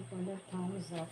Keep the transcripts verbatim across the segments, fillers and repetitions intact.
Thumbs up.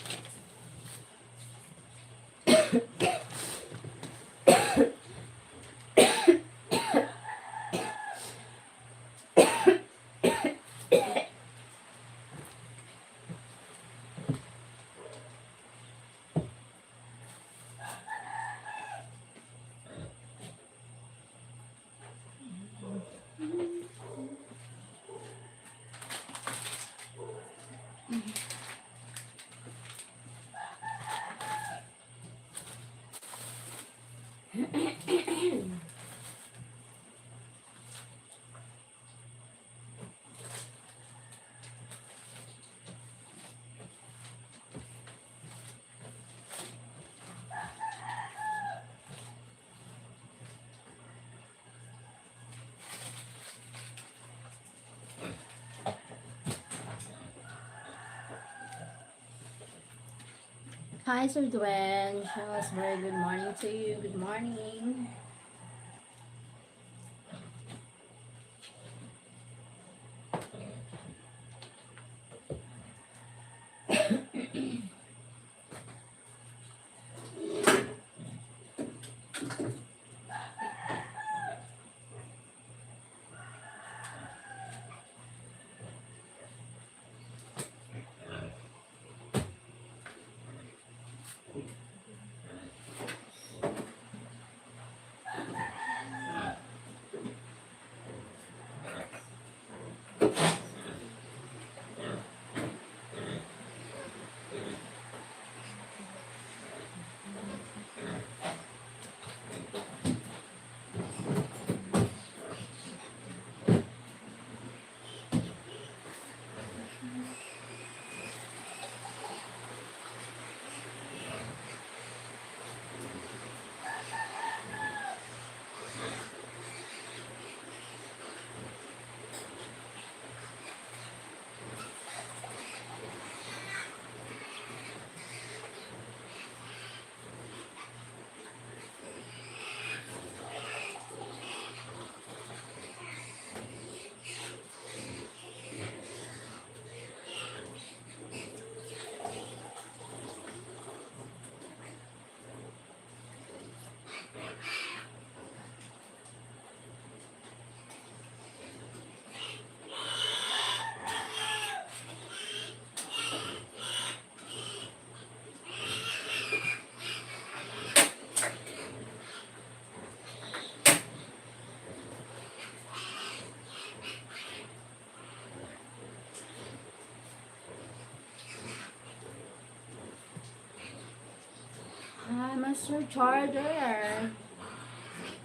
Hi, Sir Dwayne. Charles, very good morning to you. Good morning. Hi, Master Charger.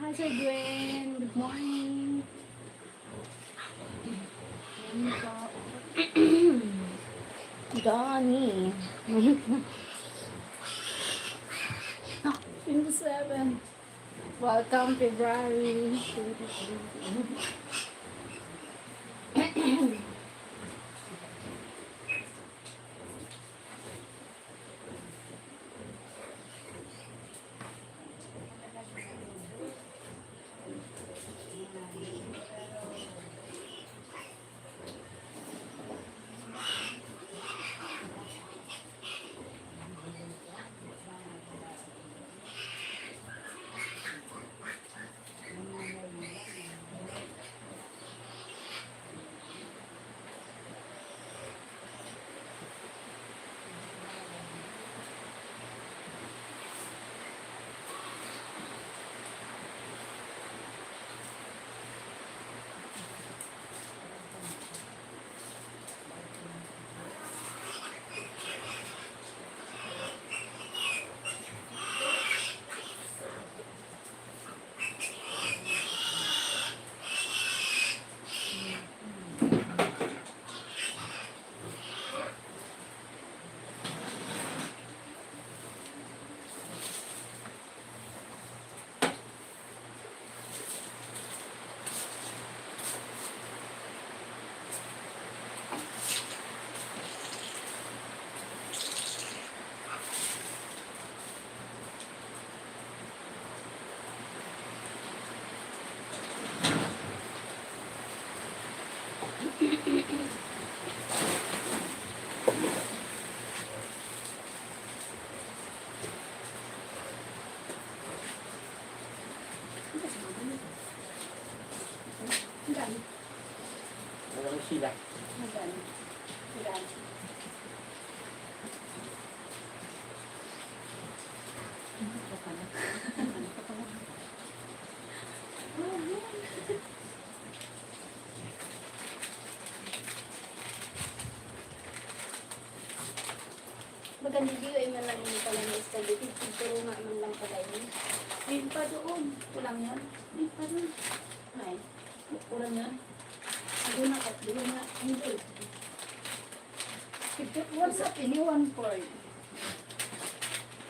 Hi, Sir Gwen. Good morning. Morning po. Johnny. Twenty-seven. Welcome, February twenty twenty. Sila. Maganda view, eh, man lang yung pala na stability. Pagturo nga man lang pala yun. Ayun pa doon. Kulang yan. Ayun pa doon. Ay, kulang yan. Doon na, doon na. Hindi. Picture one sa pini, one four.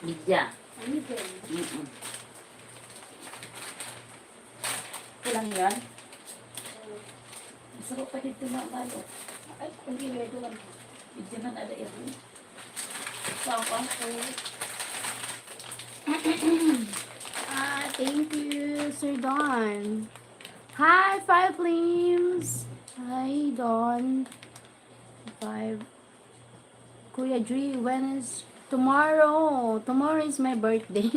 Media. Ano din? Mm-mm. Kulang yan? Masarap pa dito na balo. Ay, hindi, may duwan. Hindi man ala ito. Papa ko. Ah, thank you, Sir Don. Hi, Five Flames. Hi, Don. Five. Kuya Dre, when is tomorrow? Tomorrow is my birthday.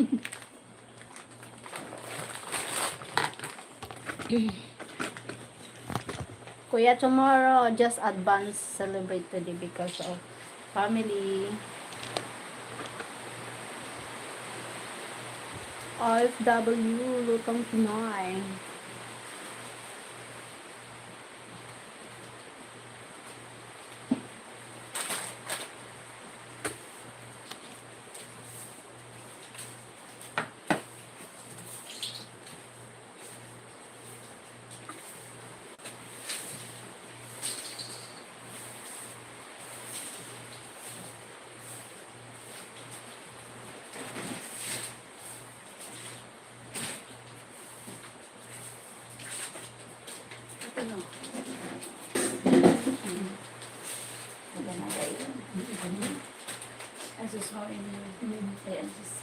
Kuya, tomorrow, just advance celebrate today because of family. O F W, Lutong Pinoy. Ito, no? Maganda kayo. Ay, sus, how are you? Ay, ang sus.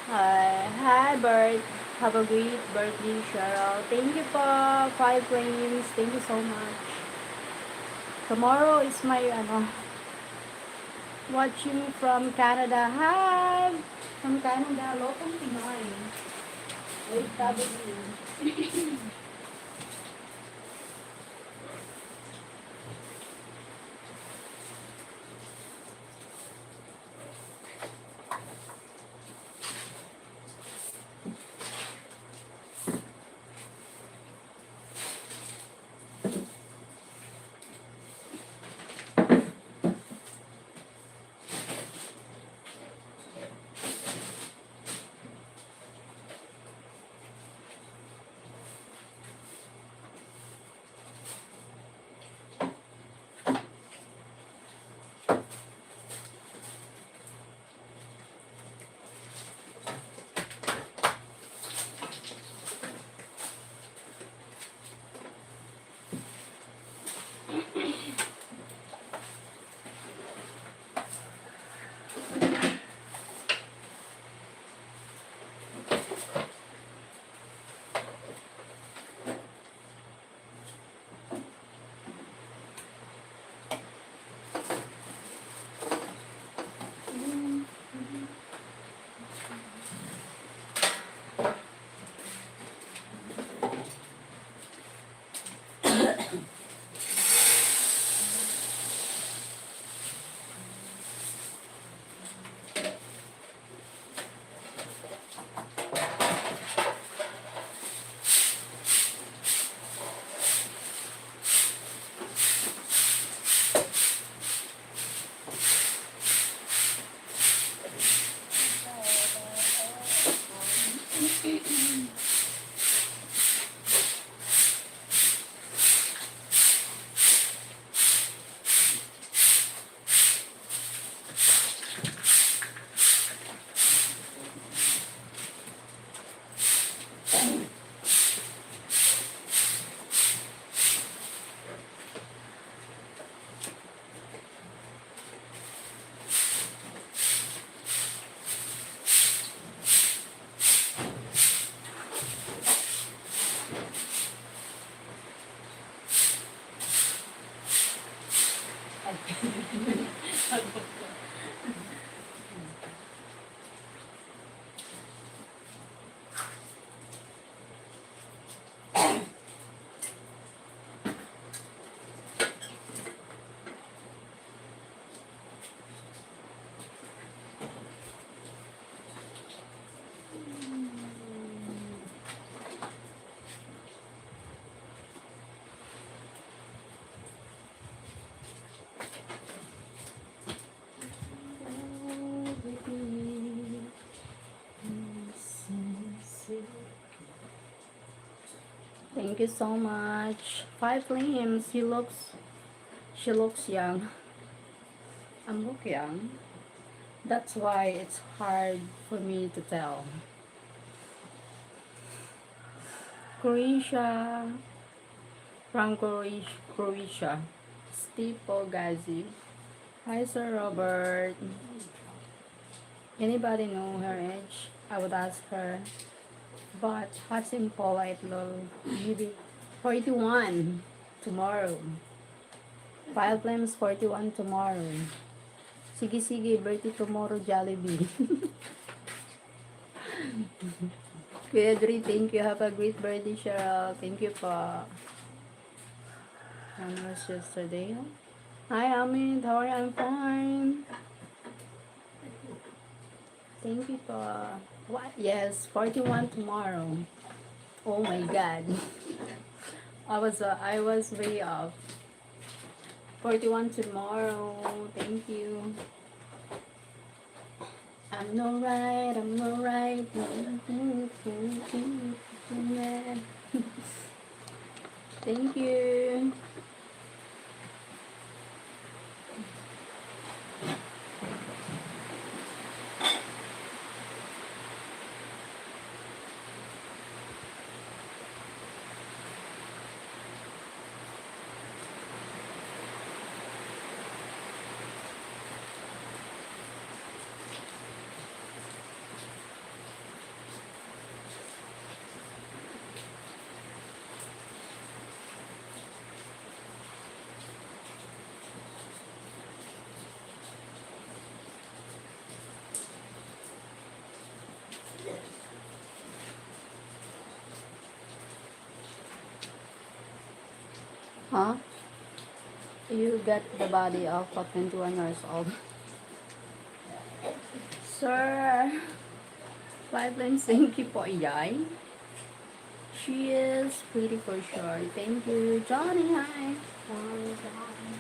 Hi, hi, Bert. Have a great birthday, Cheryl. Thank you po, Five Flames. Thank you so much. Tomorrow is my, ano, watching from Canada. Hi! From Canada, Lotong Pinoy. Wait, sabi niyo. Thank you so much. Five Flames, he looks, she looks young. I'm look young. That's why it's hard for me to tell. Croatia, from Croatia, Croatia. Stipo Gazi. Hi, Sir Robert. Anybody know her age? I would ask her. But Hasim polite, lol. Maybe forty-one tomorrow. Five Flames, forty-one tomorrow. Sige, sige, birthday tomorrow, Jollibee. Kuya Dre, thank you. Have a great birthday, Cheryl. Thank you po. When was yesterday? Hi, Amit. How are you? I'm fine. Thank you po. What? Yes, forty-one tomorrow. Oh my God. I was, uh, I was way off. Forty-one tomorrow. Thank you. I'm no right, I'm no right. Thank you. Huh? You got the body of a twenty-one years old. Sir, five lines, thank you po, Yay. She is pretty for sure. Thank you, Johnny. Hi. Johnny, Johnny.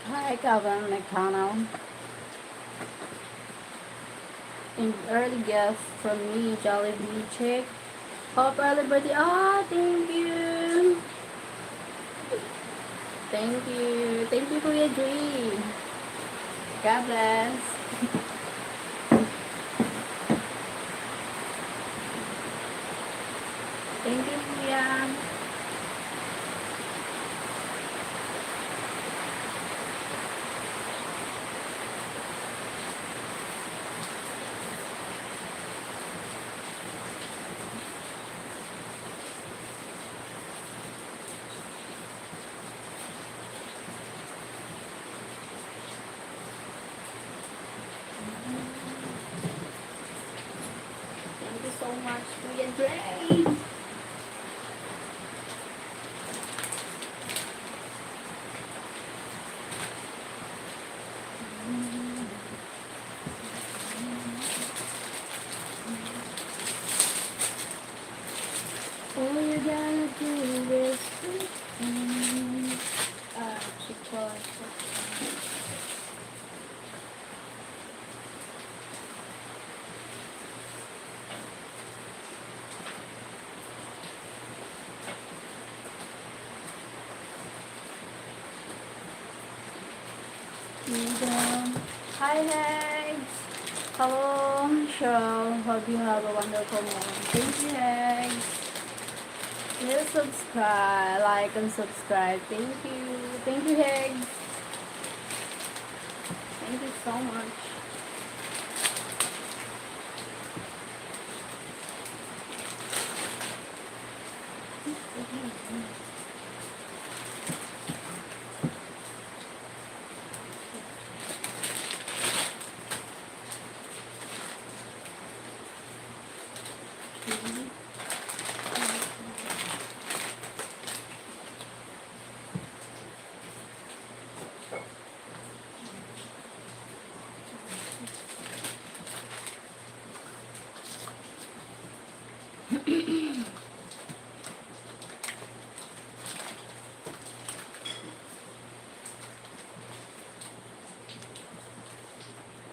Hi, Calvin McDonald. An early gift from me, Jollibee chick. Hope early birthday. Ah, thank you. Thank you. Thank you, Kuya Dre. God bless. Thank you, Kuya. Great. All you gotta do is pretend. Ah, she calls. Freedom. Hi, Hegs. Hello, Michelle. Hope you have a wonderful morning. Thank you, Hegs. Please subscribe, like, and subscribe. Thank you. Thank you, Hegs. Thank you so much.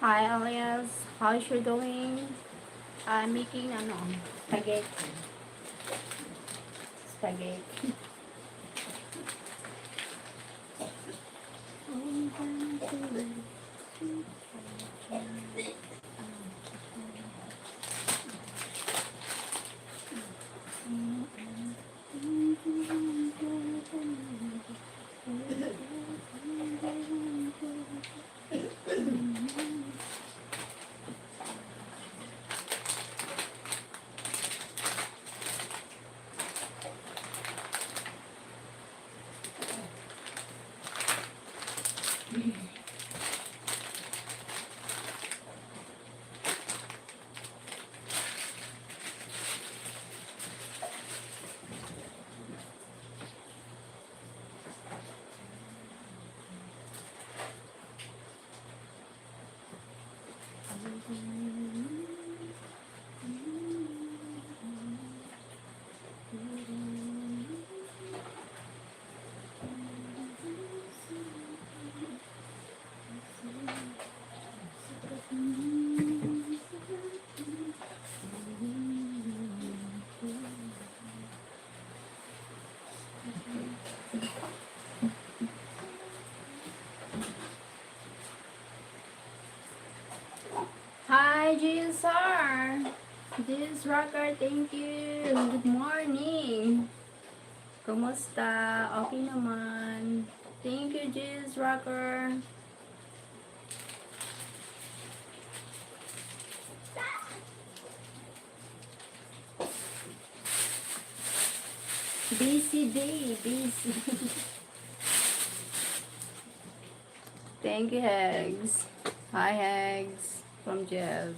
Hi, Elias. How's you doing? I'm making, ano, spaghetti. Spaghetti. Hi, G S R. G S Rocker, thank you. Good morning. Kumusta? Okay naman. Thank you, G S Rocker. Busy day, busy. Thank you, Hegs. Hi, Hegs. From Jess.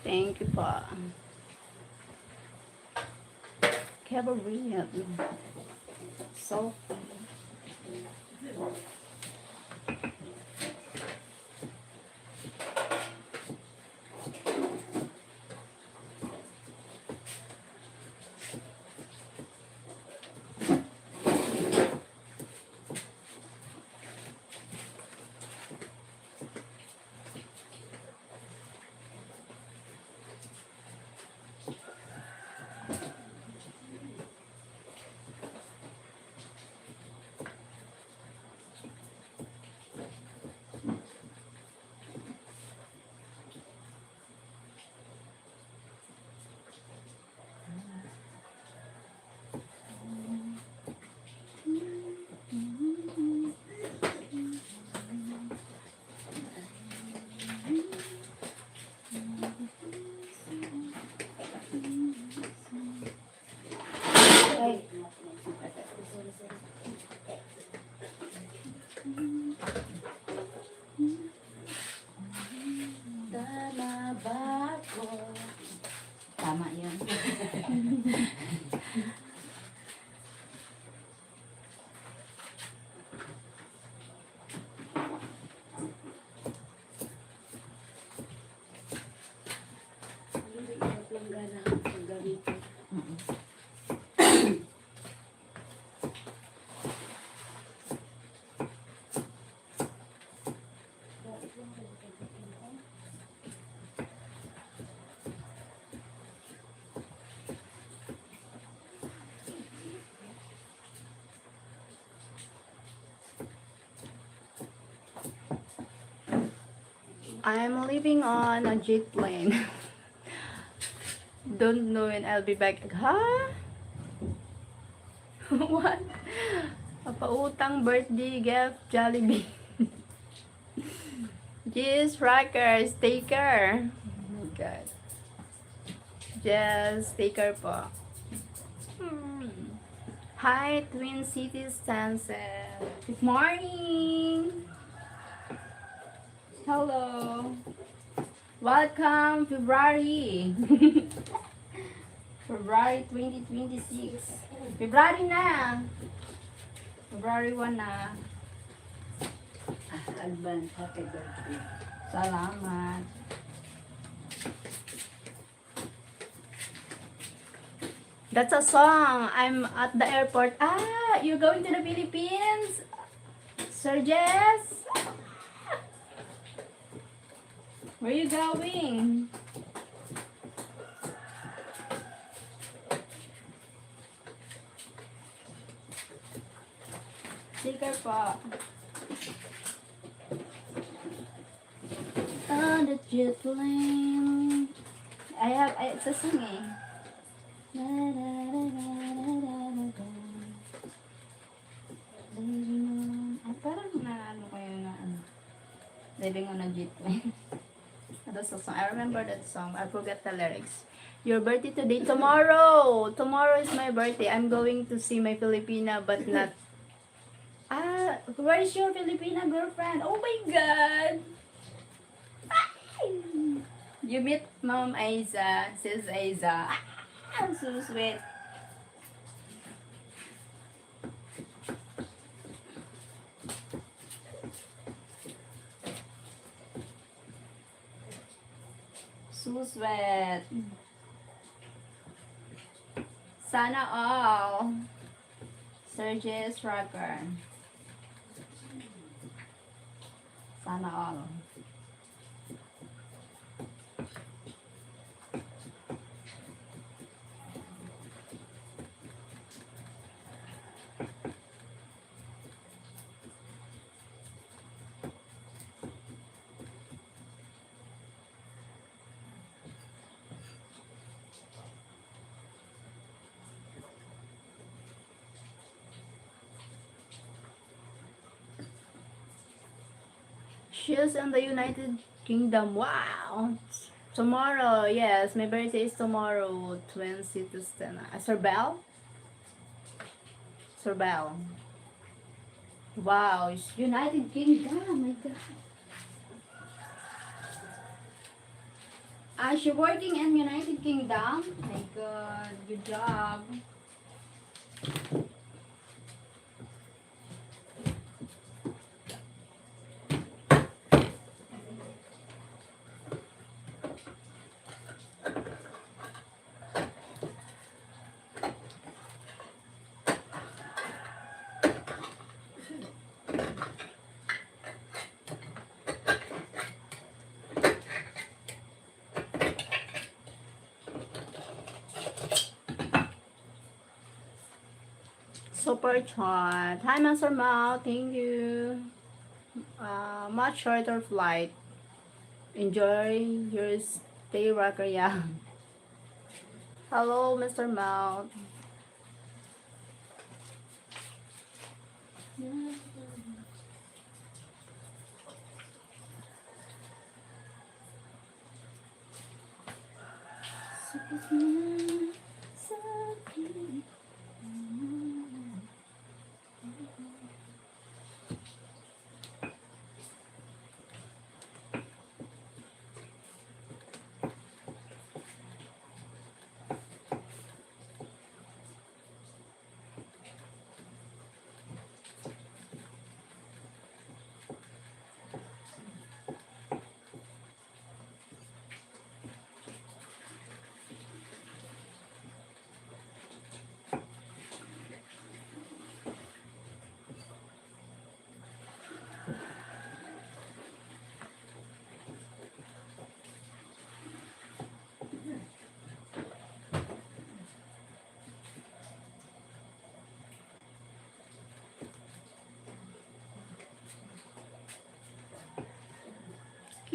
Thank you po. Kaya ba brilliant? So, Tama ba ako? Tama yun. Ang hirap lang gana ang paggamitin. Mm. I'm leaving on a jet plane. Don't know when I'll be back. Ha? What? Papautang birthday gift, Jollibee. Yes, Rockers, take care. Oh my God. Yes, take care po. Hmm. Hi, Twin Cities, Tansen. Good morning. Hello. Welcome, February. February twenty twenty-six. February na. February one na. Ah, advance happy birthday. Salamat. That's a song. I'm at the airport. Ah, you're going to the Philippines? Sir Jess? Where you going? Sticker po. On the jet plane. I have, I, it's a song eh. Living on, ay, parang na ano ko yun na ano. Living on a jet plane. That's a song. I remember that song. I forgot the lyrics. Your birthday today, tomorrow. Tomorrow is my birthday. I'm going to see my Filipina, but not. Ah, where is your Filipina girlfriend? Oh my God! Ay! You meet Ma'am Aiza, Sis Aiza. Ah, so sweet. So sweet. Sana all. Sergius Rocker. Sana all. She's in the United Kingdom. Wow! Tomorrow, yes, my birthday is tomorrow. Twin Cities, Tana. Ah, Sir Bell? Sir Bell. Wow, it's United Kingdom. My God. Ah, she working in United Kingdom. My God, good job. Super chat. Hi, Master Mao. Thank you. Uh, much shorter flight. Enjoy your stay, Rocker. Yeah. Hello, Mister Mao.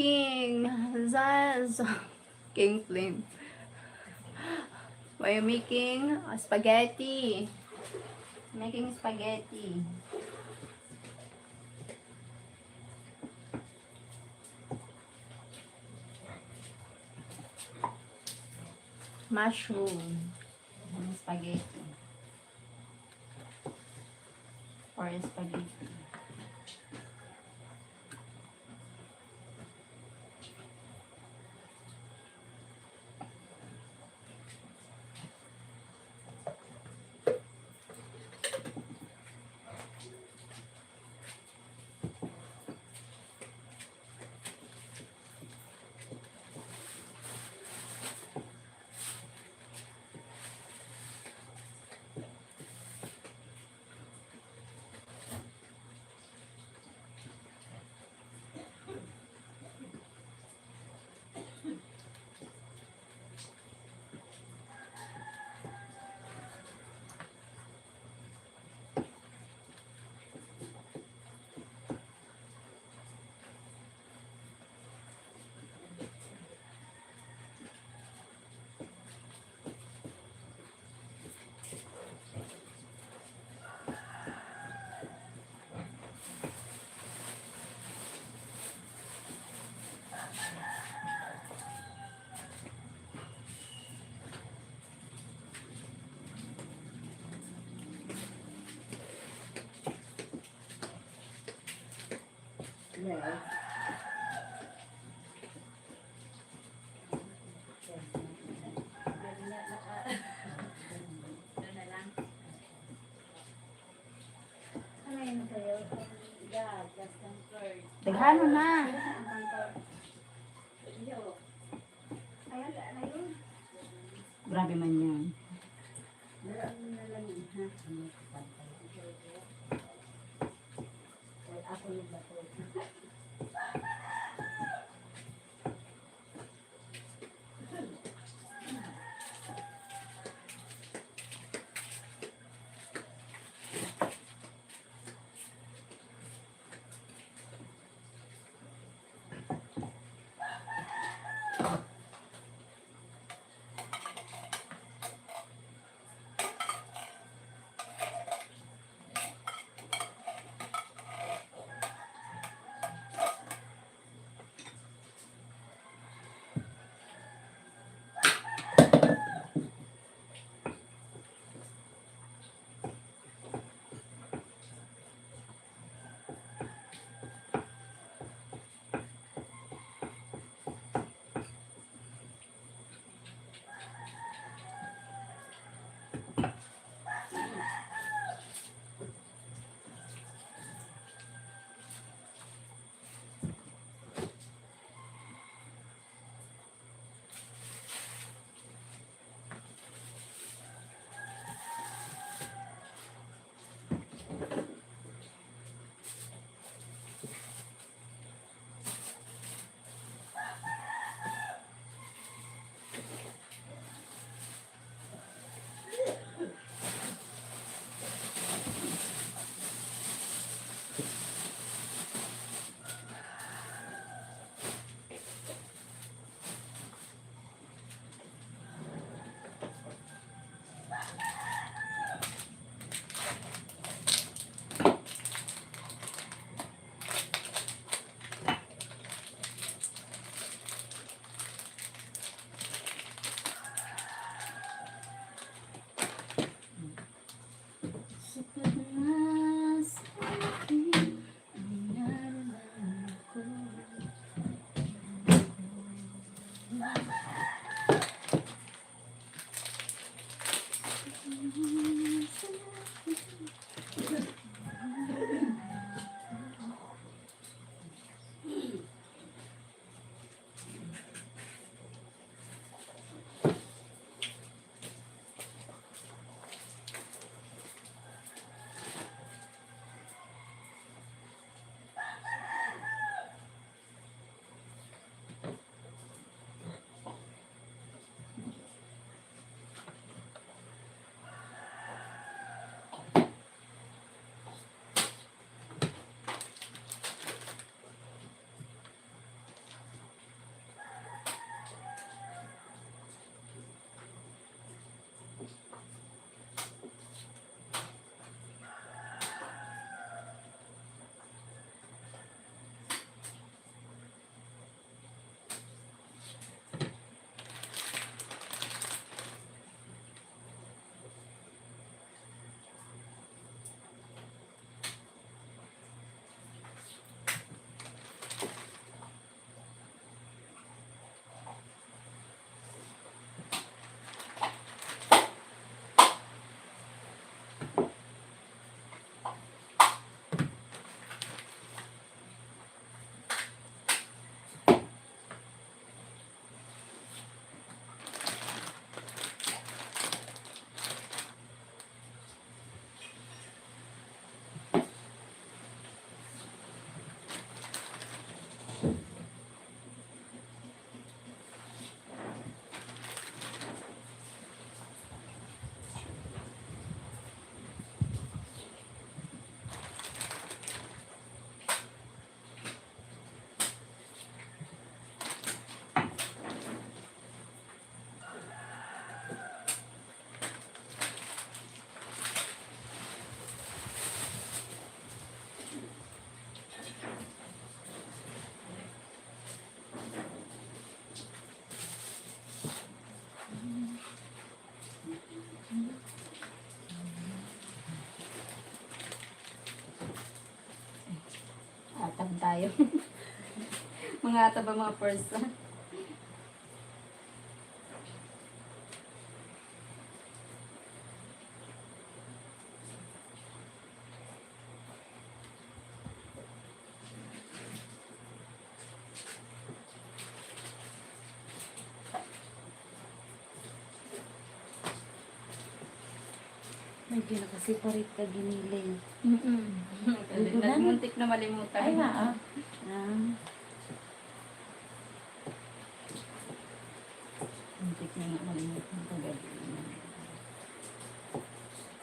King, Zaz, King Flame. Why you making spaghetti? Making spaghetti. Mushroom. Spaghetti. Or spaghetti. Daghan na. Grabe man yan. Atab tayo. Mga atab ang mga pursa. Medyo naka-separate ka, giniling. Mm-mm. Dudunan. Muntik na malimutan. Ay, oo. Ah. Muntik na nga malimutan ko, gabi.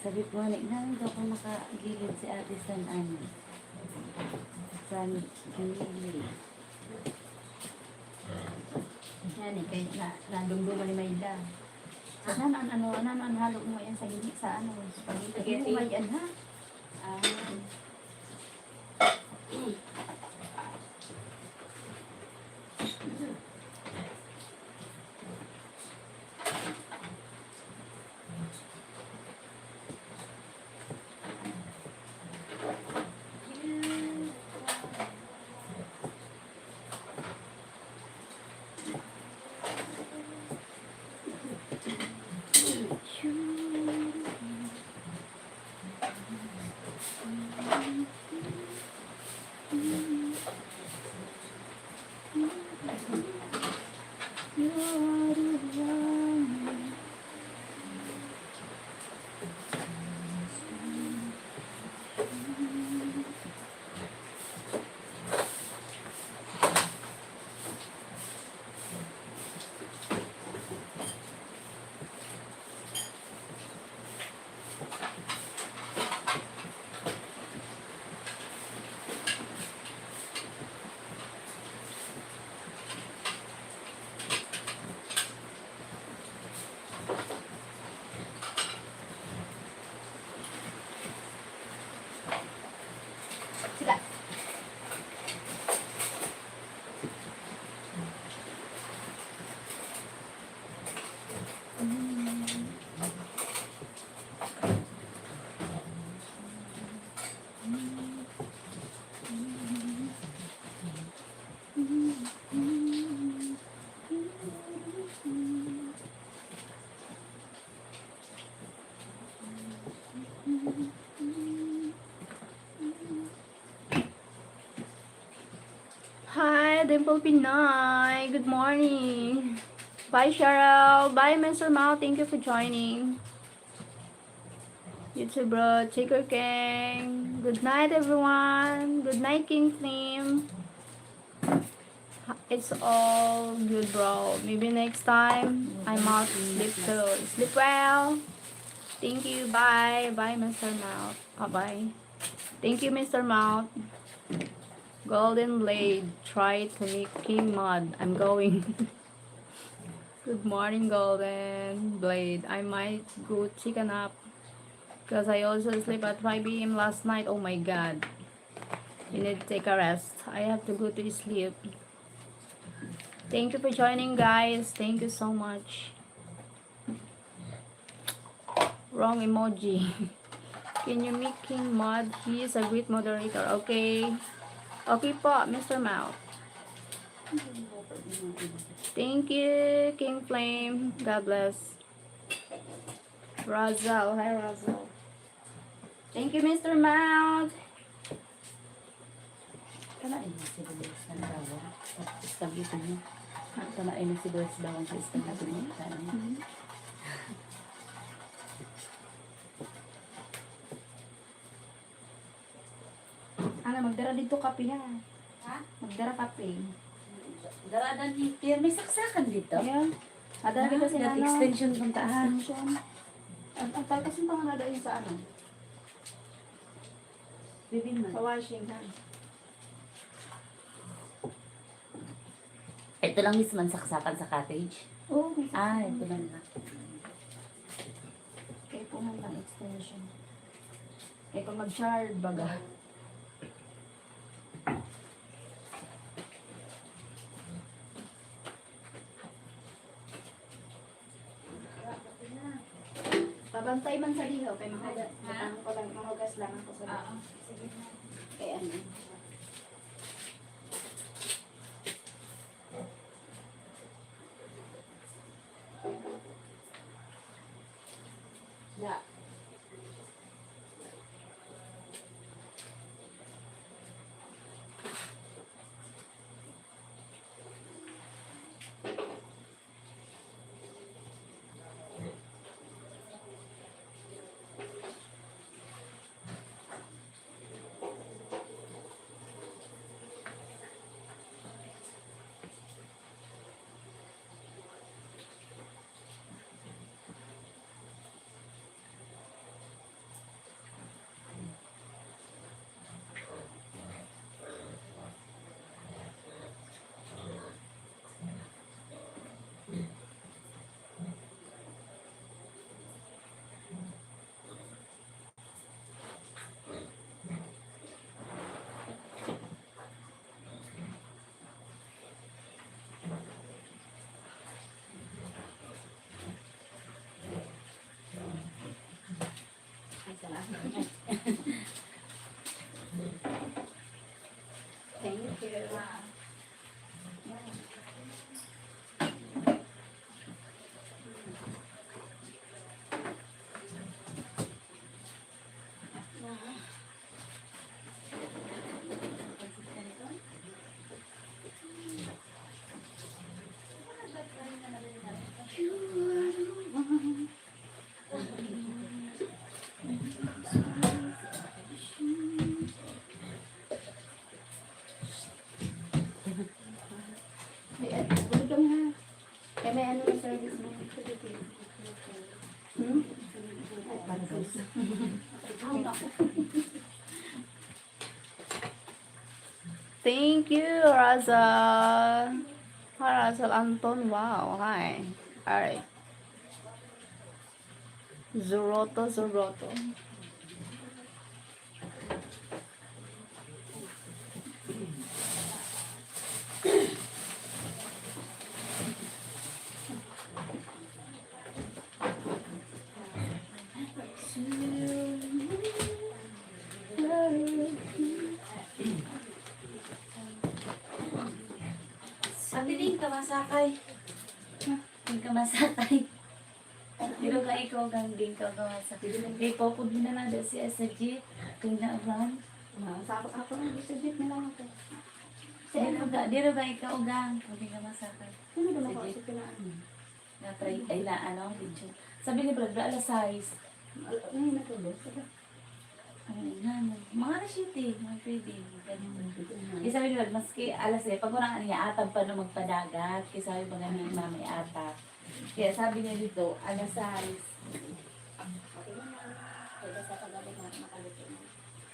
Sabi ko, "Ani, nang daw ko nakagilid si ate san ano? San giniling?" Yan eh, kaya na, nadumduman ni Mayla. Ano, ano, ano, ano, ano, halo mo yan sa gini, sa ano, sa pagkita. Spaghetti. Mo yan, ha? Ah. Sila. Hi, Dimple Pinoy. Good morning. Bye, Cheryl. Bye, Mister Mao. Thank you for joining. YouTube bro, Chico King. Good night, everyone. Good night, King Slim. It's all good, bro. Maybe next time, I'm out. Sleep good. Sleep well. Thank you. Bye. Bye, Mister Mount. Bye-bye. Thank you, Mister Mount. Golden Blade, try to make King Mud. I'm going. Good morning, Golden Blade. I might go take a nap. 'Cause I also sleep at five A M last night. Oh my God. You need to take a rest. I have to go to sleep. Thank you for joining, guys. Thank you so much. Wrong emoji. Can you make King Mud? He is a great moderator. Okay. Okay po, Mister Mao. Thank you, King Flame. God bless. Razal. Hi, Razal. Thank you, Mister Mount. Kana ini sibuyas na bawang. Spaghetti mo. Kana ini sibuyas bawang sa spaghetti mo. Kana ini. Ano, magdara dito kape, ha? Ha? Magdara kape. Dara na ni Pierre. May saksakan dito? Yeah. Ada Ah, dito sila, dati ano, extension kung taas. Extension. Ang, ang talpas yung panganada yun sa ano? Bibi man. Sa washing, ha? Ito lang mismo ang saksakan sa cottage? Oo, may Ah, saksakan. Ito lang na. Kaya po man lang extension. Kaya pag mag-shard, baga. Pabantay man sa lihaw, kay mahugas. Ha? Ang ko lang, mahugas lang ako sa Oo, sige na. Kay ano? Thank you. Ay, ay, bulong ha. Kaya may ano na service mo. Hmm? Ay, parang Thank you, Razal. Hi, Razal Anton. Wow, hi. Alright. Zuroto, zuroto. Ate, di ka masakay. Di ka masakay. Diro ka ikaw, gang, di ka masakay. Di pa po din na nado si sa jeep. Kaya na van. Ah, sa ako, ako lang, sa jeep na lang ako. Diro ka, diro ka ikaw, gang. Di ka masakay. Sino ba Sa ako? jeep. Sa pinaan? Na try, ay na, ano, video. Sabi ni Brad, alas sais. Al-, ngayon na tuloy. Sabi, Ay, nga, no. Mga alas siyete, mga pwede. Ganun. Ganun. Eh, sabi ni Brad, maski alas sais, pag wala nga niya, atab pa na magpadagat. Kaya sabi ba nga ni Mama, atab. Kaya sabi niya dito, alas sais. Pwede sa paggabi na makaluto na.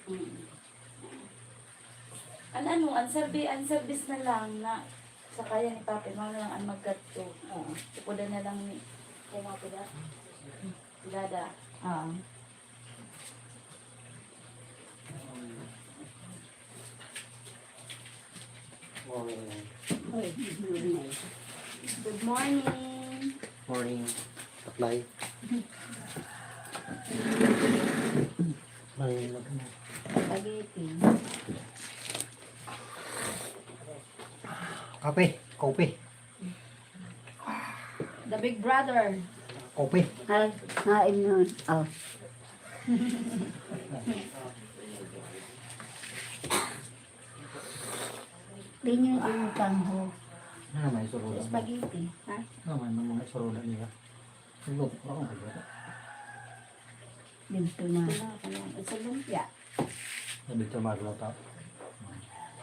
Mm. An ano, an serbi-, an service na lang na sa kaya ni Papi, mao na lang an magkadto. Oo. Tukudan na lang ni, kay mga pila. Dada. Oo. Morning. Oy, good morning. Good morning. Morning. Apply. Morning. Spaghetti. Kape. Kape. The big brother. Kape. Ay, hain nun. Oh. Di nyo yung tangho. Ano naman yung surulan mo? Spaghetti, ha? Ano naman yung mga surulan nila? Luto ko, ako magluto. Dito na. Ito na, kaya, sa lumpia. Sabi ito magluto.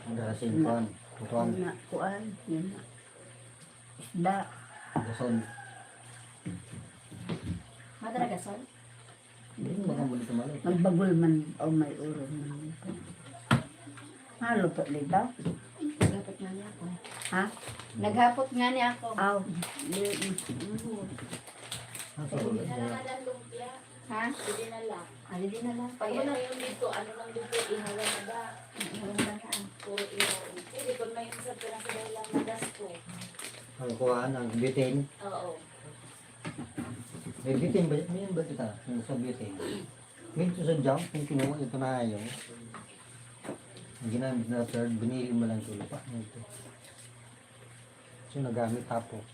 Ang darasin, kuan. Kuan. Yun na, kuan. Yun na. Isda. Gasol. Madara gasol? Hindi, baka mo dito mali. Magbagol man o may urong man. Ah, lupot dito? Naghapot nga niya ako. Ha? Naghapot nga niya ako. Aw. Mm, mm. Ah, sa ulo. Ha? Hindi na lang. Ah, hindi na lang. Pag wala yung dito, ano lang dito, ihawan na ba? Ihawan na lang. Puro ihaw. Hindi, kung may isang piraso daw lang na gasto. Ang kuhaan, ang bitin. Oo. May bitin ba? May ba kita? Yung sa bitin. May ito sa jump, yung kinuha ito na ayaw. Ang ginamit na third, binili mo lang ito, lupa na ito. So, nagamit tapok.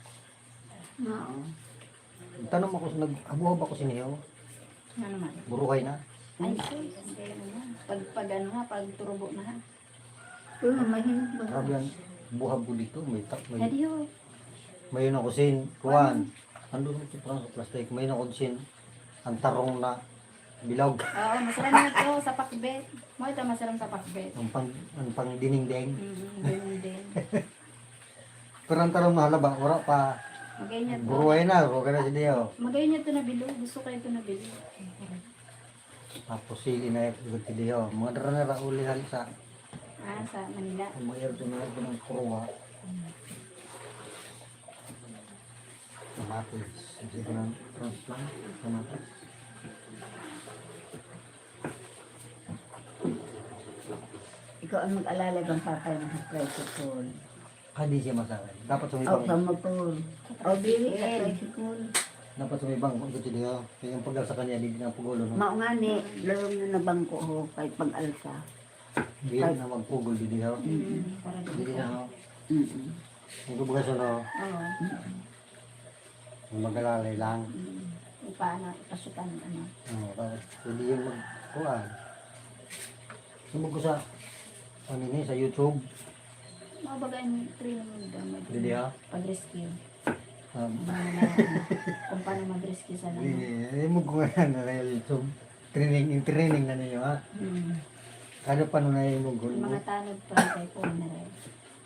Oo. Nagtanom ako, nag-abuhab ako siniyo. Ano naman? Buruhay na. Ay, sus. Pag, pag ano ha, pag turubo na ha. Pero mahinog ba? Grabe ang buhab ko dito. May tak, may, Adiyo. May yun ako sin, kuwan. Ano? Ando sa parang sa plastic. May yun ako sin, ang tarong na bilog. Oo, masarap na ito sa pakbet. Mo ito masarap sa pakbet. Ang pang, ang pang dinengdeng. Mm, dinengdeng. Pero ang tarong na halaba, wala pa. Magay niya to. Buruhay na, buruhay na si Dio. Magay niya to na bilog. Gusto ko ito na bilog. Tapos sili na yung gulpi diyo. Mga dara na rauli hali sa Ah, sa Manila. Ang mga ito na ito ng kuruwa. Kamatis. Hindi ko ng transplant. Kamatis. Ikaw ang mag-alala kang papay ng tricycle. Ah, di siya masakay. Dapat sa may O, pang- sa motor. O, dili, sa Eh. tricycle. Dapat sa may bangko, ito diha. Kaya yung pag-alsa kanya, di na pugulon, no? Mao nga ni, lorong na nabangko ho, kay pag-alsa. Di na magpugol, di diha. Mm. Di diha, no? Mm. Ang bugas, ano, Oo. yung magalalay lang. Mm. Yung paano, ipasukan, ano. Oo, tapos pwede yung magkuhan. Sumog ko sa, ano ni, sa YouTube. Mga baga yung training mo doon. Di diha. Pag-rescue. Um, Mga na, kung paano mag-rescue sa Hindi, mga. eh, mo ko nga na sa YouTube. Training, in training na ninyo, ha? Hmm. Kada paano na yung Yung gulo mo? Mga tanod pa kay Conrad.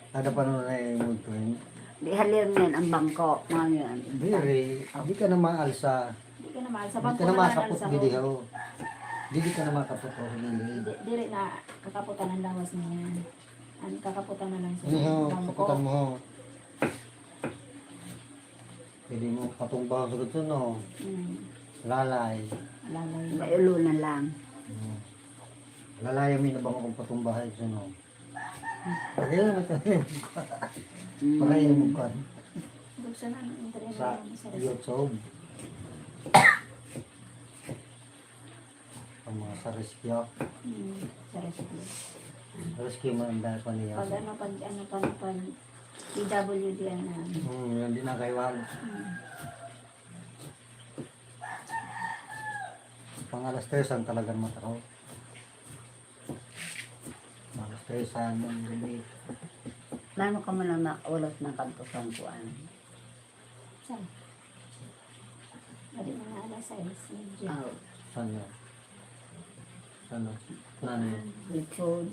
Kada paano na yung gulo mo? Di halir niyan ang bangko, mga yan. Diri, di ka na maalsa. Di ka na mahal. Sa Di bangko ka na na makapot, sa di diha, oh. Di, di ka na makapot, oh. Hindi. Di, diri na kakaputan ang lawas niya. Ang kakaputan na lang sa Ano ho, bangko. kaputan mo, ho. Pwede mo patumbahan sa gusto, no? Hmm. Lalay. Lalay. Maiulo na lang. Hmm. Lalay, may nabang akong patumbahan sa, no? Lagi na, may tanong. Mm. Para yung mukha. Buksan na ang internet Sa mo sa YouTube. Ang mga sa rescue. Hmm. Sa rescue. Rescue man ang dahil pa niya. Pag ano, pag ano, pag, pag P W D yan na. Hmm, hindi na kaiwan. Hmm. Pang alas tres ang talagang matakaw. Alas tres ang gabi. Nano ka man ang ma-, oras ng kantos ang kuan? Saan? Dali mga alas sais, medyo. Oh, Saan yun? Saan yun? Ano yun? lechon.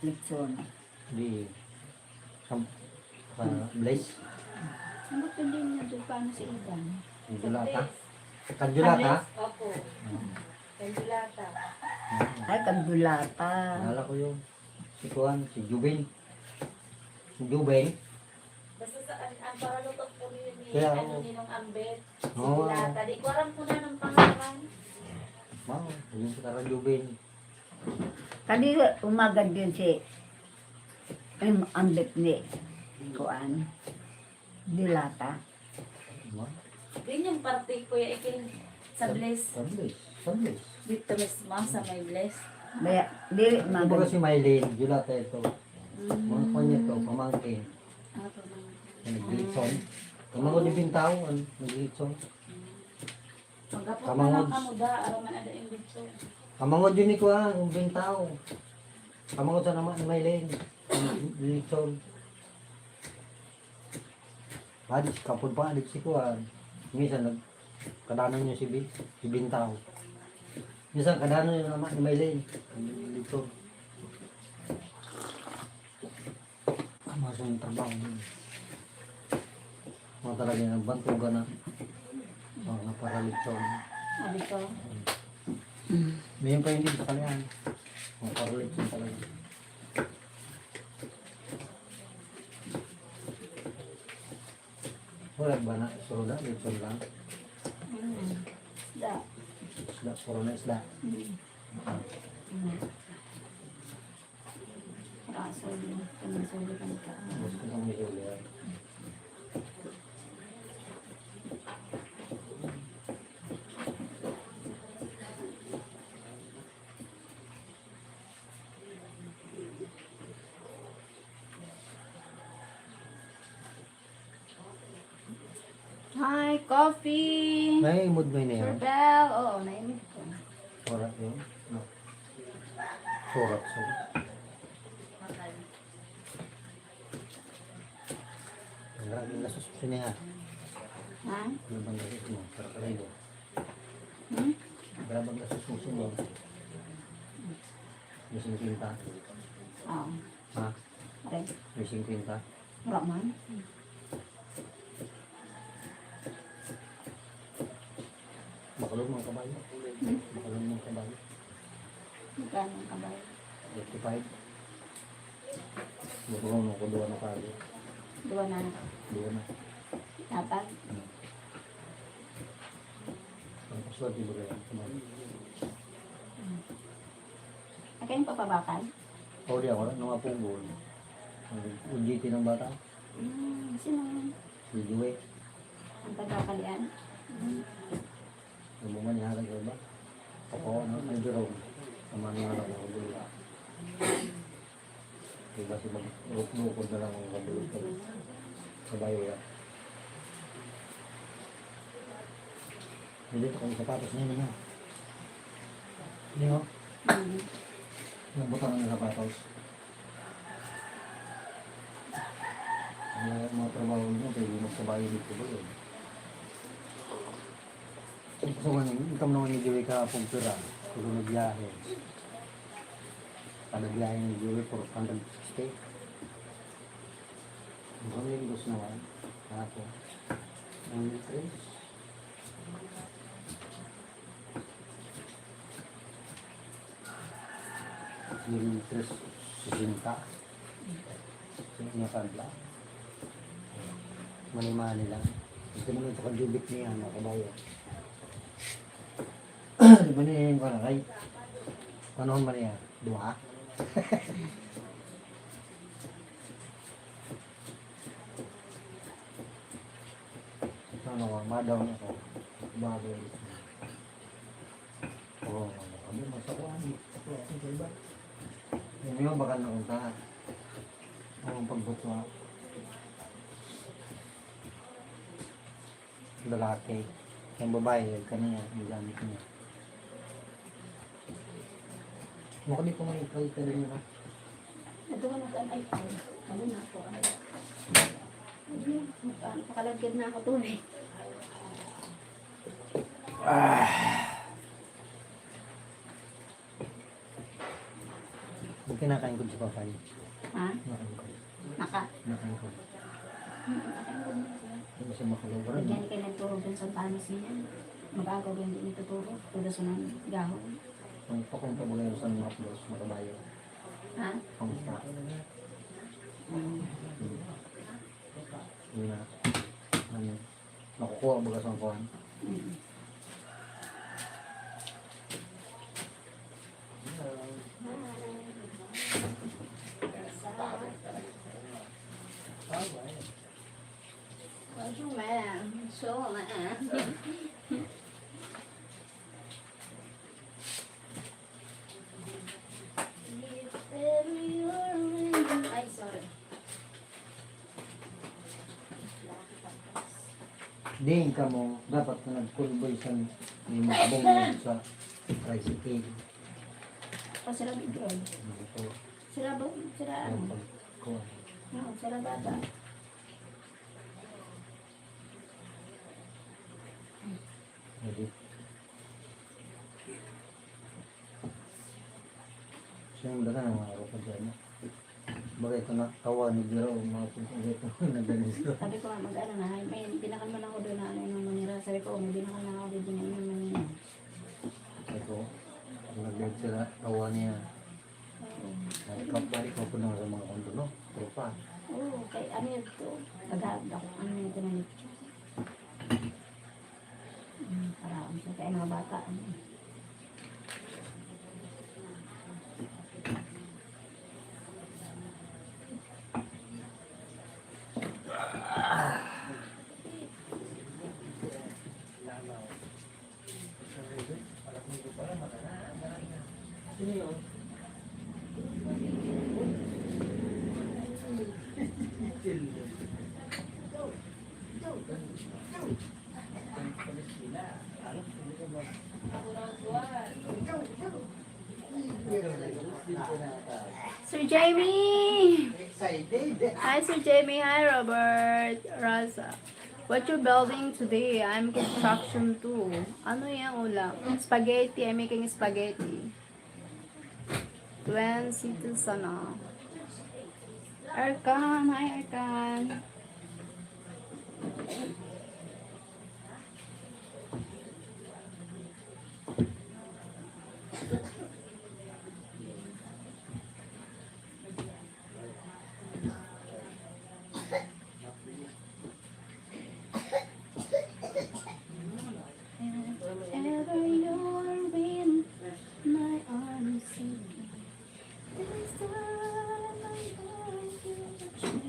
Lechon. Di. Sa, sa Blaze? Ang ba't hindi niya doon paano sa iba? Yung Dulata? Kandulata? Opo. Kandulata. Ay, kandulata. Nala ko yun. Si Kuan, si Jubin. Si Jubin. Basta sa ang, ang paralutok po ni, ni Kaya, ano oo. Ninong Ambet. Si Oo. Dulata. Di ko alam kung anong pangalan. Wow, yung si Kara Jubin. Kadi umagad din si, um, ang bet ni kuan. Dilata. Wow. Din yung parte, Kuya Iking, sa Bliss. Sa Bliss. Sa Bliss. Dito mismo, sa may Bliss. Kaya, dili Kumbaga magad. Si Mylene, Dulata ito. Mga kuan niya to, pamangkin. Ah, pamangkin. Naglitson. Kamangod yung pintaw, ano, naglitson. Magkapot na Kamangod. Lang kamo da, araw man ada yung dito. Kamangod yun ni Kuan, yung pintaw. Kamangod sa naman ni Mylene. Naglitson. Adi, kapag pa, adi si Kuan. Minsan, nag, kadanan niya si, Bi- si Bintao. Minsan, kadanan niya naman ni Mylene. Dito. Ah, maso yung trabaho niya. Mga talaga yung bantugan na. Mga paralitson. Sabi ko, Ngayon pa hindi sa kalian. Mga paralitson talaga. Wala ba na? Suruda, litson lang. mm, isda. Isda, puro na isda. Mm. Mm. Kaso, yun, kung nasulit ang ka. Gusto kong may huli yan. Hi, coffee! May mood mo yun Sir yun? Bell, oo, naimig ko. Wala yun. No. Surat, surat. Grabe yung gastos mo sinihan. Ha? Ano bang gastos mo? Para kalibo. Hmm? Grabe ang gastos mo sinihan. May singkwenta. Oo. Ha? Aray, May singkwenta. wala man. Makulong mga kabayo. Makulong mga kabayo. Magkano ang kabayo? Eighty-five. Makulong ako doon na kabayo. Duwa na. Doon na. Tapag. Ang password, di ba kaya? Kumain. Ay, kayong papabakal? O, di ako, nung apong goal. Ang O G T ng bata, Hmm, sino? si Due. Ang pagkakalian? Ang mga niya, ano ba? Ako, ano, ang Jerome. Ang mga niya, ano, ang Jerome. Diba, si mag-, lukod na lang ang kabulutong sa bayo yan. Hindi pa kami sapatos niya, niya. Niya? Mhm. Nagbutangan ng sapatos. Ang mga trabaho niya, pwede magsabayo dito ba yun? Gusto ko nang, ikaw naman ni Joey kahapon, pira. Gusto nagbiyahe. Kada biyahe ni Joey, four hundred sixty. Ang Domingos naman, kahapon. Ang tres. Yung tres sesenta. Yung napadla. Mani-mani lang. Ito naman ito kajubit niya, ano, kabayo. Di ba niya yung karakay? Ano man niya? Dua? Ito, ano, madaw na ako. Bago. Oo, ano, ano, masakuan. Ako, ako sa iba. Yung iba, baka nakunta. Ang pagbutwa. Lalaki. Yung babae, yung kanya, yung gamit niya. Baka di ko may try ka rin, ha? Ito ka nag-, ay, ay, ano na ako, ay. Ano, magpakalagyan na ako tubig. Ah. Ang kinakain ko sa papay. Ha? Nakain ko. Naka? Nakain ko. Hmm, nakain ko. Hindi siya makalawaran. Lagyan kayo ng turog dun sa panis niya. Mag-agaw yung hindi nagtuturo. Tuda sa nang gahon. Ang pakunta mo ngayon sa mga plus, makabayo. Ha? Kamusta? Hmm. Hmm. Yun na. Ano? Nakukuha baga sa kuwan. Mm. Show man. Show man. Ay, sorry. Diin kamo, dapat na nagkulboy sa limang bungod sa tricycle. O, sila big road. Ano to? Sila ba, sila ano? Ang pagkuha. Oo, sila bata. Hindi. Siyempre na, mga kapatid, no? Bagay ko na, tawa ni Jiro, mga pagkakita ko na ganito. Sabi ko nga, mag-ano na, ay, may binakan man ako doon na ano, yung manira. Sabi ko, "May binakan na ako dito ngayon, yung manira." Sabi ko, "Nag-live sila, tawa niya." Oo. Ay, ikaw, pare, ikaw po naman sa mga kondo, no? Tropa. Oo, kay ano yun to? Taga, ano yun to na yun? Hmm, para ang sa kaya mga bata, ano. Sir Jamie! Hi, Sir Jamie! Hi, Robert! Raza! What you building today? I'm construction too. Ano yung ulam? Spaghetti. I'm making spaghetti. Twenty-two sana. Arkan! Hi, Arkan! Ever you're in my arms again. This time I'm going to change.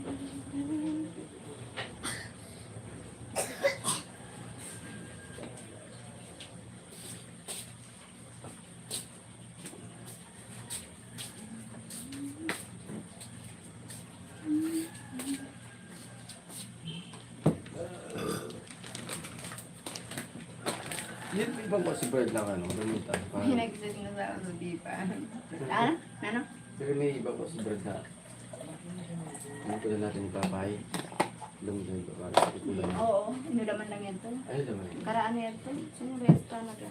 Yun, ibang ko si Brad lang, ano, gamit ang pan. Pinagsisingasawa sa pipa. Ah? Ano? Pero may iba ko si Brad na. Ano pala natin ipapay? Alam mo dyan, para ikulang. Oo, inulaman lang yan to. Ay, alam mo yun. Karaan na yan to. Sino resta na to?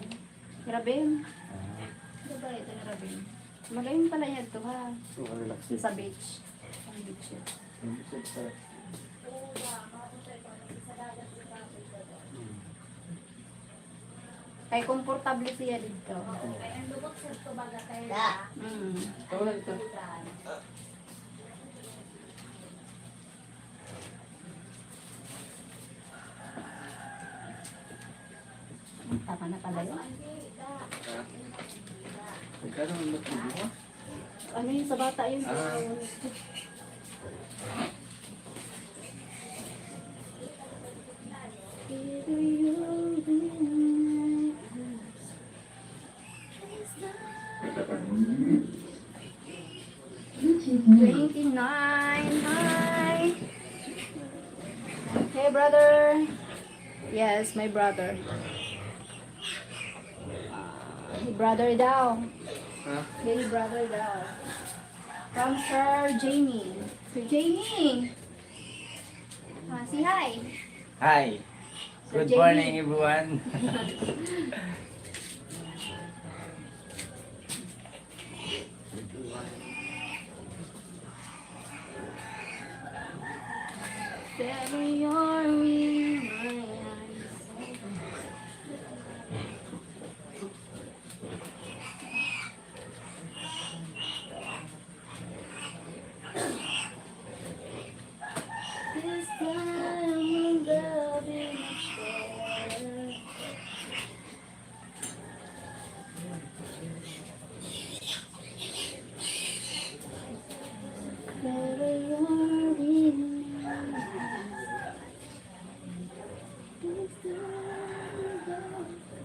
Rabin. Ah. Babae ito ni Rabin. Magayon pala yan to, ha? So, relax. Sa beach. Ang beach yun. Ang beach yun, sarap. Kay komportable siya dito. Kaya ang lubot sa ito, baga tayo na. Mm. Ito na ito. Tama na pala yun. Ha? Magkano ang nagtubo ka? Ano yun sa bata yun? Ah. Twenty-nine. Hi. Hey, brother. Yes, my brother. Ah, hey, brother daw. Ha? Hey, brother daw. From Sir Jamie. Sir Jamie! Ah, say hi. Hi. Sir Good Jamie. Morning, everyone. Seven your way, my eyes. This time I'm loving much better. Better you're with me. This time I'm loving much better.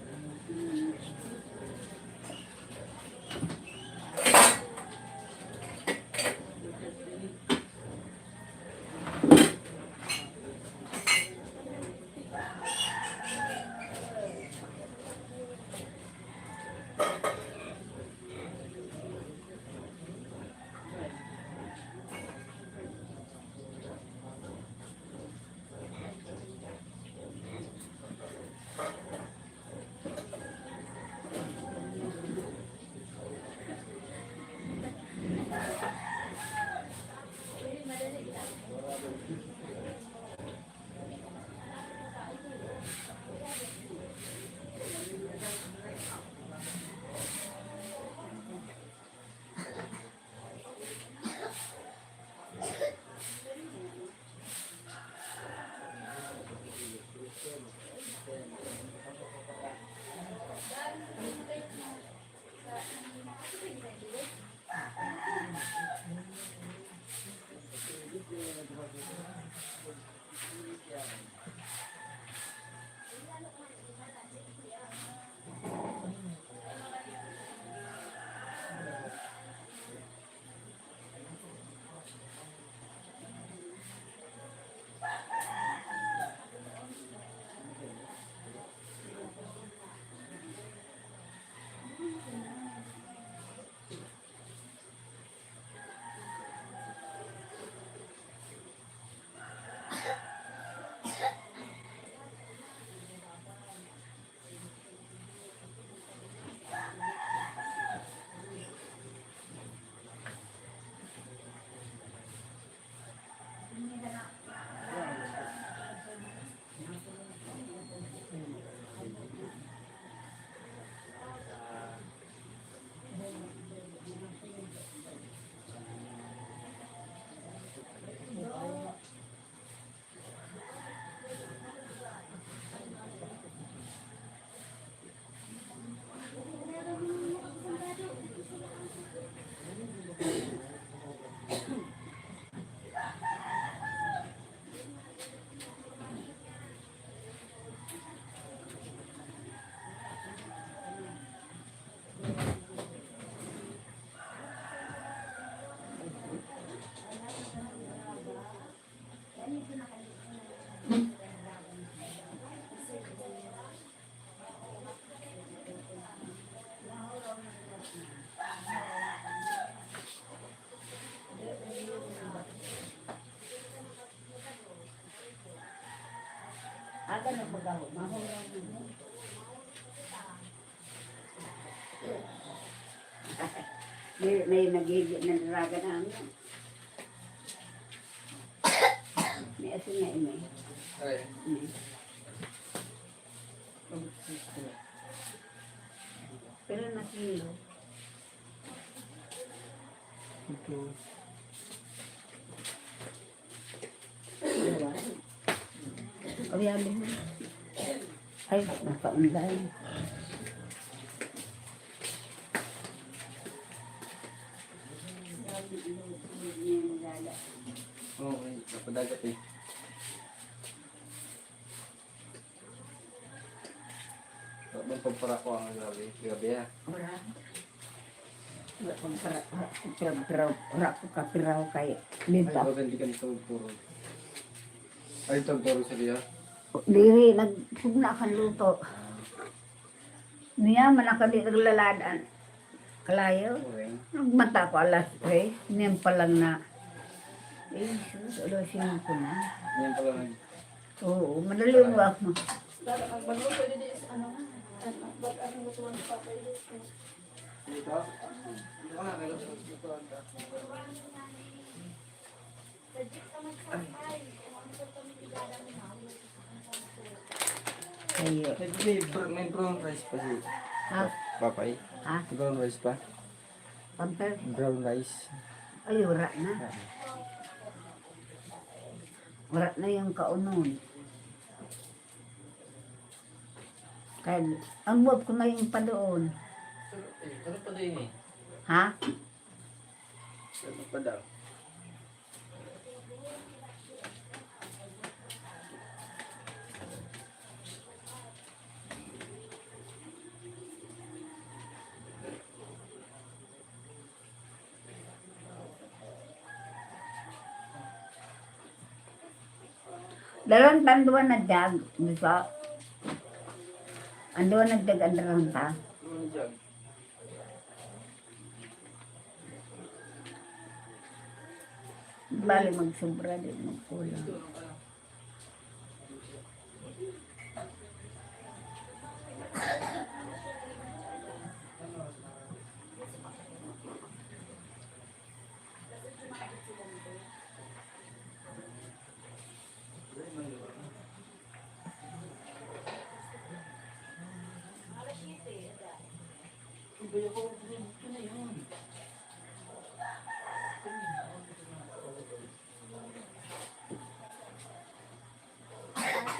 May, may nagigit na dalaga namin. May asin nga, eh, may. Ay. May. Pero nakilo. Ito. Ayan, ayan. Ay, nakaunlay. Oo, ay, napadagat eh. Wala bang pagpara ko ang gabi? Gabi, ah. Wala. Wala pang para, para, para, para, para ko kapiraw kay Ay, Lita. Baga hindi ka nito puro. Ay, ito puro sa liya? Diri, nagsugna kan luto. Niya, man ako di naglaladan. Kalayo. Okay. Nagmata ko alas tres, niyan pa lang na. Eh, sus, alas singko na. Niyan pa lang. Oo, madali mo ako. Dada, magbago, pwede di is, ano, ano, bag, ano, gusto mo sa pwede. Dito? Dito ka na, meron sa dito, ang Ayo. May, may br-, may brown rice pa si Ha? Papay. Ha? Brown rice pa? Pamper? Brown rice. Ay, wala na. Ah. Wala na yung kaunon. Kaya, ang buwag ko na yung pa doon. Ano pa din eh? Ha? Ano pa daw? Dalan tan duwa na jug, gusto? An duwa na jug, an dalan ta. Bali, magsubra, di magkulang.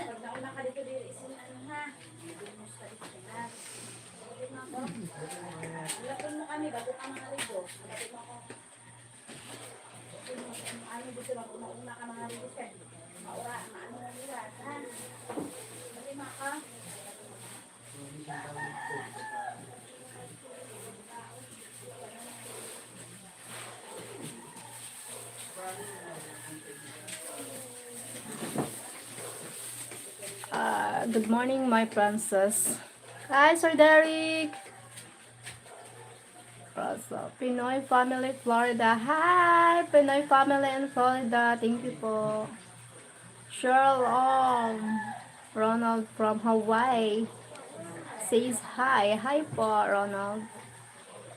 Pag nauna ka dito, diri isin ano, ha? Diri mo sa isin, ha? Lapon mo kami, bago ka mga ligo. Lapon mo ako. Ano, gusto mo, kung mauna ka mga ligo, sir? Maura, maano na nila, ha? Lapon mo ako. Ah, good morning, my princess. Hi, Sir Derek. Rosa, Pinoy Family, Florida. Hi, Pinoy Family in Florida. Thank you po. Cheryl Ong, Ronald from Hawaii says hi. Hi po, Ronald.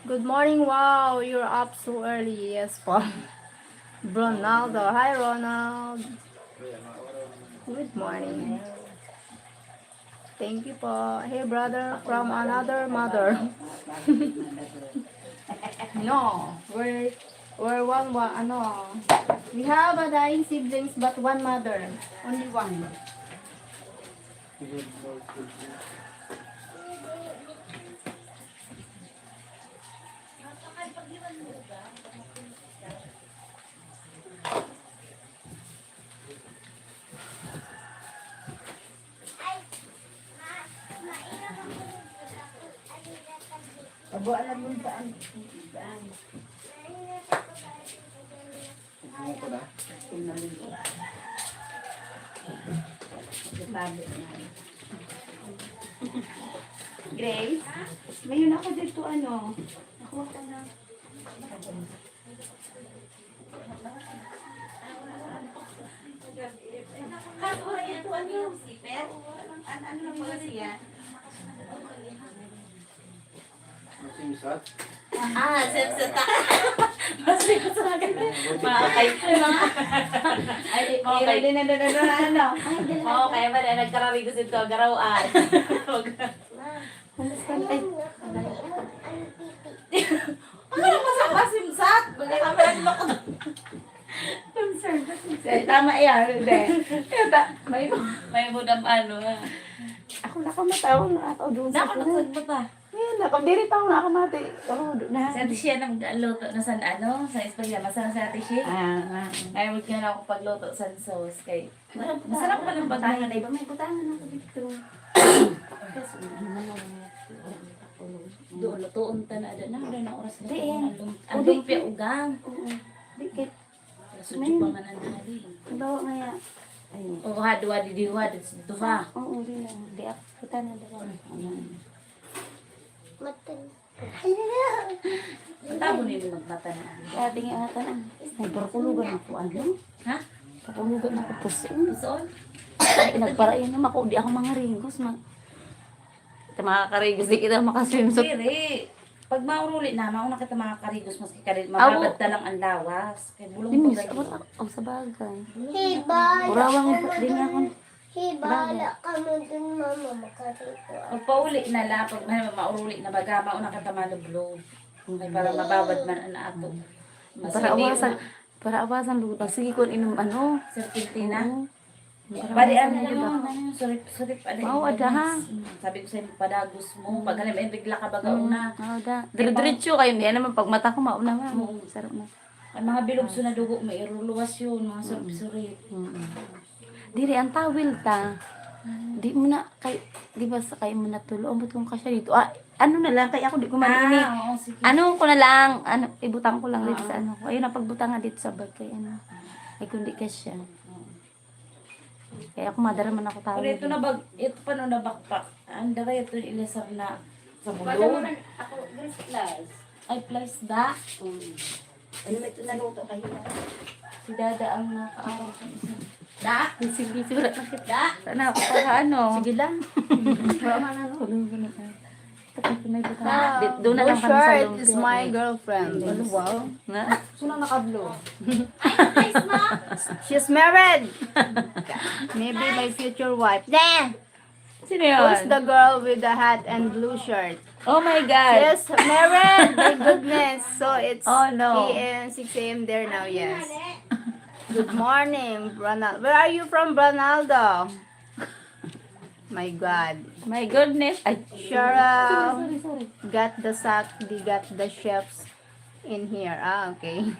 Good morning. Wow, you're up so early. Yes po. Ronaldo. Hi, Ronald. Good morning. Thank you po. Hey, brother from another mother. No, we're, we're one, one, ano, we have a nine siblings but one mother. Only one. Abo, alam mo saan? Saan? Ano ko na? Sinabi ko. Sabi na. Grace, mayroon ako dito, ano, nakuha ko na. Kaso ito, ano yung zipper? An-, ano lang pala siya? Masimsat. Ah, Simsat. Masimsat. Mga kay, mga, ay, mga kay, Hindi na doon ano ano. mga kay, ba na nagkarawi ko sa ito, garawan. Kumusta na? Ay, Ano lang masa masimsat? Bagay naman ang loko. Concern. Tama yan, hindi. Kaya ta, may May budam ano ha. Ako nakamatawa na ako doon sa Nako, nagsagpot pa. Ngayon, nakadiri pa ako nakamati. Oh, doon na. Sa ate siya nagluto na sa ano, sa Espanya, masarap sa ate siya. Ah, ah. Ngayon, huwag nga na ako pagluto sa sauce kay masarap pa ng batangan. Iba may butangan ako dito. Kasi ano naman, Doon, lutoon ta na, ada na, ada na oras na. Di, eh. Ang lum-, ang lumpia ugang. Oo. Di kit. Sudyo pa man ang dali. Halimbawa nga yan. Ayun. O, ha, duwa, di, di, duwa, di, duwa. Oo, di na. Di ako. Kita na daw. Ayan. Matabo nila magmata na. Dati nga ata na. Ay, barkulugan ako. Ano? Ha? Barkulugan ako. Puso. Pusoon? Ay, nagparayon naman ako. Di ako mangaringos. Ma Ito, mga karigos, di kita makaswimsuit. Diri. Pag mauruli na, mauna kita mga karigos, maski ka rin, Awo. Mababad ta lang ang lawas. Kay bulong Hindi, pa sa ganyan. Ang sabagay. Hibala Urawang ka mo din dun. ako. Hibala ka mo dun, mama. Makati ko. Pag pauli na lang, pag may mauruli na baga, mauna ka tamalublo. May para mababad man ang ato. Mas Para hindi awasan, ma- para awasan luto. Sige, kung inom ano. Serpentina. Oo. Bali, ano yun? Ano yun? Surip, surip, ano Mao, yun? ada, ha? Mm, sabi ko sa'yo, padagos mo. Pag alam, eh, bigla ka baga una. Oo, da. Dire-diretso kayo. Hindi naman pag mata ko, mauna nga. Oo. Sarap na. Ang mga bilog sa nadugo, may iruluwas yun. Mga surip-surip. Mm. Diri, ang tawil ta. Di mo na, kay, di ba sa kayo mo natulo? Ang butong ka siya dito. Ah, ano na lang, kaya ako di ko man ini. Ah, oo, sige. Ano ko na lang, ano, ibutang ko lang dito sa ano ko. Ayun, napagbutang nga dito sa bag kay ano. Ay, kundi ka siya. Kaya ako madara man ako Pero tawil. Ito na bag, ito pa no na backpack. Ang dara ito ilasar na sa Pwede mo bulong. rin, ako, green flies. Ay, plus da. Ano may ito naluto kayo? Si Dada ang nakaarap sa isa. Da? Sige, sige, wala na kita. Da? Sana ako pa ano. Sige lang. Wala man ano. Tulog na tayo. Tapos may butang. Di- Doon na Blue lang kami sa shirt loob. is my girlfriend. Ano, wow. Na? Sino naka-blue? She's married! Maybe my future wife. Nah! Sino Who's yun? The girl with the hat and blue shirt? Oh my God. She's married! My goodness! So it's Oh, no. P M, six A M there now, yes. Good morning, Ronald. Where are you from, Ronaldo? My God. My goodness. Ay, Cheryl sorry, sorry. Got the sack, they got the chefs in here. Ah, okay.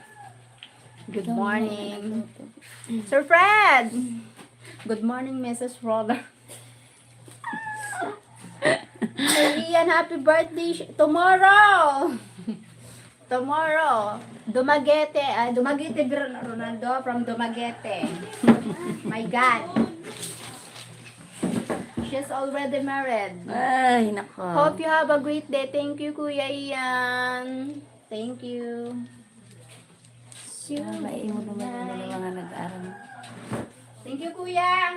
Good morning. Sir Fred! Good morning, Missus Roller. Sir Ian, happy birthday sh- tomorrow! Tomorrow, Dumaguete. Ah, Dumaguete, Br- Ronaldo from Dumaguete. My God. She's already married. Ay, nako. Hope you have a great day. Thank you, Kuya Ian. Thank you. Ah, maiimo naman ang mga nag-aaral. Thank you, Kuya.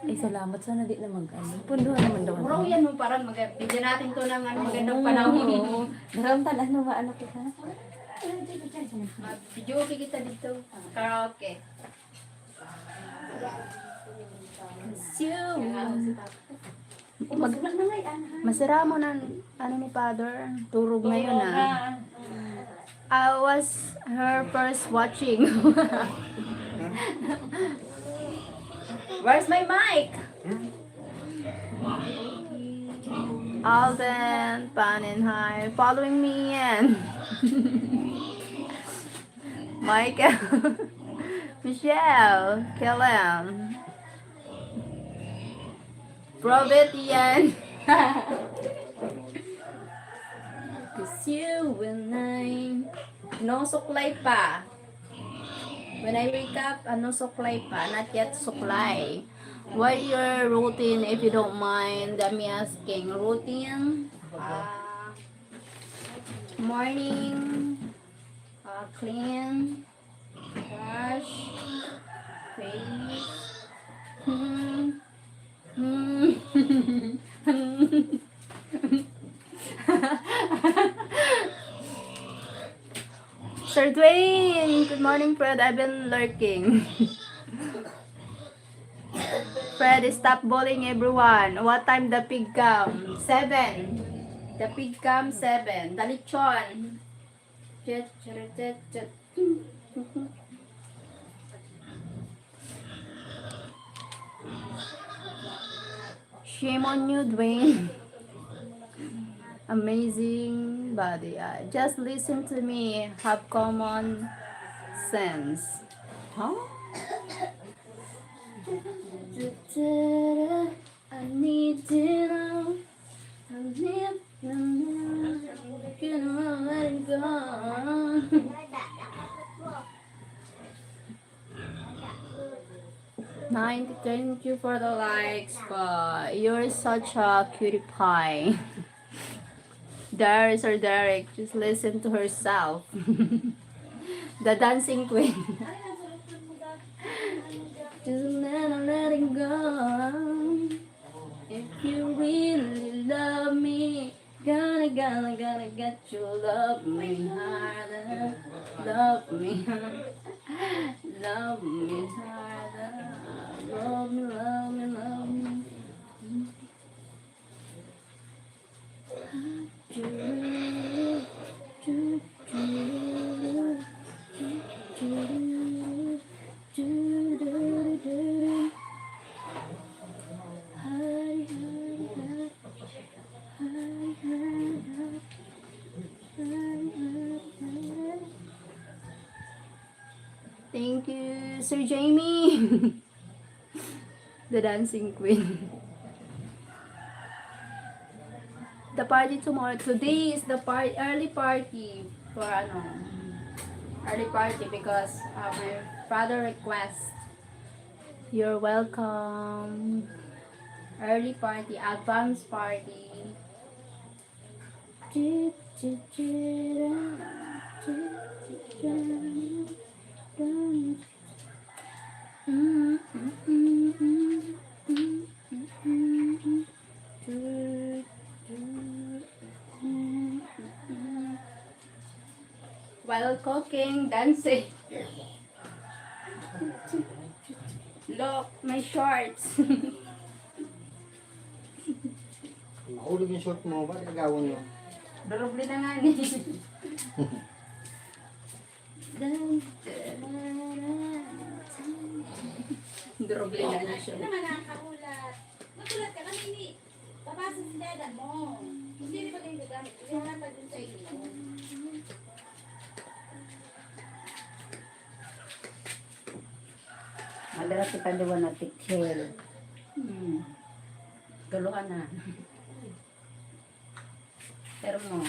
Ay, salamat. Sana di na mag-ano. Punduhan naman daw. Bro, yan mo parang mag- bigyan natin to ng ano, magandang panahon. Oo. Naramtan, ano ba, ano kita? Mag-videoke kita dito. Karaoke. Siu. Mag- Masira mo ng ano ni Father? Turog ngayon ah. I was her first watching. Where's my mic? Alden, Pan and Hi, following me in. Michael, Michelle, Kellen, Robert, Ian. Kasi when I, no suklay pa. When I wake up, ano suklay pa? Not yet suklay. What your routine, if you don't mind me asking? Routine? Ah, morning. Ah, Clean. Wash. Face. Hmm. Hmm. Sir Dwayne, good morning, Fred. I've been lurking. Fred, stop bullying everyone. What time the pig come? Seven. The pig come seven. Dalichon. Chet, chet, chet, chet. Shame on you, Dwayne. Amazing body. Uh, just listen to me. Have common sense. Huh? I need to know. I need to know. Can I let it go? Ninety, thank you for the likes, but you're such a cutie pie. Darius or Derek, just listen to herself. The dancing queen. Just let, let it go. If you really love me, gotta, gotta, gotta get you love me harder. Love me harder. Love me harder. Love me, love me, love me. Thank you, Sir Jamie. The dancing queen. The party tomorrow. Today is the par-, early party for, ano, early party because, uh, my father request. You're welcome. Early party, advance party. While cooking, dancing. Look, my shorts. Mahulog yung short mo, ba't gagawin mo? Durog na nga ni. Durog na nga ni siya. Ano naman ang kahulat? Maghulat ka kami ni. Babasa si dada mo. Hindi rin ba kayo gagamit? Hindi harap pa dun sa inyo. Madara kita duwa na teacher. Hmm. Tuluhan na. Pero mo,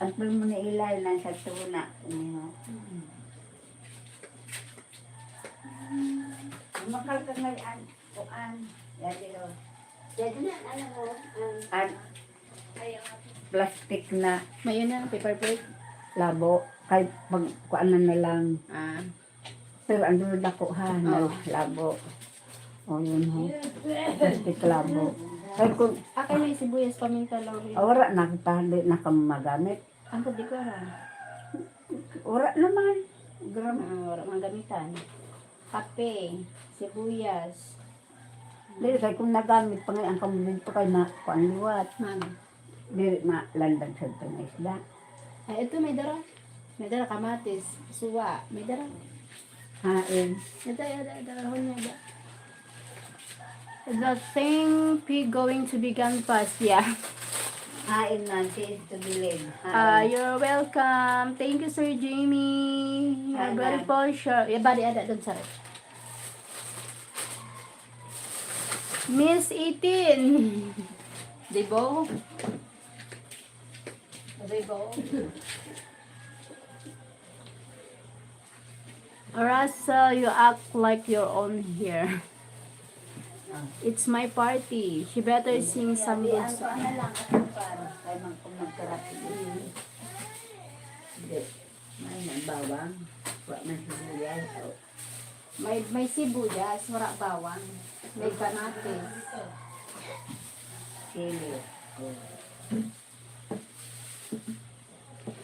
ang mo na ilay na sa tuna. Ano? Makal ka ngayon, kuan. Yati o. Yati na, ano mo? An plastic na. Mayo na, paper plate. Labo. Kay pag kuan na lang. Ah. Pero ang dulo dako ha, Oo. Labo. O, yun ho. Plastic labo. Ay, kung Ah, kay may sibuyas, paminta lang rin. Ah, wala na kita, hindi na kami magamit. Ang di ko aram. Wala naman. Gram- Ah, wala mang gamitan. Kape, sibuyas. Di, kay kung nagamit pa ngayon, ang kamulid pa kayo na, kuan liwat. Mano? Diri malandag sa itong isda. Ay, ito may dara. May dara kamatis, suwa. May dara. Hain. Ito, ito, ito, ito, may dara. The same pig going to be gone fast, yeah. Hain man, she is to be late. Ah, Hain. You're welcome. Thank you, Sir Jamie. You're Hain very man. For sure. Yeah, bali, ada dun, sir. Miss eighteen. Di ba? Di ba? Russell, you act like your own here. It's my party. She better sing some good song. Ano lang, ano para, kay mag-, kung magkarapit. Hindi. Bawang, wa man sibuyas. Oh. May, may sibuyas, wala bawang. May kamatis. Sili. Oh.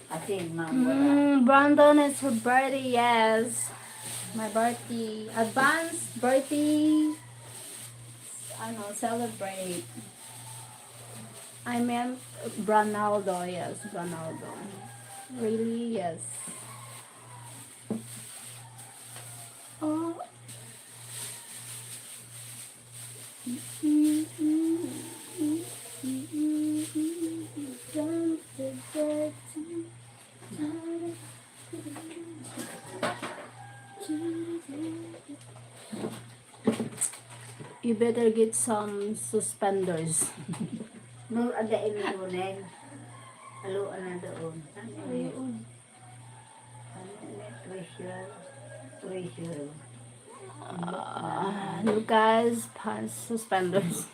Asin, ma'am, wala. Mm, Brandon, it's her birthday, yes. My birthday. Advance birthday. Ano, celebrate. I meant Ronaldo, yes, Ronaldo. Really, yes. Oh. You better get some suspenders. No, ada ini unen. Alo na doon. Ano yun? Ano yun? Pressure. Pressure. Ah, Lucas, pants, suspenders.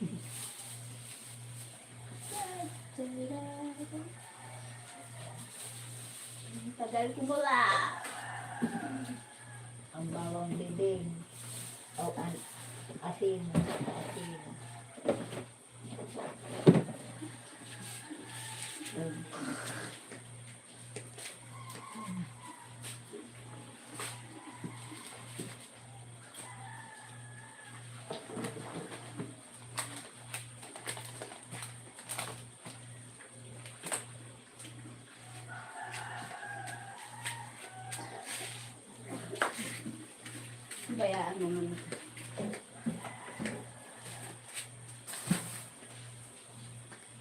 Tagal ko wala. Ang bawang bibig. O, an-, asin. Asin. Bayaan mo muna.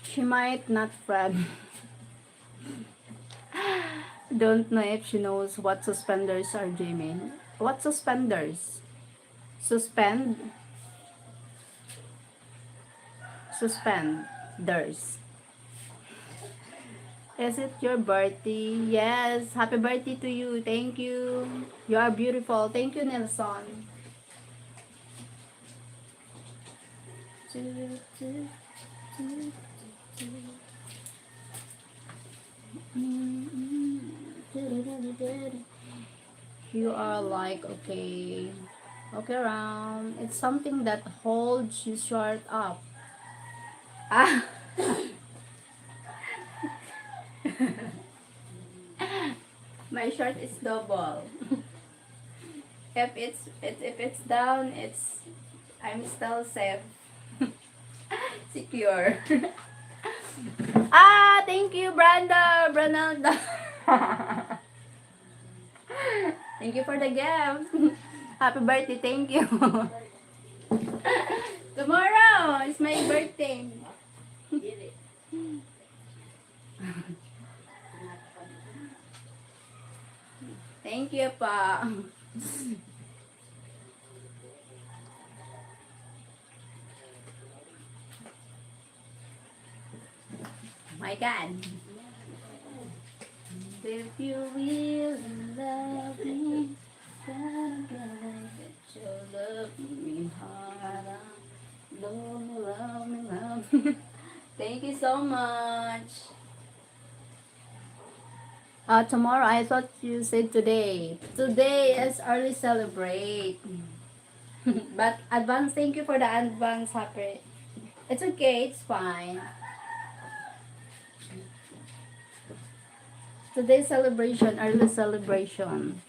She might not friend. Don't know if she knows what suspenders are, Jimmy. What suspenders? Suspend? Suspenders. Is it your birthday? Yes. Happy birthday to you. Thank you. You are beautiful. Thank you, Nelson. You are like, okay. Okay, round. It's something that holds you short up. Ah. My short is double. If it's, it, if it's down, it's, I'm still safe. Secure. Ah, thank you, Branda, Branalda. Thank you for the gift. Happy birthday, thank you. Tomorrow is my birthday. Thank you po. My God. If you really love me, gotta get it. You love me hard, love me, love me, love me. Thank you so much. Uh, tomorrow, I thought you said today. Today is early celebrate. But advance, thank you for the advance, happy. It's okay, it's fine. Today's celebration, early celebration.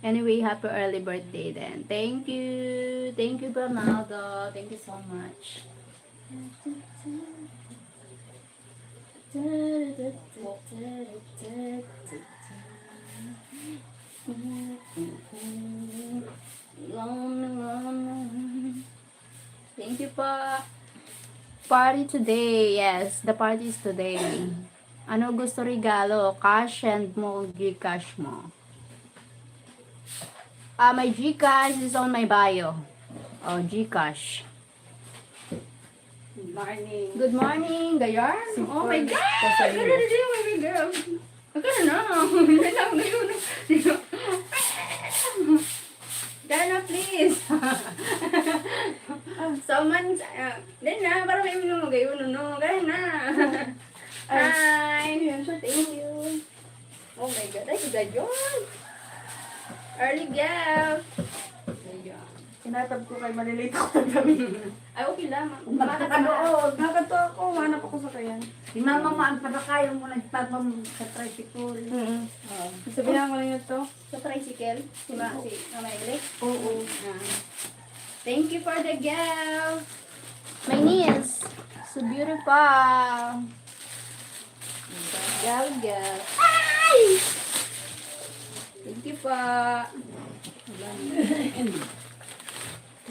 Anyway, happy early birthday then. Thank you. Thank you, Ronaldo. Thank you so much. Thank you po. Party today. Yes, the party is today. Ano gusto regalo? Cash, send mo, GCash mo. Ah, my GCash is on my bio. Oh, GCash. Good morning. Good morning, Gayan. Oh my God! Ganda na din, my girl. Magkano na? Hindi na ako ngayon. Dana, please. So, man, ah, Dana, para may minum mo gayon, no? Dana. Ay. Hi. Thank you. Oh my Gaday, gayon. Early girl. Gayon. Tinatab ko kay malilate ako pag gabi. Ay, okay lang. Kung magkakanood, nakato ako, hanap ako sa kayan. Si mama mo ang padakayan mo nagpagmam sa tricycle. Mm. Oo. Sabihan ko lang yun to. Sa tricycle? Si ma-, si Mama Eli? Oo. Ah. Thank you for the girl. My niece. So beautiful. Girl, girl. Ay! Thank you po.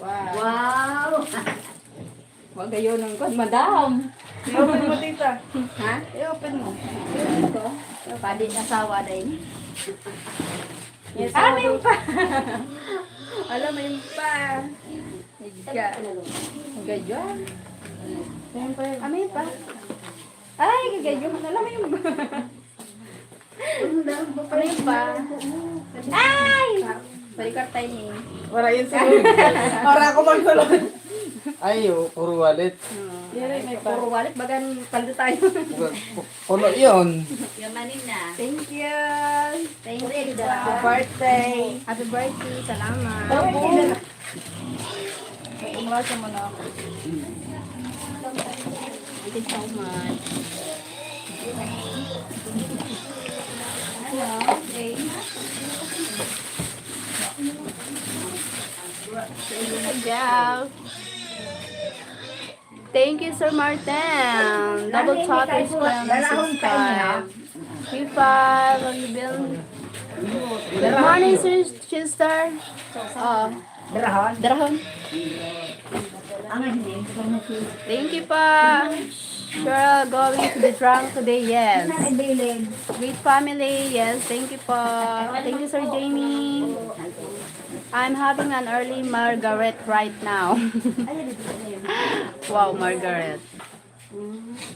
Wow. Wow! Wag gayon ang kwan, madam. I-open mo, tita. Ha? I-open mo. Ito. Padi asawa din. Yes, ah, may pa. Alam, may pa. Higa. Gayon. May pa. Ah, may pa. Ay, gagayon. Alam mo yung Ano pa? Ay! Baliktad tayo ni. Wala yung sunod. Para ako magsunod. Ay, oh, puro wallet. Hmm. Yari, may pa. Puro wallet, bagan paldo tayo. Pu-, pulo yun. Yung manin na. Thank you. Thank you. Happy birthday. Happy birthday. Salamat. Umawasan mo na ako. Thank you so much. Hello, Jay. Thank you, Sir Martin. Double tap is subscribe. P five, have you been? Good morning, sis-, sister. Oh. Darahon? Darahon. Ang hindi, hindi ko na si Thank you pa. Cheryl, going to be drunk today, yes. Saan ang bilid? Great family, yes. Thank you po. Thank you, Sir Jamie. I'm having an early Margaret right now. Wow, Margaret.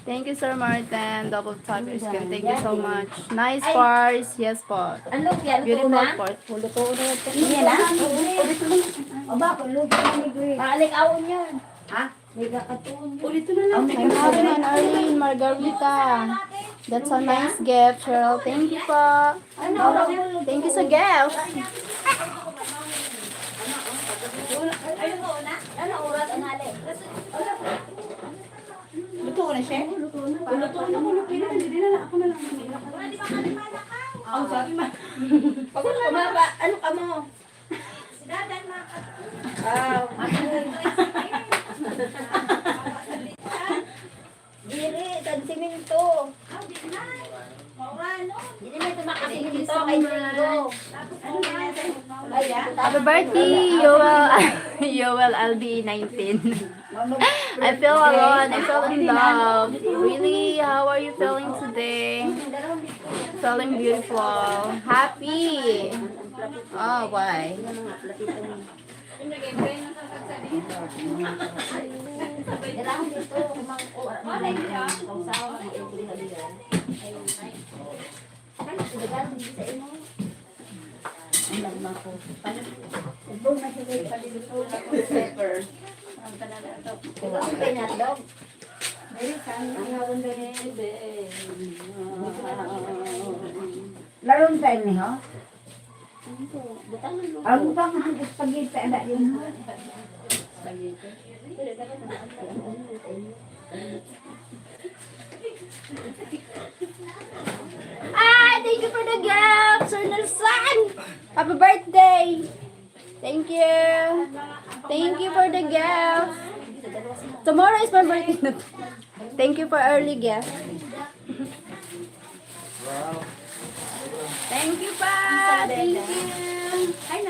Thank you, Sir Martin. Double tap is good. Thank you so much. Nice pars. Yes po. Ano, yan? Beautiful pars. Luto na yan. Yan na? Aba, luto na ni Grace. Alik awon yan. Ha? May kakatuon yun. Ulit na lang. I'm having an early Margarita. That's a nice gift, Cheryl. Thank you po. Thank you sa gift. Ano oras ang hali? Luto na siya? Luto na. Luto na, luto na. Hindi na lang. Ako na lang. Ang sabi ma. Pag kumaba, ano ka mo? Si Dadan, mga kat- Ah, diri, San Siminto. Diri na ito makasiminto kay Gringo. Happy birthday, Yoel, Yoel L B nineteen. I feel alone. I feel in love. Really? How are you feeling today? Feeling beautiful. Happy. Oh, why? Pepper. Ang tanan na ito. Ito ang kanyang dog. Laron tayo niyo? Ang pang spaghetti, ada yun. Spaghetti. Ay, thank you for the gift, Sir Nelson! Happy birthday! Thank you! Thank you for the gift! Tomorrow is my birthday. Thank you for early gift. Thank you pa! Thank you!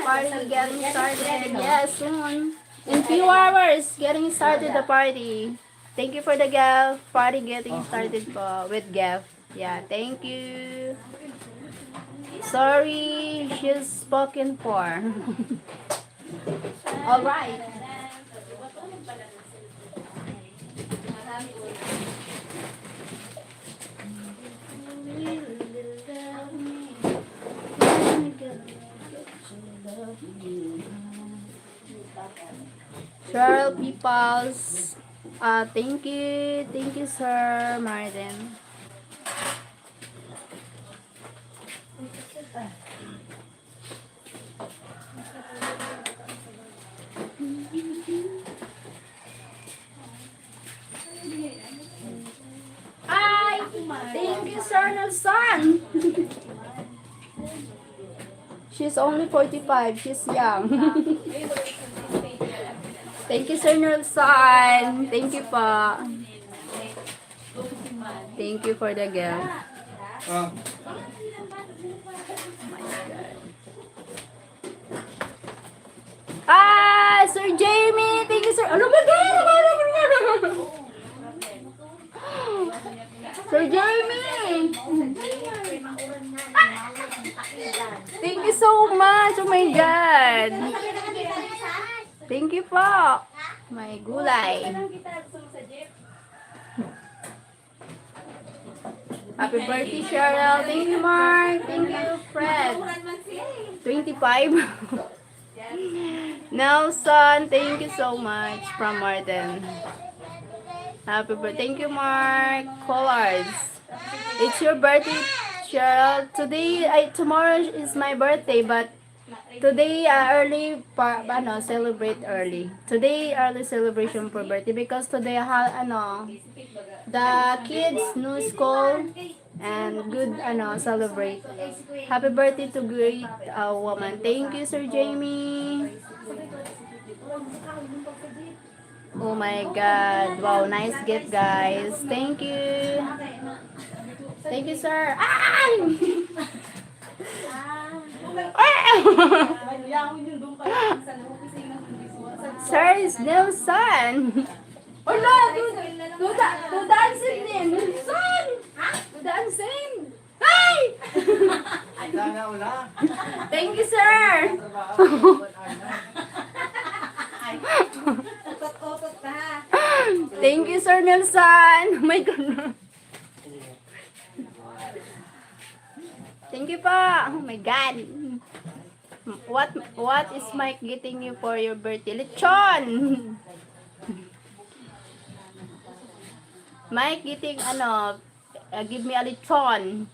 Party getting started. Yes, soon. In few hours, getting started the party. Thank you for the gift. Party getting started po with gift. Yeah, thank you. Sorry, she's spoken for. All right. Cheryl Peoples, ah, thank you, thank you, Sir Martin. Thank you, Sir Nelson. She's only forty-five. She's young. Thank you, Sir Nelson. Thank you po. Thank you for the gift. Ah, Ah, Sir Jamie! Thank you, Sir. Ano ba? Sir Jamie! Thank you so much. Oh my God. Thank you po. May gulay. Happy birthday, Cheryl. Thank you, Mark. Thank you, Fred. Twenty-five. Nelson, thank you so much from Martin. Happy birthday. Thank you, Mark. Colors. It's your birthday, Cheryl. Today, I, tomorrow is my birthday, but today, uh, early pa, ano, celebrate early. Today, early celebration for birthday because today, ha, ano, the kids no school and good, ano, celebrate. Happy birthday to great, uh, woman. Thank you, Sir Jamie. Oh my God. Wow, nice gift, guys. Thank you. Thank you, sir. Ay! Sir Nelson. Wala, to, to, to dancing din. Nelson! To dancing! Ay! Sana wala. Thank you, sir. Trabaho. Thank you, Sir Nelson. Oh my God. Thank you po. Oh my God. What what is Mike getting you for your birthday? Lechon! Mike getting, ano, uh, give me a lechon.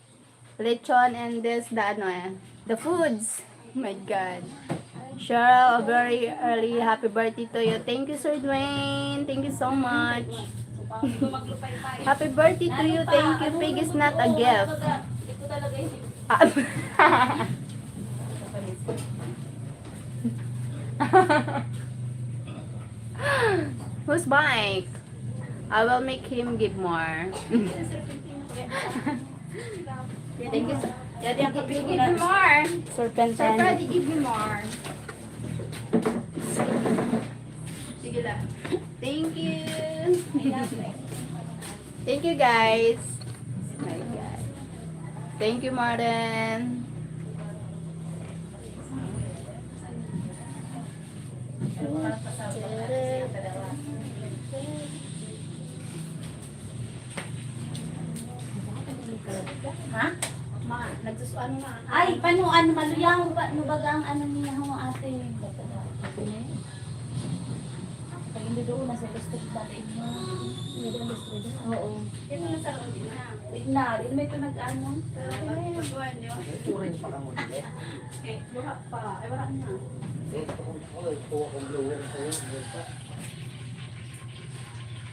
Lechon and this, the, ano, eh, the foods. Oh my God. Cheryl, a very early happy birthday to you. Thank you, Sir Dwayne. Thank you so much. Happy birthday to you. Thank you. Pig is not a gift. Ah. Who's Mike? I will make him give more. Thank you, sir. Daddy, ang kape ko na. Give me more. Sir Freddy, give me more. Sige lang. Thank you. Thank you, guys. My God. Thank you, Maren. Ha? Ma, nagsus-, ano na? Ay, paano, ano, maluyang ba, ano baga ang ano niya ho, ate? Pag hindi doon, nasa gusto ko dati. Oo. Ito na sa loob na. Tignan, hindi may ito nag-ano. Pero ano yun? Orange pa lang mo, di ba? Eh, luha pa. Ay, wala na. Eh, ito kong, oh, ito akong blower sa'yo, blower pa.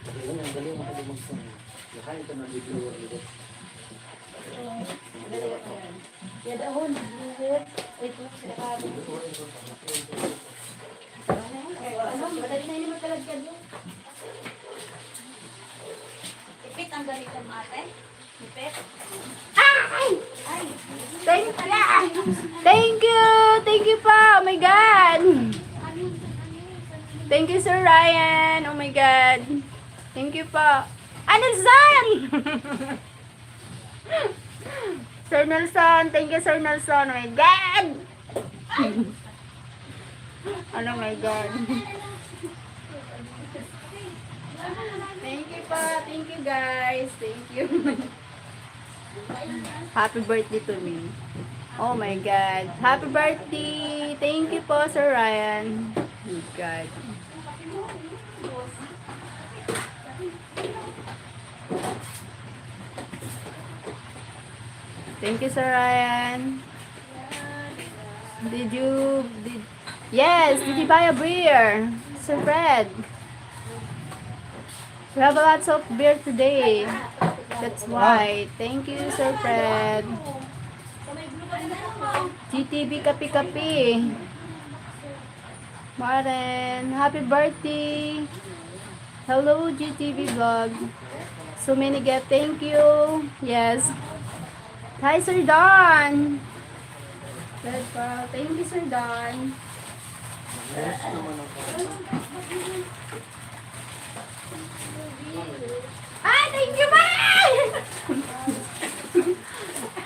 Ang galing, ang galing, ang galing magsunod. Lahat ito nag-blower dito. Yadahon, blower. Ito, sa karo. Ano, madali na yun, magkalagkad yun. Ipit ang ganito, ate. Ipit. Ay! Ay! Thank you! Thank you! Thank you po! Oh my God! Thank you, Sir Ryan! Oh my God! Thank you po! Ah, Nelson! Sir Nelson! Thank you, Sir Nelson! Oh my God! Ano, my God. Thank you pa. Thank you, guys. Thank you. Happy birthday to me. Oh my God. Happy birthday. Thank you po, Sir Ryan. Oh my God. Thank you, Sir Ryan. Did you, did, yes, did you buy a beer, Sir Fred? We have a lots of beer today. That's why. Thank you, Sir Fred. G T V Kapi-Kapi. Maren, happy birthday. Hello, G T V Vlog. So many get, thank you. Yes. Hi, Sir Don. Red Pearl. Thank you, Sir Don. Ay, thank you, Mark!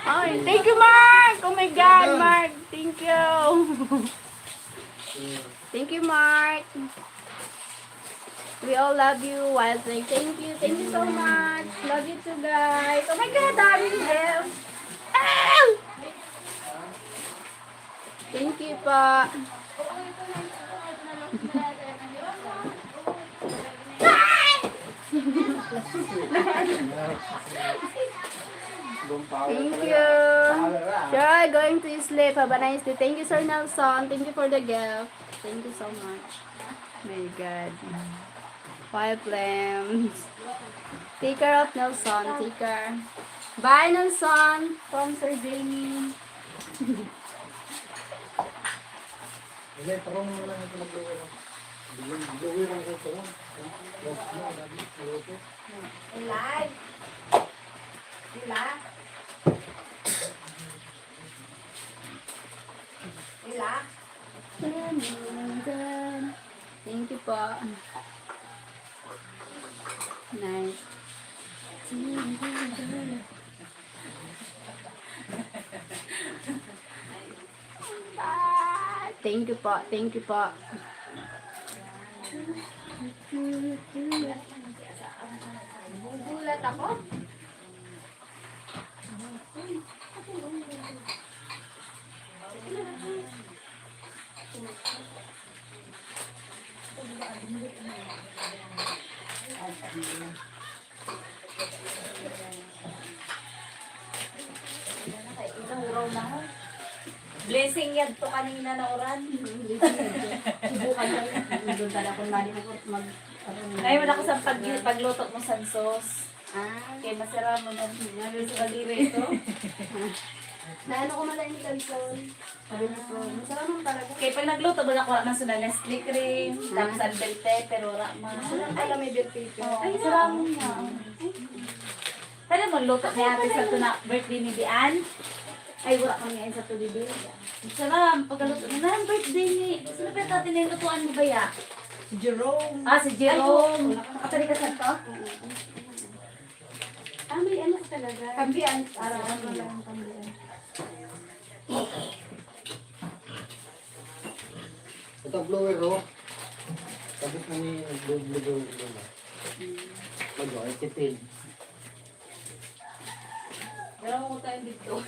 Ay, thank you, Mark! Oh my God, Mark! Thank you! Thank you, Mark! We all love you, Wildling. Thank you, thank you so much. Love you too, guys. Oh my God, daming help. Ah! Thank you po. Thank you. Sure, going to sleep. Have a nice day. Thank you, Sir Nelson. Thank you for the gift. Thank you so much. My God. Five lamps. Take care of Nelson. Take care. Bye, Nelson. From Sir Jamie. Hindi, parang mo lang ito mag-blower. Blower ang ito. Live. Sila. Sila. Thank you po. Nice. Thank you po. Thank you po. Gugulat ako. Blessing yan to kanina na uran. Subukan lang. Doon pala kung mali ako mag... Ay, wala ko sa pag-, pagluto mo, sansos. Ah. Kaya masarap mo na. Nalo sa kaliri ito. Naano ko mala yung kalson. Sabi ko, masarap naman talaga. Kaya pag nagluto, wala ko naman sa Nestle cream, tapos ang bell pepper, wala man. Masarap pala may bell pepper. Oo, ay, masarap nga. Alam mo, luto ni ate sa ito na birthday ni Dian. Ay, wala kami ngayon sa ito, Bibi. Sarap, pagkaluto na, "Nan, birthday ni, sino pa yung tatay na yung lutuan mo ba ya?" Si Jerome. Ah, si Jerome. Ay, oo. Nakatali ka sa ito? Ah, may ano ka talaga? Kambian. Para ano lang ang kambian. Ito blower, oh. Tapos na ni blower, blower, blower. Mag-, ay, tipid. Pero ako tayo dito.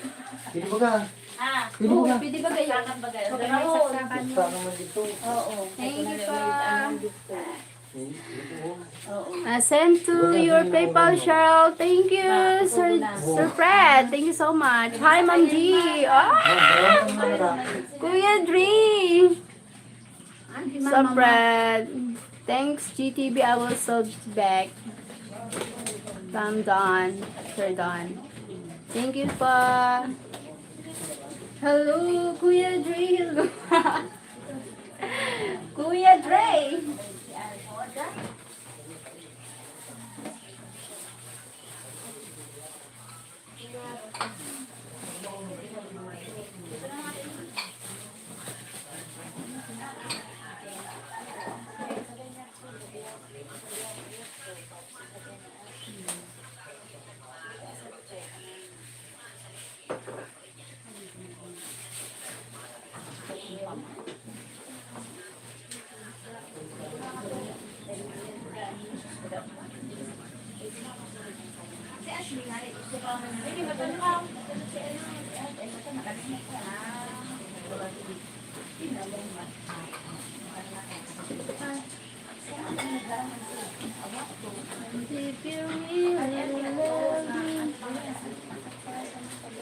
Pwede ba ka? Ah. Pwede ba ka? Pwede ba kayo? Saksakan ba kayo? Saksakan. Saksakan naman dito. Oo. Thank you po. Pwede na rin ang dito. Hmm, dito, oh. Oo. Ah, send to your PayPal, Cheryl. Thank you, Sir, Sir Fred. Thank you so much. Hi, Ma'am G. Ah! Kuya Dre. Sir Fred. Thanks, G T V. I will subscribe. From Don. Sir Don. Thank you po. Hello, Kuya Dre. Hello. Kuya Dre.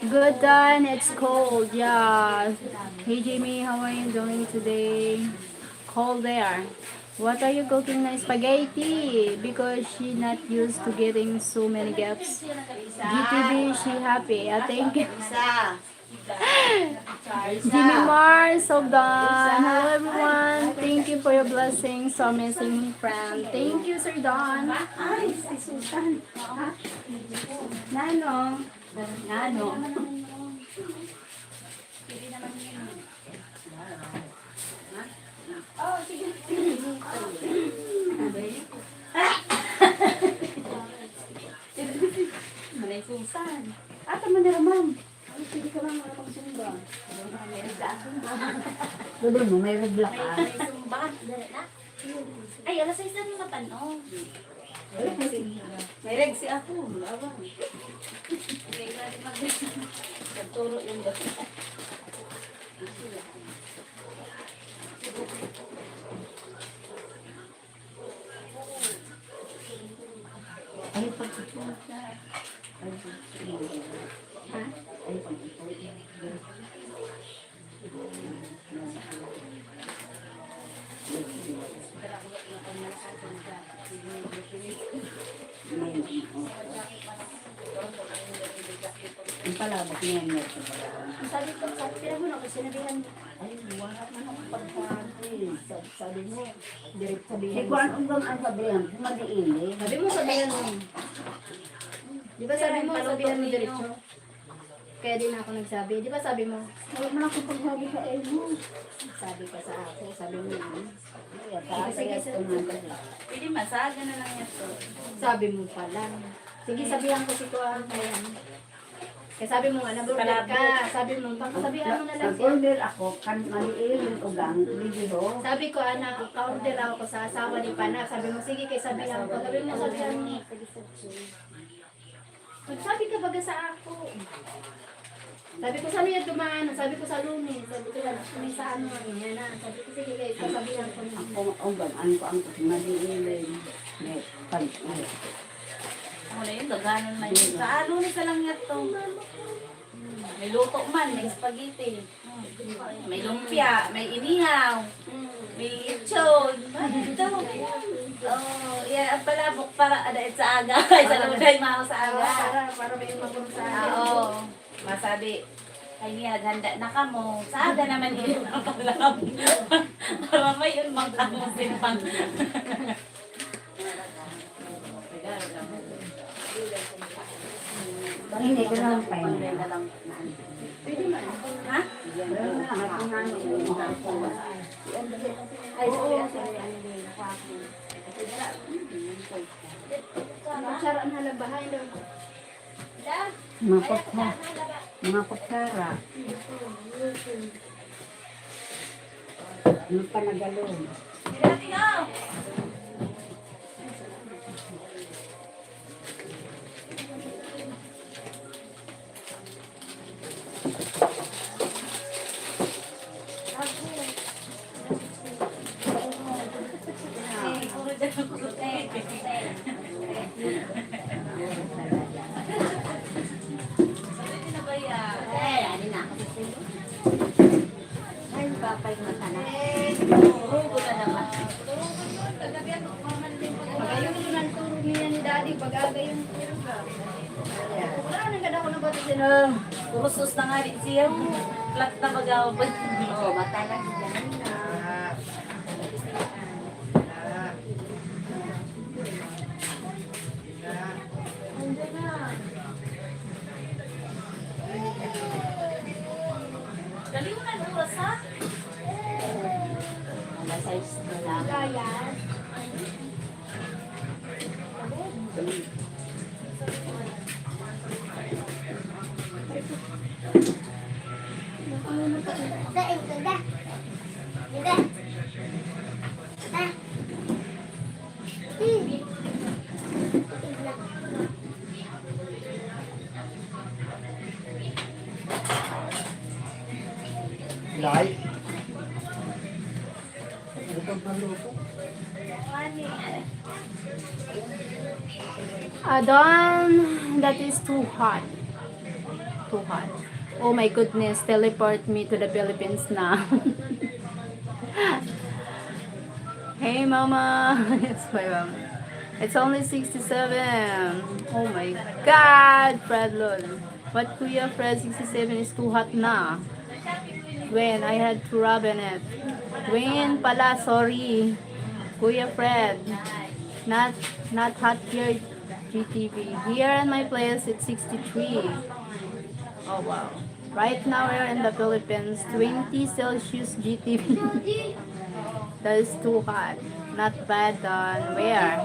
Good time, it's cold, yeah. Hey Jimmy, how are you doing today? Cold there. What are you cooking na spaghetti? Because she not used to getting so many gifts. G T V, she happy. Ah, thank you. Jimmy Mars, so Don. Hello, everyone. Thank you for your blessings. So amazing, friend. Thank you, Sir Don. Ay, si Susan. Ha? Nano? Nano? Manay Susan. Ata man na raman. Ay, pwede ka lang mga pagsumba. Sabi mo, may regla ka. May, may sumba. Dali na. Ay, alas sais na yung matanog. May regsi ako. Laban. Hindi na mag-, nagturo yung gabi. Ay, pag-ipon ka. Ay, pag-ipon. Ha? Ay, pag-ipon. Ang palabok niya, niya sa baga. Ang sabi ko, sabi, "Tira mo na," kasi sinabihan mo. Ay, wala man akong pagkain. Sabi, sabi mo, direct sabihin. Hindi ko ang ugang ang sabihan, kung madiin eh. Sabi mo, sabihan mo. Di ba sabi mo, sabihan mo diretso? Kaya di na ako nagsabi. Di ba sabi mo? Wala man akong pagsabi sa imo. Sabi ka sa ako, sabi mo yun. Ay, sige, sige, sige. Pwede masaga na lang yan to. Sabi mo pala. Sige, sabihan ko si Kuya, kaya ano. Kaya sabi mo nga, nag-order ka. Sabi mo, pagkasabihan mo na lang siya. Nag-order ako, kan maliit yung ugang, libiho. Sabi ko, anak, ka-order ako sa asawa ni Panak. Sabi mo, sige, kaya sabihan ko. Sabi mo, sabihan mo. Magsabi ka baga sa ako. Sabi ko, "Saan niya dumaan?" Sabi ko, "Sa Lumi." Sabi ko, "Yan, may sa ano, ano, yan na." Sabi ko, "Sige, guys, sasabihan ko na." Ako, ang bag-an ko, ang madiin, may pag-, may. Ako na yun, gaganon na yun. Sa Lumi sa lang yan to. May luto man, may spaghetti. May lumpia, may inihaw, may lechon. Ito. Oh, yan ang palabok para ada sa aga. Ay, sa luday, mao sa aga. Para, para may magulong sa aga. Ah, oo. Masabi, "Ay, niya, naghanda na kamo." Sa aga naman yun ang palabok. Para may yun, magtapos din pang. Hindi ko lang pa yun. Ha? Ay, sorry, sorry. Ano, naku ako. Kutsara na lang, bahay daw. Mga kutsa-, mga kutsara. Ano pa nagalon? Ay, papay mata na. Turugo na naman. Magayon ko ng turog niya ni Daddy, pag-aga yung turog, ah. Wala nang kada ko nabati sila. Purusos na nga rin siya. Flat na mag-awag. Oo, mata na siya. Dali mo na, oras, ha? Alas sais na lang. Lai. Adon, that is too hot. Too hot. Oh my goodness, teleport me to the Philippines now. Hey, Mama! It's my mom. It's only sixty-seven. Oh my God, Fred Lol. What, Kuya Fred, sixty-seven is too hot na. When I had to rub in it. When pala, sorry. Kuya Fred, not, not hot here, G T V. Here in my place, it's sixty-three. Oh, wow. Right now, we're in the Philippines, twenty Celsius G T V. That is too hot. Not bad, Don. Where?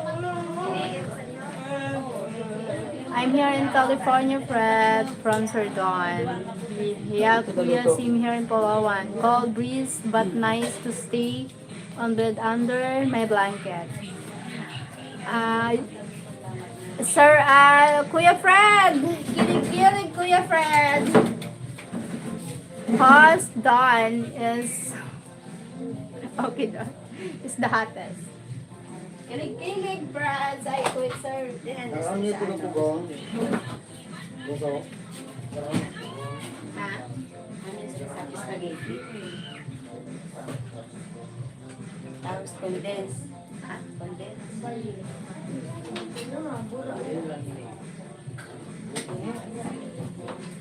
I'm here in California, Fred, from Sir Don. Yeah, Kuya, same here in Palawan. Cold breeze, but nice to stay on bed under my blanket. Ah, Sir, ah, Kuya Fred! Kilig-kilig, Kuya Fred! Host Don is, okay, Don. Is the hottest. Kilig-kilig, Brad! Ay, Kuya Sir. Yan, Alam niyo, is tinutubong. Gusto? Ha? Ano yung spaghetti? Tapos condense. Ha? Condense.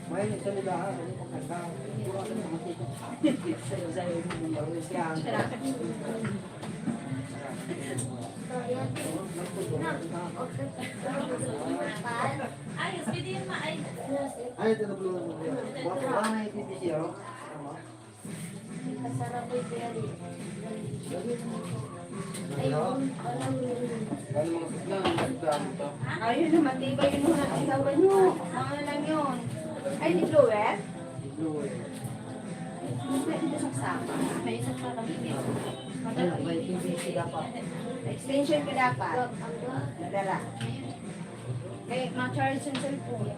May salita, ano, pagkanta. Sa'yo, sa'yo, yung barangay siya. Ayos, pwede yun, ma-, ay. Ay, ito na pala. Bukas pa na yung P P C, oh. Masarap yung peri. Ayun, mga sudlan, mga sudlan ito. Ayun, matibay yung mga asawa nyo. Mga ano lang yun. Ay, di blower? Di blower. May isang sama. May isang pa kami. Ayun, may P V C dapat. Extension ka dapat. Nadala. Kaya ma-charge yung cellphone.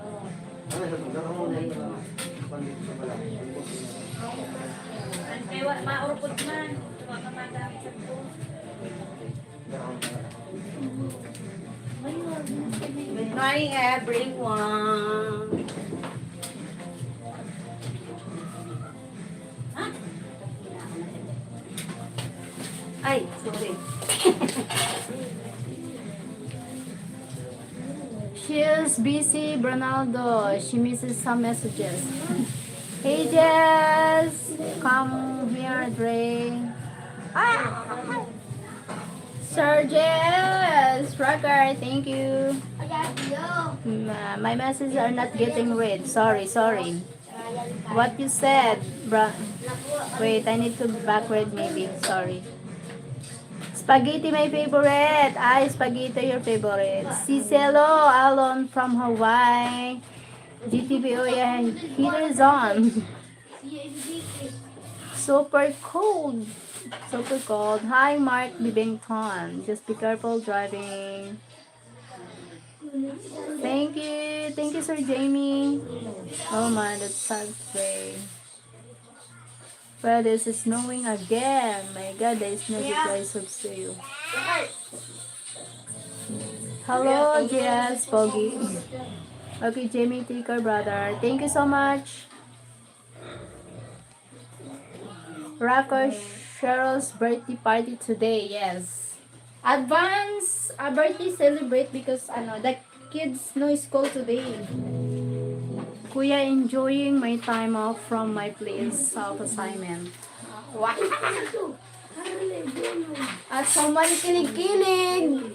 Ano sa tunggal? Ano na yung pandito sa pala? Ang kaya wa-, maurpod man. Wa ka magamit sa phone. Good morning, everyone. Ay, sorry. She is busy, Bernardo. She misses some messages. Hey, Jess! Come here, Dre. Ah! Sir Jess! Rocker, thank you. My, my messages are not getting read. Sorry, sorry. What you said, bra-, wait, I need to back read maybe. Sorry. Spaghetti my favorite. Ay, spaghetti your favorite. Si Celo Alon from Hawaii. G T V, oh yeah, heater is on. Super cold. Super cold. Hi, Mark Bibengton. Just be careful driving. Thank you. Thank you, Sir Jamie. Oh man, that's sad day. Well, this is snowing again. My God, there is no reply to you. Hello, J S Pogi. Okay, Jamie, take care, brother. Thank you so much. Rocco Cheryl's birthday party today, yes. Advance, a birthday celebrate because, ano, the kids no school today. Kuya, enjoying my time off from my place of assignment. Wow! At someone kilig-kilig.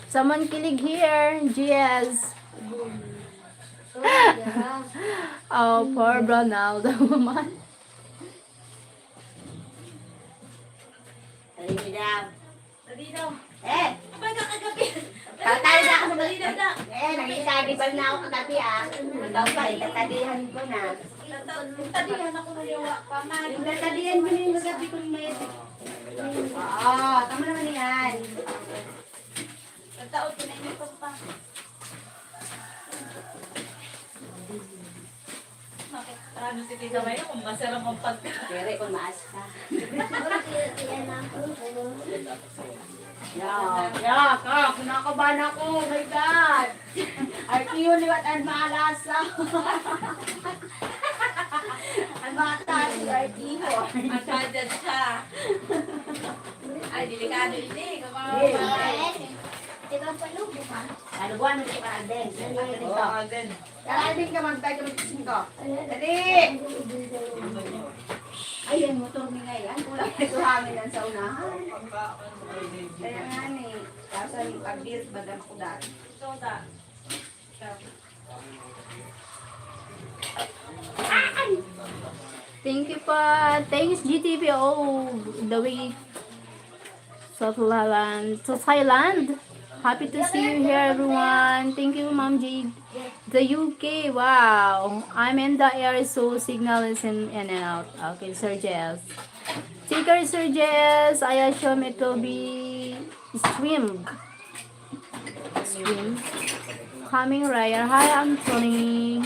Someone kilig here, G S. Oh, poor Ronaldo man. Dali daw. Dali daw. Eh! Abay ka kagabi. Patay na ako sa Dali daw, daw. Eh, nagkikagibal na ako kagabi, ah. Ikaw pa, itatadihan ko na. Tata-, tadihan ako ng yawa pa, man. Yung tatadihan ko na yung kagabi kung may... Oo, tama naman yan. Nagtaod ko na inyo pa. Ano si Tita Mayo kung masarap ang pagkain? Pwede kung maas ka. Ya, ya, ka, kinakabahan ako. Oh my God. Arkiyo liwat ang maalasa. Ang mga taas, Arkiyo. Ang budget siya. Ay, delikado. Ano buwan mo siya, Alden? Oo, Alden. Alden ka, magtay ka, magkising ka. Dali! Ay, ang motor ni ngayon. Kulang na ito hangin yan sa unahan. Kaya nga ni, kaso ang pag-build, madam ko dati. Thank you po. Thanks, G T V O, the way sa Thailand. Sa Thailand. Happy to see you here, everyone. Thank you, Ma'am Jade. The U K, wow. I'm in the air, so signal is in and out. Okay, Sir Jess. Take care, Sir Jess. I assume it will be streamed. Stream. Coming right. Hi, Anthony.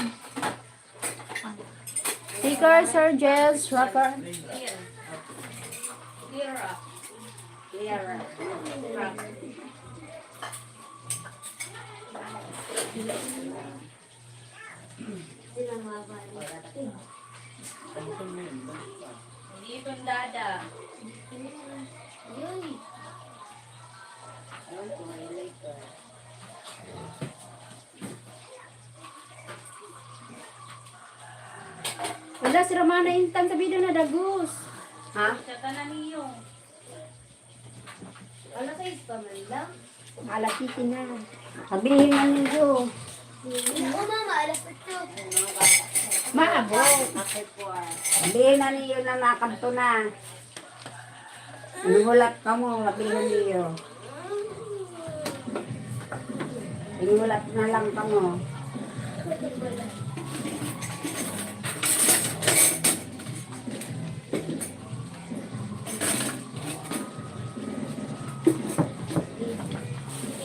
Take care, Sir Jess. Rocker. Dito, dada. Yun. Wala, si Romana Intang sa bida na dagos. Ha? Sa tanan niyo. Alas sais pa man lang. Alas siyete na. Sabihin na ninyo. Oo, mama, alas otso. Maabot. Sabihin na ninyo na nakanto na. Inulat kamo, sabihin niyo. Inulat na lang kamo.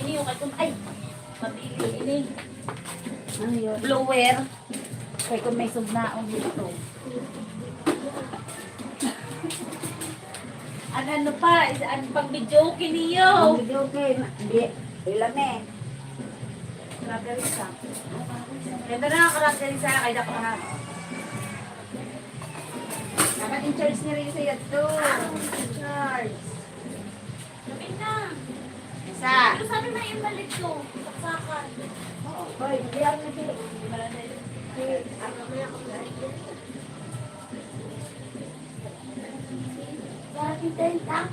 Ini yung katong, ay, mabili ini. Ano yun? Blower. Kaya kung may sugnaon dito. Ang ano pa, is, ang pag-videoke niyo. Ang videoke, ma-, di, ilan eh. Karaterisa. Ganda na ang karaterisa, kaya ka na. Dapat in charge ni Risa yan to. In charge. Gabi na. Isa. Pero sabi mo yung balik ko, saksakan. Oo, hoy, hindi ako nag-, si, ano, Darating treinta.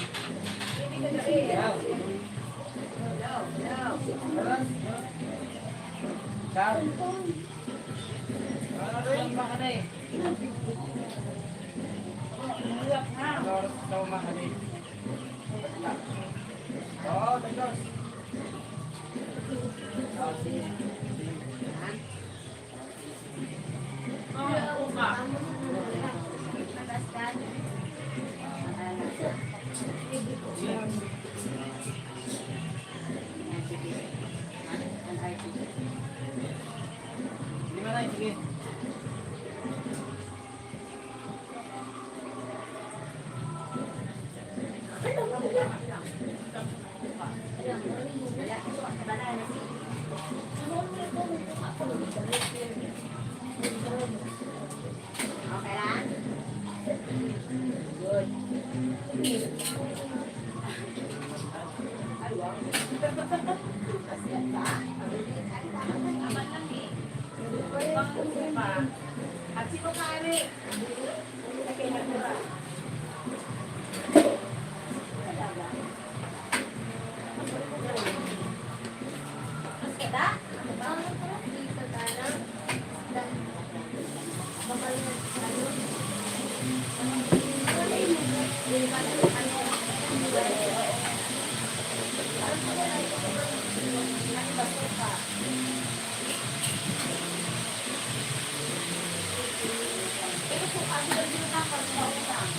Pero kung ano daw yun ang pagkautang,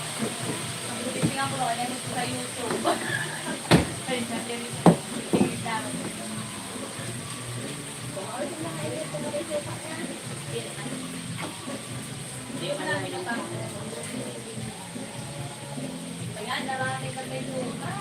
ang buti nga po, alam mo sa YouTube. Ay, sabi rin sa YouTube. Hindi ko na pinapakita. Ayan, narami ka kay Luka.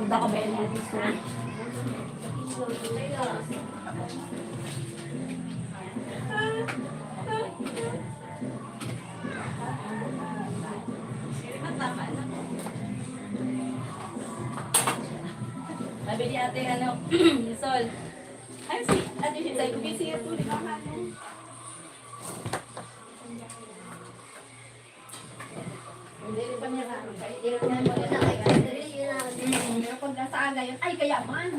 Baka ba yan, ate? Sabi ni ate, ano, Sol, ay, si ate, sabi ko, busy ako, di ba, ano? Hindi pa niya na, hindi pa niya na, kaya, pero pag nasa aga yun, ay, kayaman.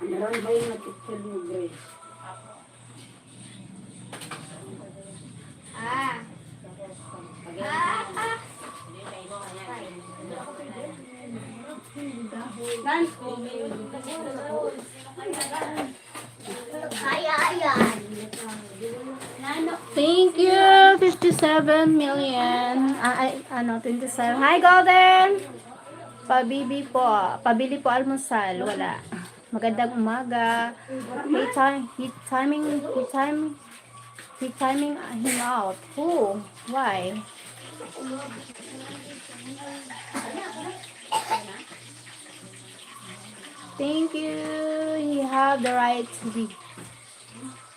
Meron ba yung natutulog, Grace? Ah. Ah, ah. Kaya, ayan. Thank you, fifty-seven million. Ah, ay, ano, twenty-seven. Hi, Golden! Pabibi po. Pabili po almusal. Wala. Magandang umaga. He time, he timing, he time, he timing him out. Who? Why? Thank you. He have the right to be.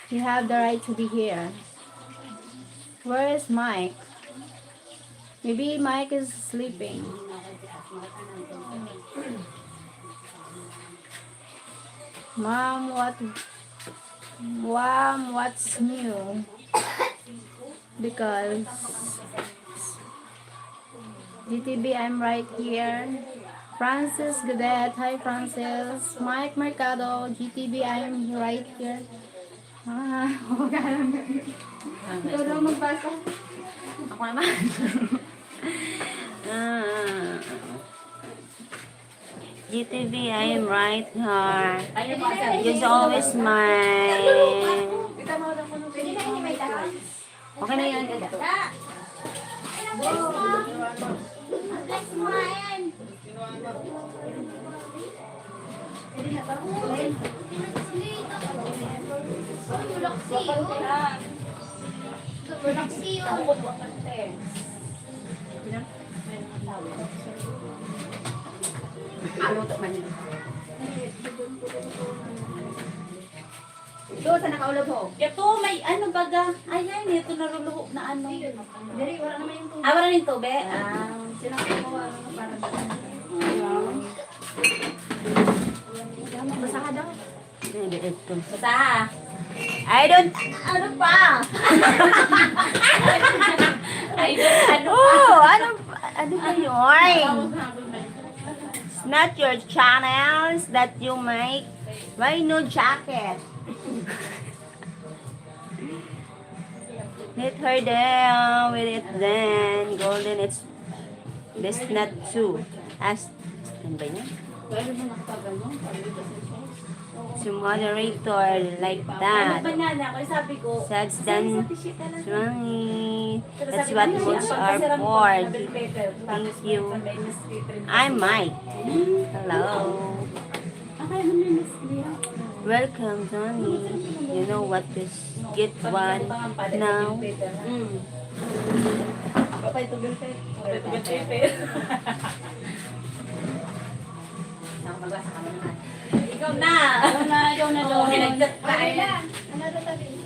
He have the right to be here. Where is Mike? Maybe Mike is sleeping. Mom, what, Mom, what's new? Because G T V, I'm right here. Francis Gadet, hi Francis. Mike Mercado, G T V, I'm right here. Ah, huwag ka lang. Ikaw daw magbasa. Ako naman. Ah. G T V, I am right here. As always, my... Okay na yan. Maluto man yun. Ito, sa nakaulog ho. Ito, may ano baga. Ayan, ito naruluho na ano. Dali, wala naman yung tubig. Ah, wala na yung tubig? Ah. Sila ko, ano, para ba? Basa ka daw. Hindi, ito. Basta, I don't, ano pa? I don't, ano pa? Oh, ano, ano ba yun? It's not your channels that you make. Why no jacket? Let her down with it then. Golden, it's best not to. As, ano ba yun? Si moderator like that. Ano ba nga na? Kaya sabi ko, Sads dan Swangi. That's what moods are for. Thank you. I'm Mike. Hello. Welcome, Johnny. You know what to get one now. Mm. Papay to girlfriend. Papay to girlfriend. Ikaw na. Ikaw na, ikaw na, Johnny. Pinagkat tayo. Ano na tabi?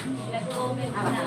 Pinag-comment na.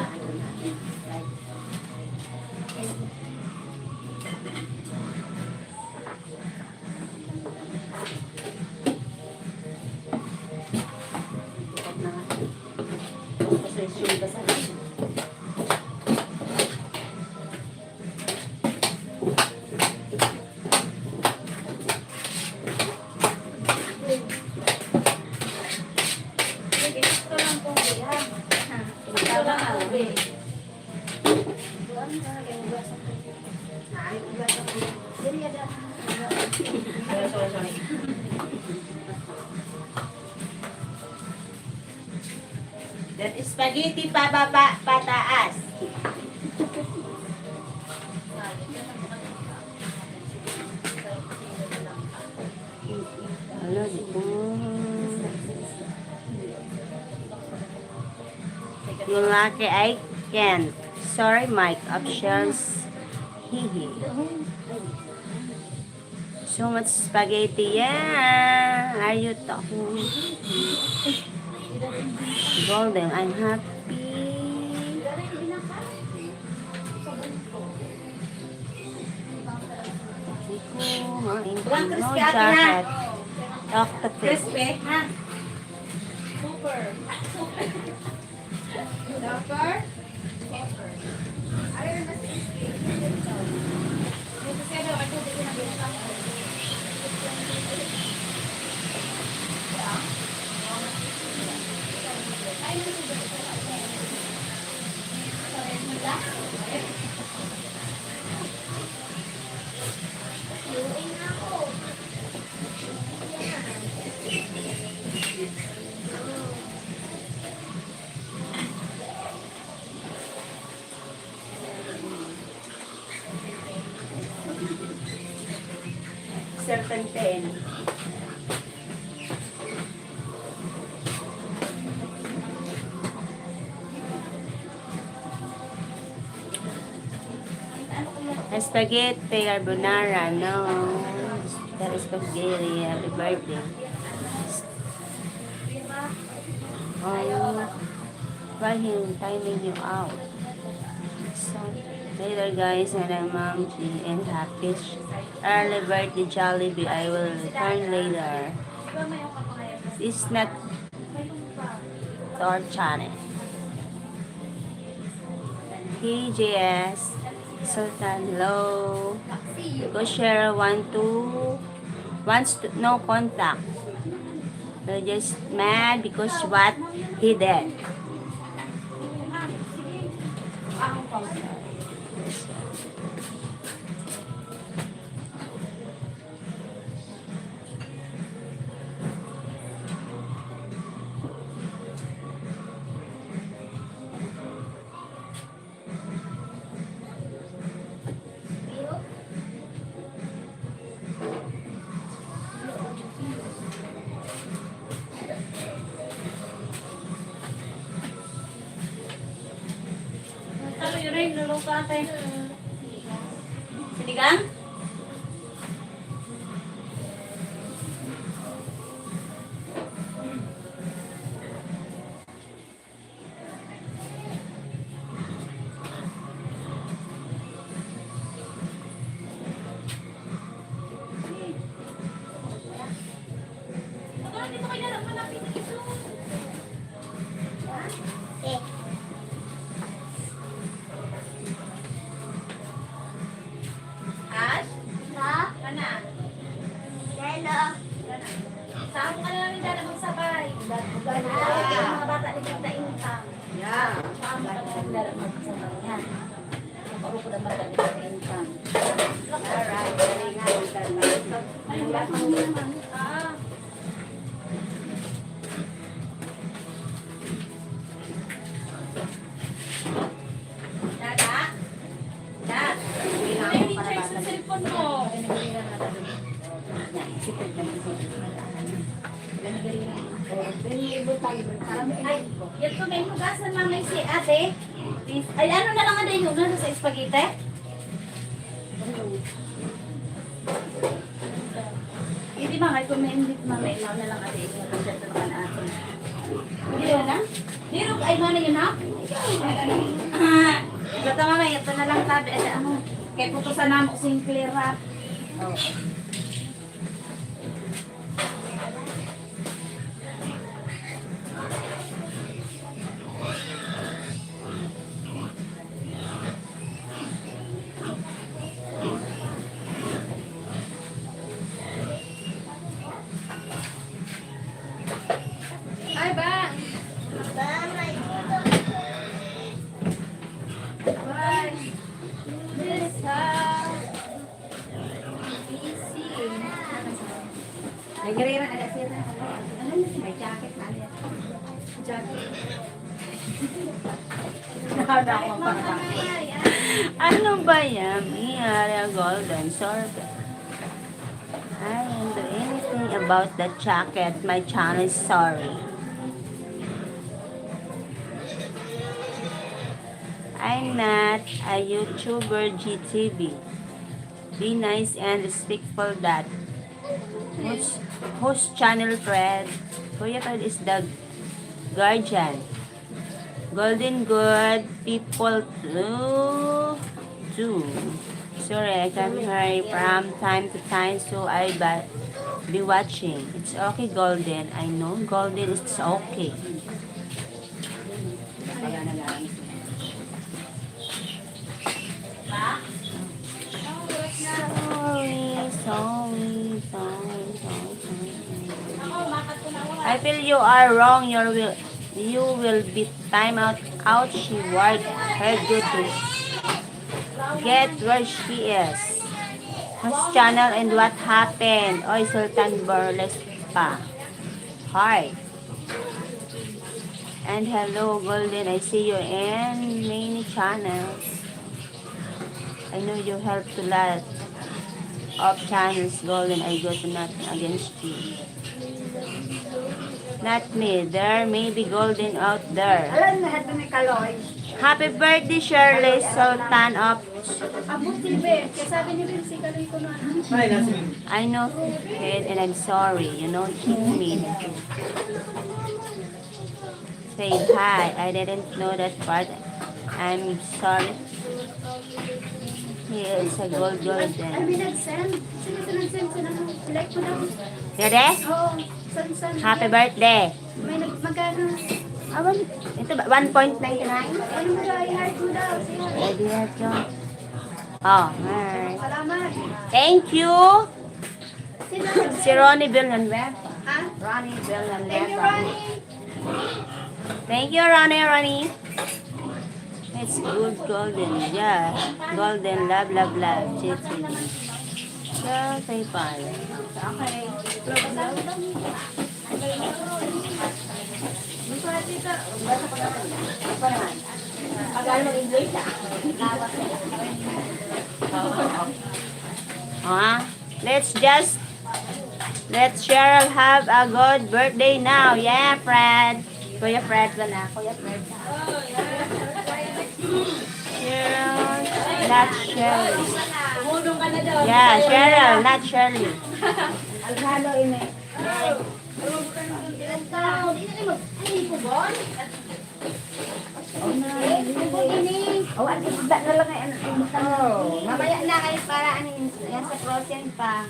That spaghetti pababa, pataas. Alas dos. You're lucky I can't. Sorry, Mike. Options. Hihi. So much spaghetti. Yeah. Are you talking? Golden, I'm happy. Walang crispy, ate, ha? Talk to crispy. Crispy, ha? Super. Super. Super. Ay, mas crispy. Certain ten. Spaghetti carbonara, no. That is spaghetti, happy birthday. Oh, why him timing you out? So, later guys, and I'm Mom G and happy early birthday, Jollibee. I will return later. It's not to our channel. K J S Sultan, hello. Go share one, two, wants to, no contact. So just mad because what he did. Ano yun, Ray? Luluto ate. Sinigang? Ash? Ha? Kana? Hello. Saan ka na lang yung dala magsabay? Dala. Mga bata ni Tita Intang. Yeah. Saan ka na lang dala magsabay? Yan. Ang parupod ang bata ni Tita Intang. Alright. Galing nga, Intang. Ay, ang bata mo naman. Ah. Dada? Dad? Ay, ni-charge sa cellphone mo. Ay, yan to, may hugasan, mamay, si ate. Ay, ano na lang, ano yung nasa sa spaghetti? Hindi, mama, kung may hindi, mama, ikaw na lang, ate, ikaw na siya sa mga ate. Hindi na? Hindi, Rok, ay, mama, yun, ha? Ah, basta, mama, ito na lang, tabi, ate, ano, kay puto sa namo, simple rap. Oh. Ay, ba? Bye. This house. Nagirira na siya. Ano, may jacket na niya. Jacket. Ano ba yan? Miyara Golden Sorbet. I don't do anything about the jacket. My channel is sorry. I'm not a YouTuber, G T V. Be nice and respectful that. Whose, whose channel, Fred? Kuya Fred is the guardian. Golden good people too. Too. Sorry, I can't hear from time to time, so I ba be watching. It's okay, Golden. I know Golden is okay. Sorry, sorry, sorry, sorry, sorry. I feel you are wrong. You will, you will be time out. Out, she work her duty. Get where she is. Whose channel and what happened? Oy, Sultan Burles pa. Hi. And hello, Golden. I see you in many channels. I know you help to lot of channels, Golden. I got nothing against you. Not me. There may be Golden out there. Alam na ito ni Kaloy. Happy birthday, Shirley Sultan of Abot si Ben. Kaya sabi ni Ben, si Kaloy ko na. I know, Fred, and I'm sorry. You know, hit me. Say hi. I didn't know that part. I'm sorry. He is a gold Ay, golden. May nag-send. Sino sa nag-send? Sino nag-like ko daw? Dede? Oo. San, san? Happy birthday. May nag-, magkano? Awan, ito ba? One point nine nine? Ano mo daw? I-heart mo daw. Sige. Ready na ito. Oh, hi. Salamat. Thank you. Sino? Si Ronnie Villanueva. Ha? Ronnie Thank you, Villanueva. Ronnie. Thank you, Ronnie, Ronnie. It's good, golden. Yeah. Golden, love, love, love. Chichi. So, say bye. Okay. Ah, let's just, let Cheryl have a good birthday now. Yeah, Fred. Kuya Fred wala. Kuya Fred. Cheryl, not Shirley. Yeah, Cheryl, not Shirley. Alhalo ini. Oh, ano, isda na lang ay ano. Oh, mamaya na kayo para ano yun, yan sa frozen pa.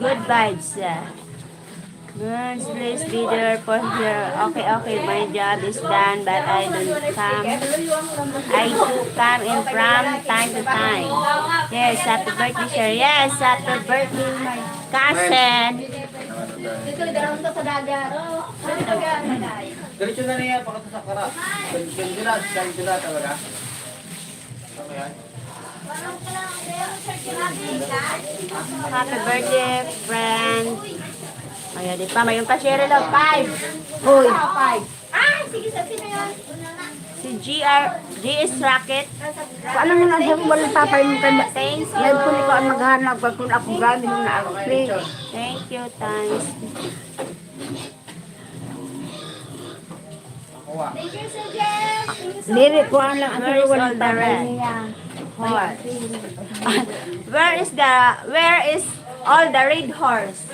Good vibes, ah. Mons, please be there for here. Okay, okay, my job is done, but I don't come. I do come in from time to time. Yes, happy birthday, sir. Yes, happy birthday, my cousin. Dito, dahon ka sa dagat. Dito ka. Diretso na niya, pakita sa kara. Gandula, gandula talaga. Ano yan? Happy birthday, friend. Ayan, di pa. Mayroon pa, Cheryl, oh. Five. Hoy, Ah, five. Ah, sige, sa sino yun? Si G R, G S Rocket. Kung ano mo nang sabi, walang papay mo kay ba? Thank you. Yan po ikaw ang maghanap pag kung ako grabe mo na ako. Please. Thank you, thanks. Thank you, Sir Jeff. Thank you so Dili ko ang lang Where is all the red? Horse. Where is the, where is all the red horse?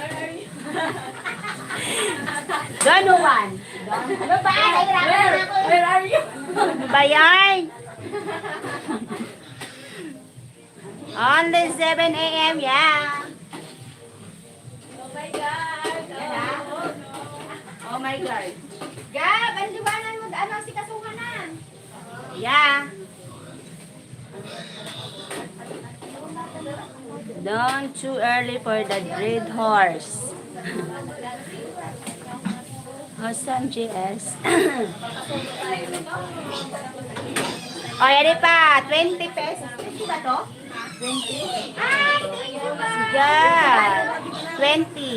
Don't know one. Ano ba? Nahirapan na ako. Where are you? Ano ba yan? Only seven A M, yeah. Oh my God. Oh my God. Gab, ang liwanag mo, ano, si kasuhanan? Yeah. Don't too early for the red horse. Asan G S? O, yan pa. Twenty pesos. Ba to? Twenty. Ay, thank you, God. God. Twenty.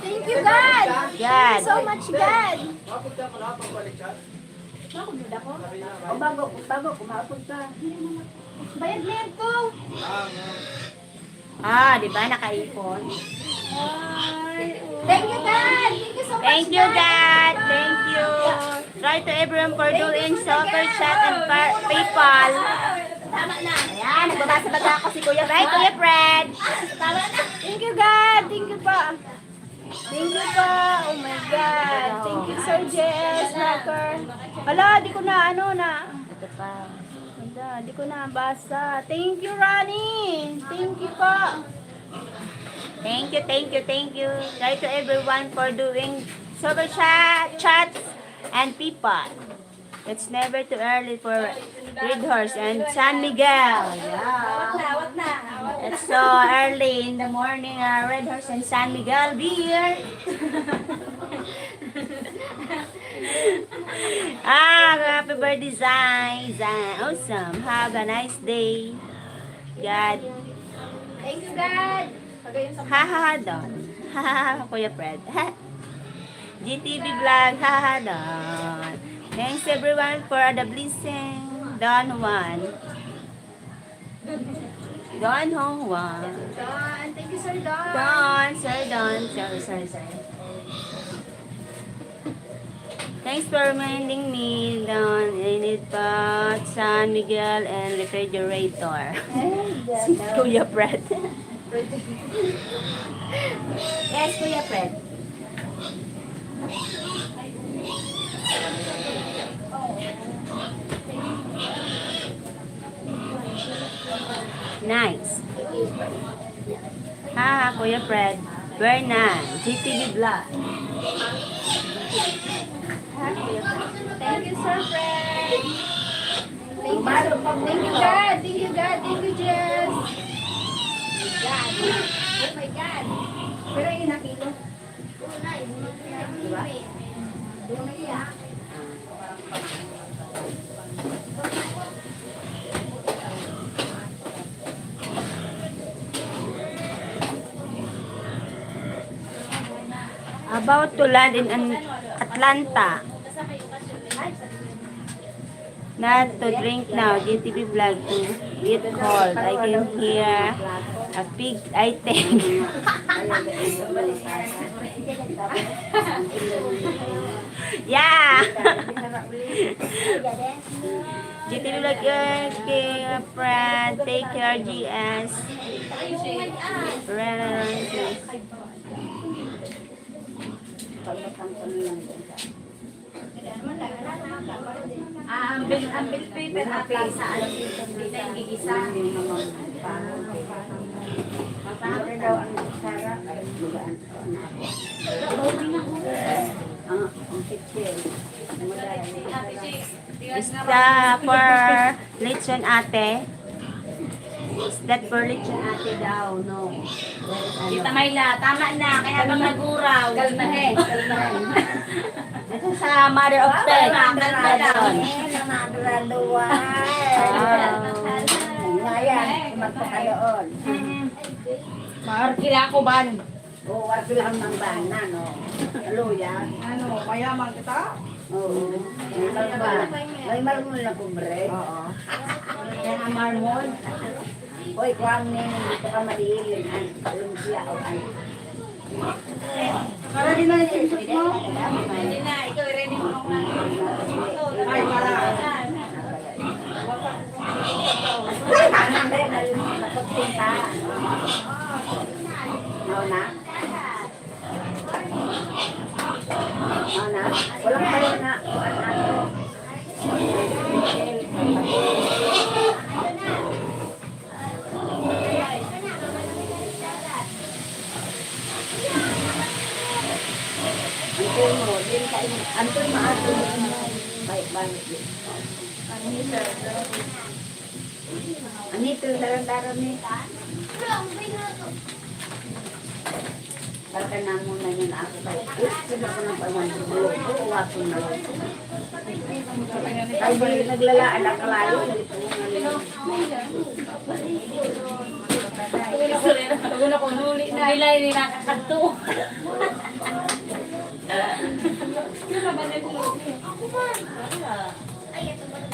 Thank you, God. God. Thank you so much, God. Bakit mo ako? O, bago, bago, kumapod ka. Bayad na yan ko. Ah, di ba? Nakaipon. Ay, oh. Thank you, God. Thank you so much, Thank you, God. God. Thank you. Try to everyone for Thank you doing for the super chat and God. par-, PayPal. Tama na. Ayan, nagbabasa baga ako si Kuya Fred. Right, Kuya Fred? Tama na. Thank you, God. Thank you po. Thank you po. Oh my God. Thank you, Sir Jess Walker. Hala, di ko na, ano na. Ito pa. Hala, di ko na basa. Thank you, Ronnie. Thank you po. Thank you, thank you, thank you. Try to everyone for doing super chat, chats, and PayPal. It's never too early for Red Horse and San Miguel. Yeah. Awat na, awat na. It's so early in the morning, uh, Red Horse and San Miguel beer. Ah, happy birthday, Zai. Zai, awesome. Have a nice day. God. Thank you, God. Pagayon sa Ha, ha, ha, Don. Ha, ha, ha, Kuya Fred. G T V vlog. Ha, ha, ha, Don. Thanks everyone for the blessing. Don Juan. Don Hong Juan. Don. Thank you, Sir Don. Don, Sir Don. Sorry, sorry, sorry. Thanks for reminding me, Don. I need pa San Miguel and refrigerator. Ay, Si Don. Kuya Fred. Yes, Kuya Fred. Nice. Ha, Kuya Fred. Where na? G T V vlog. Ha, Kuya Fred? Thank you, Sir Fred. Thank you, Sir. Thank you, God. Thank you, God. Thank you, Jess. God. Oh my God. Pero yun, napilo. About to land in an Atlanta. Not to drink now, G T V vlog to get cold. I can hear a pig, I think. Yeah. G T V vlog, okay, friend. Take care, G S. Ah, ang bell, ang bell pepper at lang sa ano, hindi na yung gigisa. Mapapit daw ang sara, ay, magaan pa ang ako. Ang, ang kitchen. Ang madami. Basta for lechon ate. Is that for lechon ate daw? No. Tita Myla, tama na. Kaya bang naguraw? Kalma na eh. Kalma na. Ito sa mother of ten. Kalma, kalma daw. Ayan, ang naguraduwa. Wow. Ngayon, magpakaloon. Maarkila ko ban. Oo, wala silang mangbahan na, no? Luya. Ano, mayaman kita? Oo. May marmol na, may marmol na pobre. Oo. Kaya nga marmol. Hoy, kuwang ni, dito ka madiilin, ay, lumpia, o ay. Para di man yung isip mo. Hindi na, ikaw, i-ready mo na. Ay, para. Ano na? Ano na? Walang payo na. Antoy mo, din ka, antoy maato mo. Balik-balik din. Anito, daran-daran ni. Para ka na muna yun ako kay, eh, sila ko ng pamanggulo. Oo, ako na lang. Ay, di, naglalaan ang kalayo. Bilay ni nakakadto.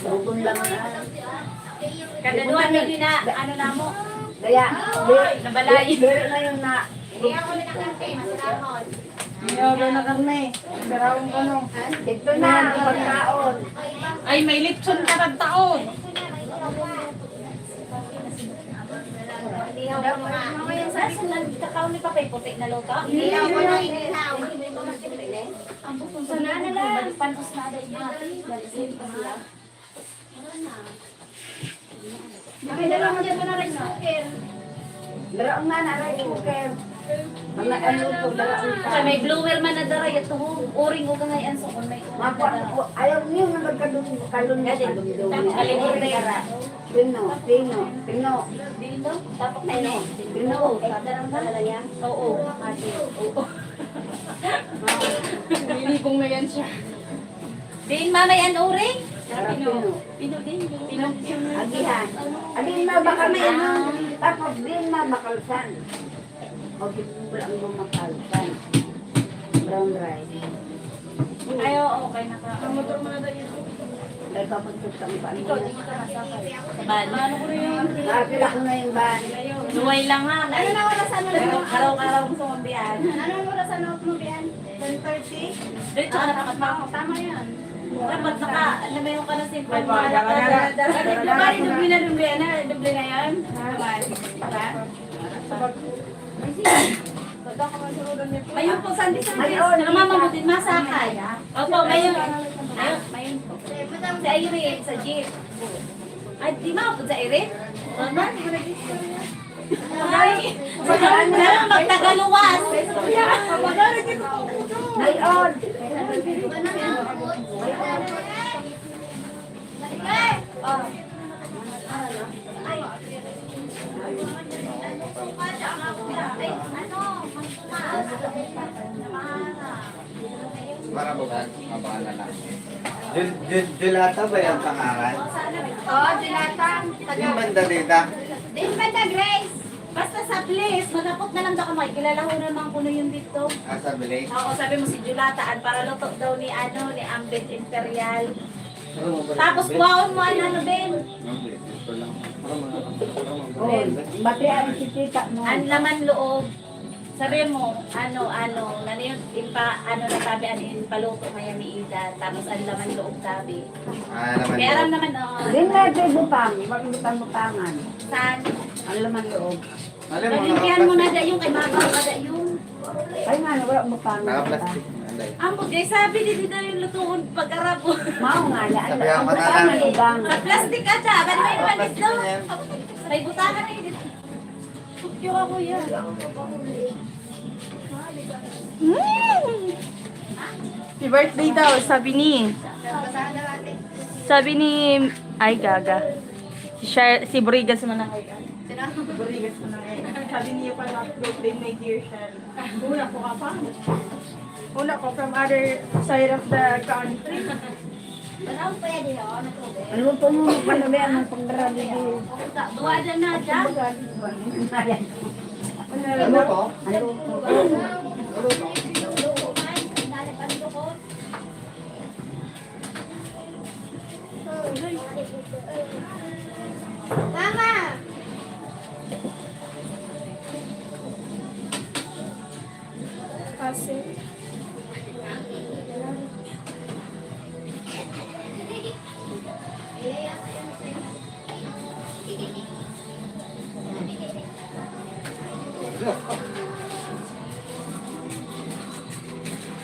Bugon lang na. Kada duwa na din na, ano na mo? Kaya, nabalay. Pero na yun na. Hindi ako nakakante, masarahon. Niyaga na karne. Darawang ko, no? Ito na, ang pagkaon. Ay, may lechon ka ng taon. Ihaw ko na. Ano yung sabi ko, nagkakaon ni Papay, puti na luto? Ihaw ko na, inihaw. Ang pupunta na lang. Pantos na ada, ihaw. Dali, same pa siya. Nakadala mo dyan na rice cooker. Daraon nga na rice cooker. Mga ano po, daraon ka. Sa may blower man na dara, yato ho. Uring o kangay ang sukon may Mako, ano po, ayaw niyo na magkadun-, kalun-, Gadi. Kalun-, Kalun-, Dara. Pino, pino, pino. Dito, tapos na yun. Pino. Ay, darang ka na lang yan. Oo. Ate, oo. Nilibong na yan siya. Din, mama, yan, uring? Pino. Pino din. Pino. Agihan. Agin na baka may ano. Tapos din na bakalsan. Mag-, wala ang bumakal. Brown rice. Ay, oo, okay na ka. Ang motor mo na dahil. Dahil kapag tutang pa. Ikaw, di ka masakay. Sa van. Ano ko na yun? Ah, pila ko na yung van. Luway lang ha. Ano na oras, ano na? Araw-araw gusto mong biyahe. Ano na oras, ano mo biyahe? Ten thirty? Diretso ka na dapat, ma'am. Tama yan. Dapat naka, alam mo yung ka na simple. Ay, ba, dara, dara, dara, dara, dara. Di ba, yung doble na, doble na, doble na yan? Naman. Diba? Mayon po, Sunday, Sunday. Namamamutin, masakay. Opo, mayon. Mayon, mayon po. Si Irene, sa jeep. Ay, di ba po sa Irene? Mama, di ko nag-istorya. Ay, magtagaluwas. Mayon. Para bukas, mabahan na lang. Jul-, Jul-, Julata ba yung pangalan? Oo, Julata. Yung banda dito? Din banda, Grace. Basta sa place, manapot na lang daw ka, makikilala ko naman kuno yun dito. Ah, sa Blaze? Oo, sabi mo si Julata, an paraluto daw ni, ano, ni Ambet Imperial. Tapos kuhaon mo an ano, Ben. Oh, bati ang si tita mo. An laman loob. Sabi mo, ano, ano, nani yung impa, ano na sabi, ano yung paluto ngayon ni Ida. Tapos an laman loob sabi. Ah, laman loob. Kaya aram naman, oh. Di na, di butang, wag butang-butangan. Saan? Ang laman loob. Alam mo, Palimpihan mo na dayong kay mabaw ka dayong. Ay, nga, wala mo pa. Naka-plastic na, Day. Ang bugay, sabi, di, di na yung lutuon pag-arabo. Mao nga, yan. Sabi ako na lang. Ang butang, ang ibang. Sa plastic ata, ba't may Naka-plastic panis daw? Na yan. May butang na yun. Putyo ako yan. Mm. Happy birthday daw, sabi ni, sabi ni, ay, gaga. Si Shar-, si Burigas mo na ngayon. Sino? Burigas mo na ngayon. Sabi niya pala, birthday, my dear Shar. Una ko ka pa. Una ko from other side of the country. Ano po yan, yun? Ano po mo, magpanabi ang pagdara dito? Duwa dyan na dyan. Ano po? Ano po? Mama! Kasi,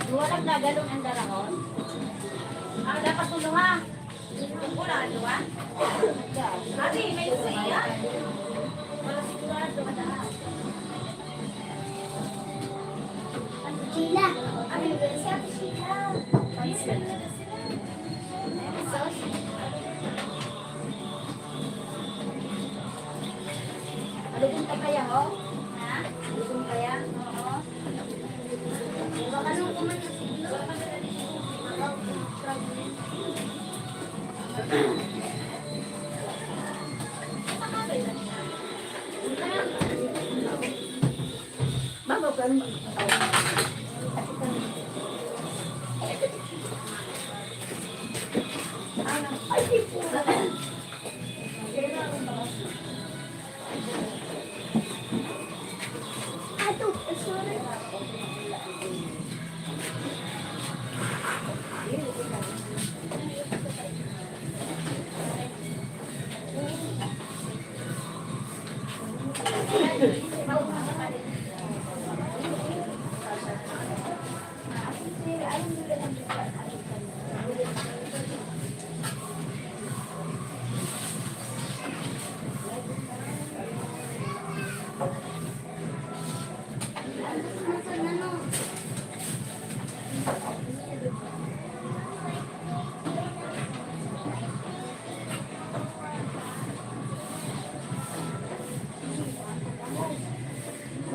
Duwa lang na galon ang darahon. Ah, dapat tulo ha. Wala, duwa. Ate, may isa iya. Wala sigurado. Sila. Ano yun? Siya, sila. Sauce. Malugod ka kaya, ho? Ha? Malugod kaya? Oo. Baka nung kumain na siguro. Baka madali siguro. Baka problem.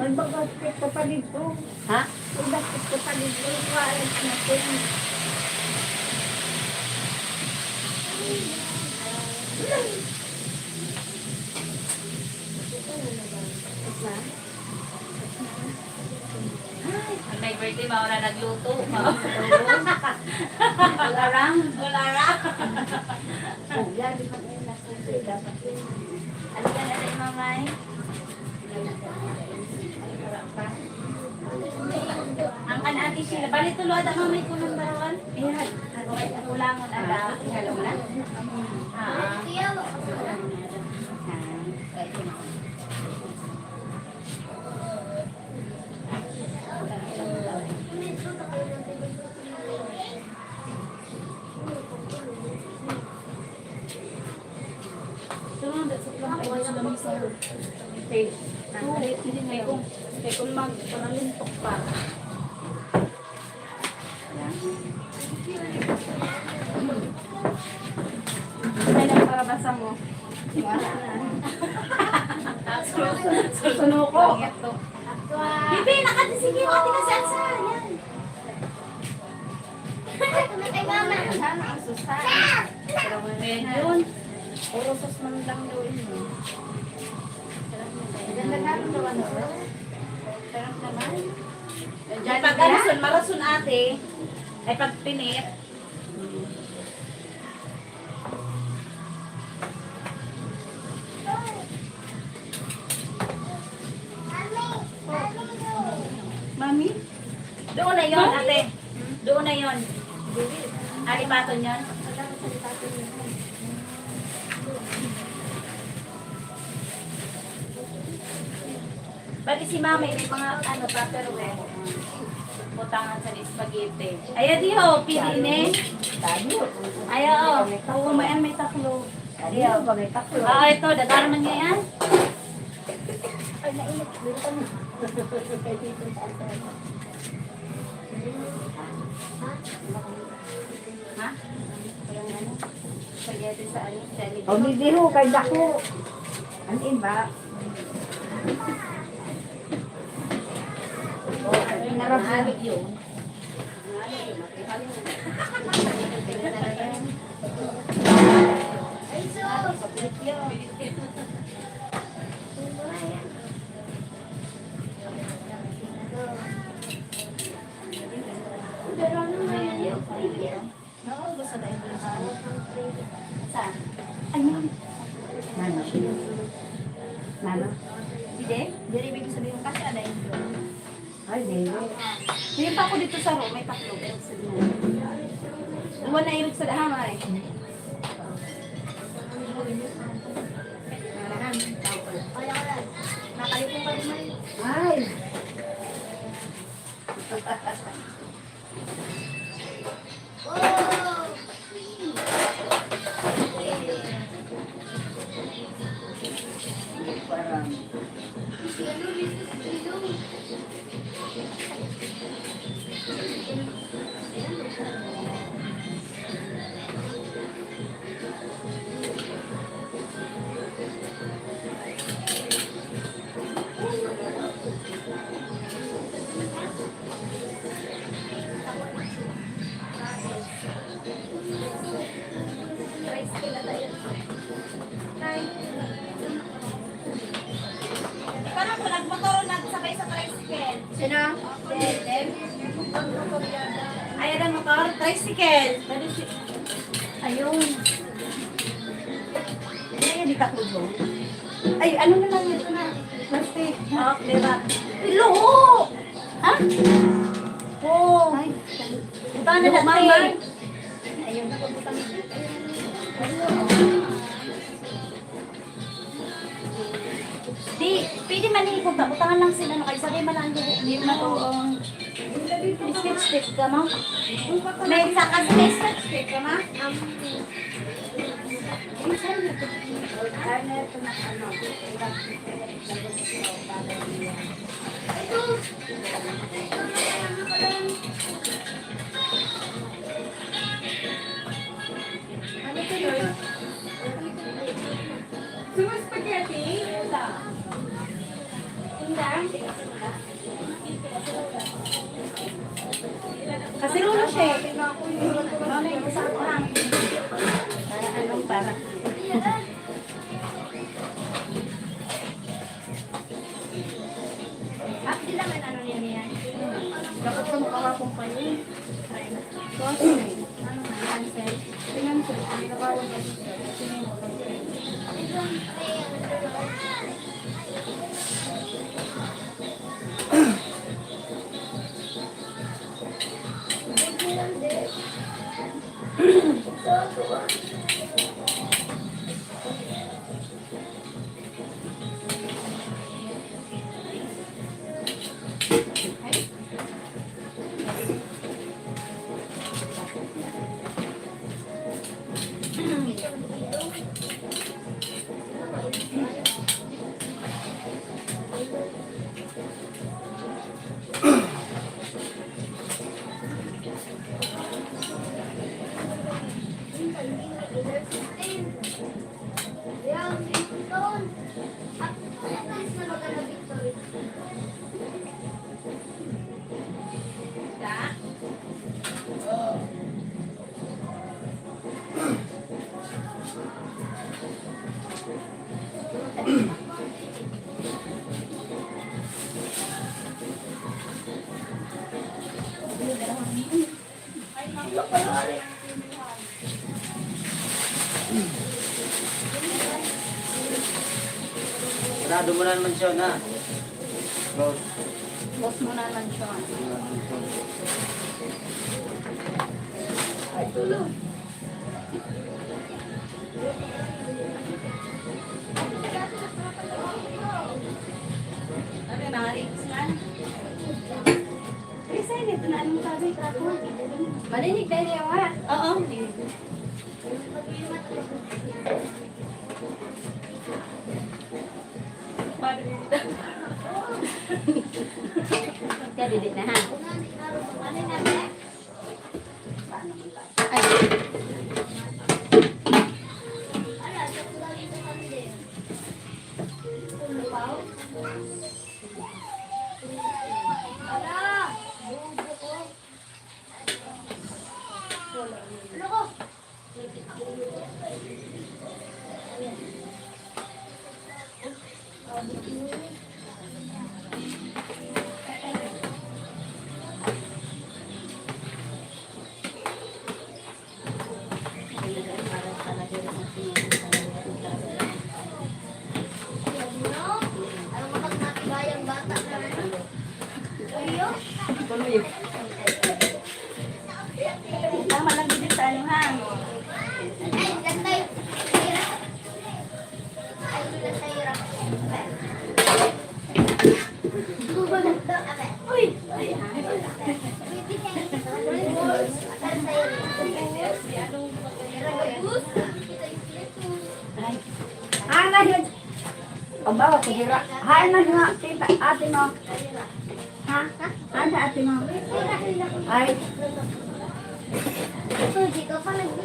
Magbagasket ka pa dito. Ha? Magbagasket ka pa dito. Maalis na po. Ay, may birthday, mao na nagluto. Bularang. Bularang. Oh, yan, di ba, eh, nasa dapat yun. Ano yan, ano yung mamay? Ang kan Ate Sheila. Bali, tulo ata, mamay, ko ng barawan. Ayan. Ano kayo, kulangon, ada. Ihalo na? Ah, ah. Ah, kahit yun. Kay kung, kay kung mag-, parang lintok pa. Yan. Ay, nagpakabasa mo. Susunuko. Bibi, nakati-, sige, nakati ka sa alsa. Yan. Ayan, ang susan. Pero ngayon, urusos man lang doon, eh. Ganda nga rin naman, oh. Sarap naman. Diyan, pag marason, ate, ay pag pinit. Mami? Doon na yon, ate. Doon na yon. Alipaton yon. Bali si Mami, may mga ano, Tupperware. Butangan sa spaghetti. Ay, di ho, pili ni. Ay, oo. Kung kumain, may taklo. Ay, oo, may taklo. Ah, ito, dadaraman niya yan. Ay, nainit. Dito na. Kay Tito Sasa. Ha? Walang ano? Spaghetti sa ano? Sa ano? O, hindi ho, kay dako. Ang iba. O, narap na. Ay, so. Pero ano na yan? Oo, gusto na yung sa. Ano? Mano? Mano? Sige. Diri, ibig sabihin, kasi ada yung Ay, dili. Yung pa ako dito sa room, may taklo, pero sa duwa. Duwa na irog sa dahama eh. Nakaipon pa rin man. Ay! Parang kung nagmotor, nagsakay sa tricycle. Yan na. Ay, ano, motor? Tricycle. Pwede si... Ayun. Ay, hindi ka kulo. Ay, ano na lang ito na? Plastic. Oh, di ba? Hello! Ha? Oh. Ay. Buta na Hello, lang, mama. Ayun. Di, pwede man eh, kung kabutangan lang sila, no, kaysa di man lang, di, di man, oo. Biscuit stick ka, ma? May isa ka, may stick ka, ma? Ano to yun? Gusto mo spaghetti? Wala. Indang? Kasi ulo siya eh. Ano na yung isa ko lang? Para anong para? At sila man ano niya niya. Dapat sa mukha akong panin. Tapos, ano nga, cancel. Cancel, ang nabawal na siya. Sarado mo na naman siya, na. Close. Close mo na naman siya. Ay, tulog. Ano, mga rigs na? Resign, ito na, anong sabi, trapo? Malinig na niya, ha? Oo. Padre. Kaya dili na, ha? Ano na, Tama lang din sa ano, ha? Ana, yun. Aba, sige ra. Hain na nga, tita, ate mo. Ha? Hain na ate mo. Ay. Ito, di ka pa nag-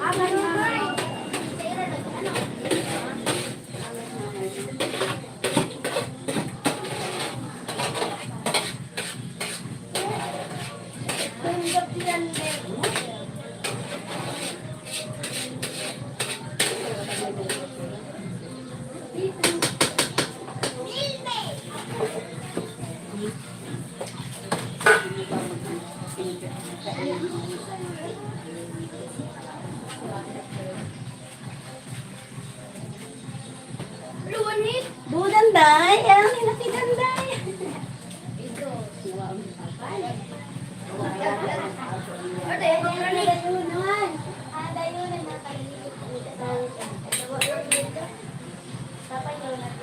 Ay, ang pinatiganday. Ito. Ito, yung mga dayunan. Ah, dayunan na kayo.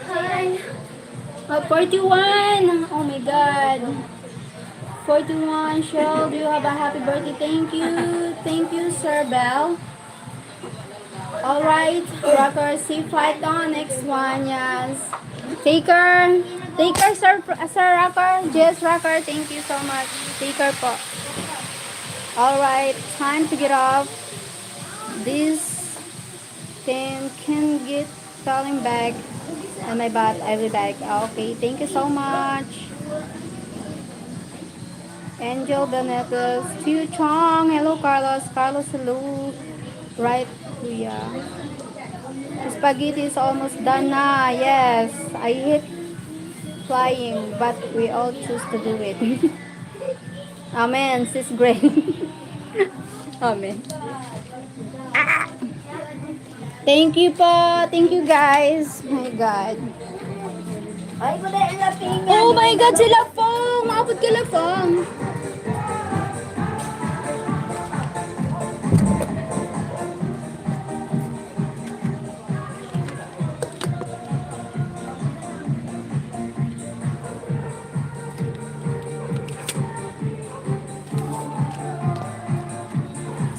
Hi. Oh, forty-one. Oh my God. Forty-one, Shell, do you have a happy birthday? Thank you. Thank you, Sir Bell. All right, Rocker, see fight on next one, yes. Take care. Take care, Sir, Sir Rocker. Yes, Rocker, thank you so much. Take care po. All right, time to get off. This can, can get falling back and my butt. I will back. Okay, thank you so much. Angel Benetes, Tiu Chong, hello Carlos, Carlos, hello. Right, Kuya. Spaghetti is almost done na. Yes, I hate flying, but we all choose to do it. Amen, Sis Gray. Amen. Ah! Thank you po. Thank you, guys. My God. Ay, wala yung lapingan. Oh my God, si Lafong! Maabot ka, Lafong!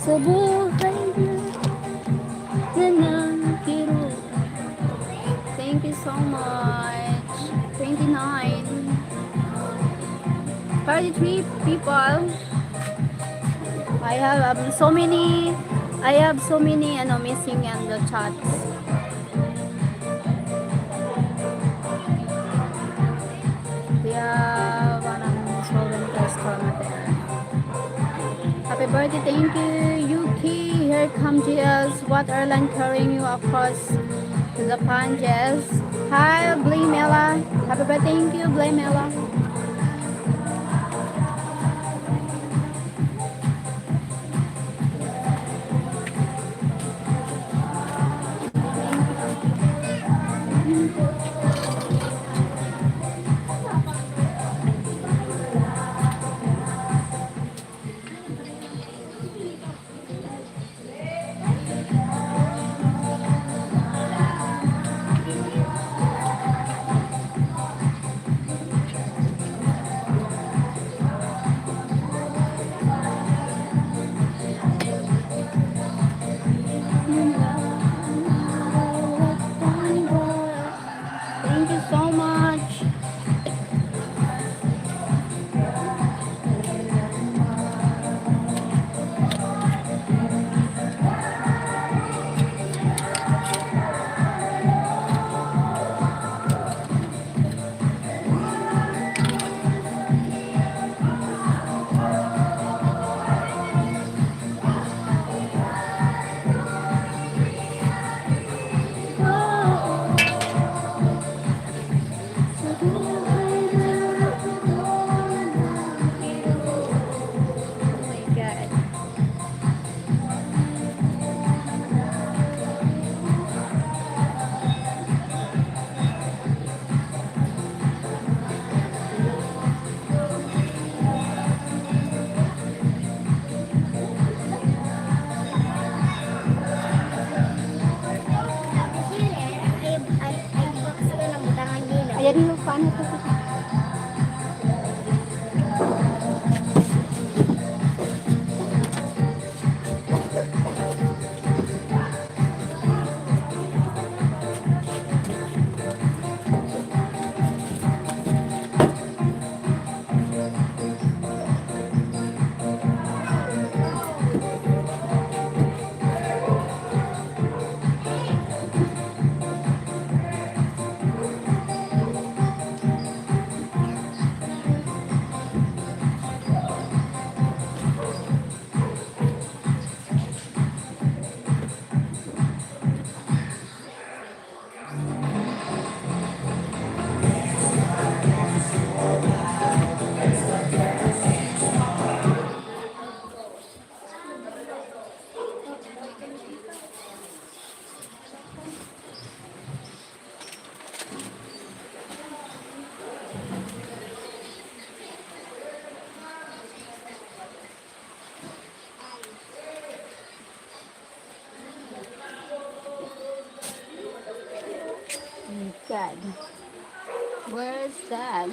Sa buhay na, na nangkiro. Thank you so much. Twenty-nine. Thirty-three people. I have, um, so many, I have so many, ano, missing in the chats. Yeah, one of them is holding the storm there. Happy birthday, thank you, Yuki. Here come G S. What airline carrying you across to Japan, G S? Hi, Blamela. Happy birthday, thank you, Blamela. Thank you so much. Ayan yung paano to. Where's that?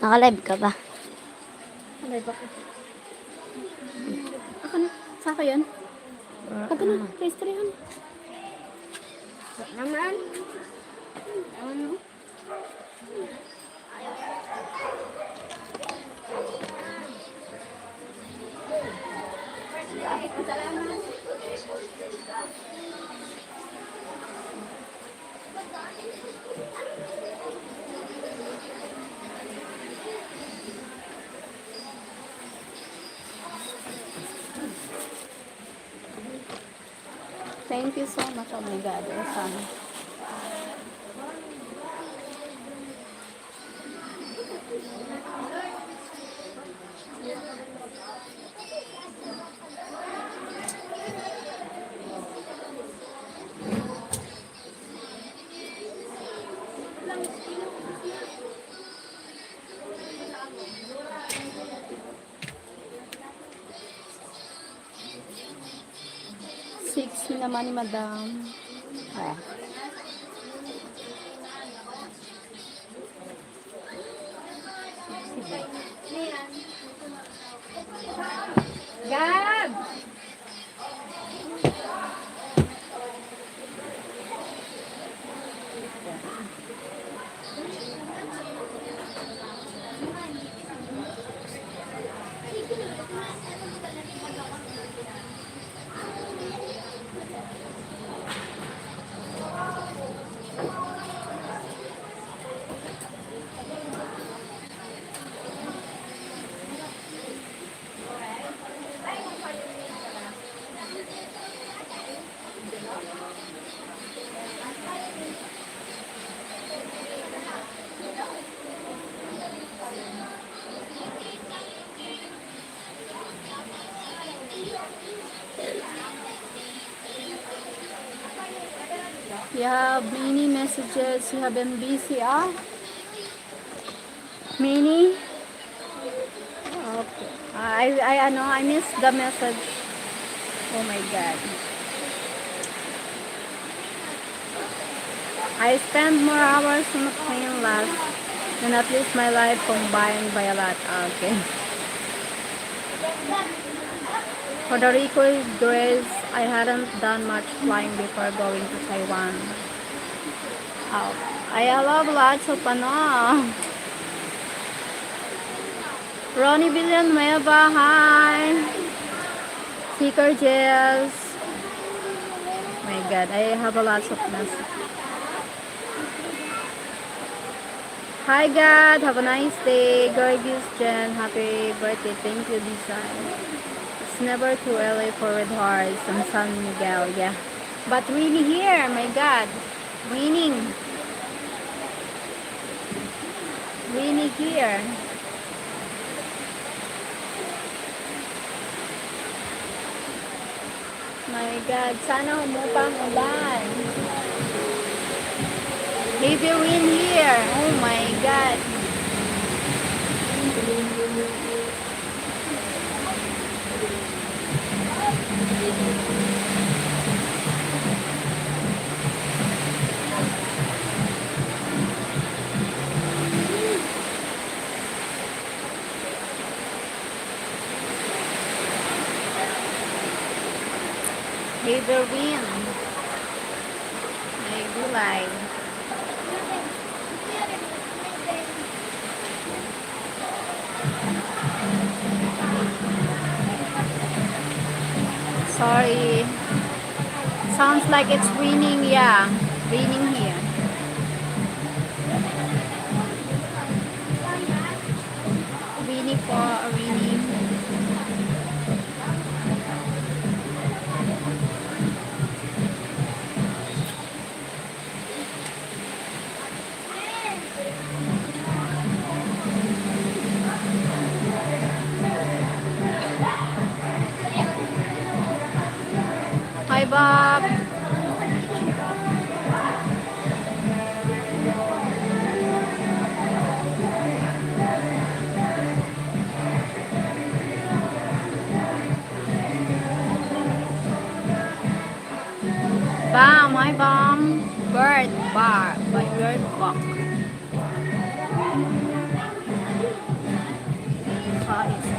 Naka-live ka ba? Live ako. Ako na. Sa ako yan? Pag ano, ah, kay istoryahan. Naman. Ano? Thank you so much. Oh my God, Rosanna. Sexy naman ni Madam. Ah. Gab! You have many messages. You have been busy, ah? Many? Okay. Ah, I, I, ano, I missed the message. Oh my God. I spend more hours on the plane last than at least my life combined by a lot. Ah, okay. For the record, Grace, I hadn't done much flying before going to Taiwan. Oh, I love lots of ano. Ronnie Villanueva, hi. Seeker Jess. My God, I have a lots of mess. Hi God, have a nice day. Gorgeous Jen, happy birthday. Thank you, Bisay. It's never too early for red hearts and San Miguel, yeah. But rainy here, my God. Raining. Rainy here. My God, sana humupa ang ulan. Heavy rain here. Oh my God. Heavy rain. May gulay. Sorry. Sounds like it's raining. Yeah, raining here. Raining po, raining. Hi, Bob. Bam, hi, Bam. Bird bar, by Bird Box. Oh, it's,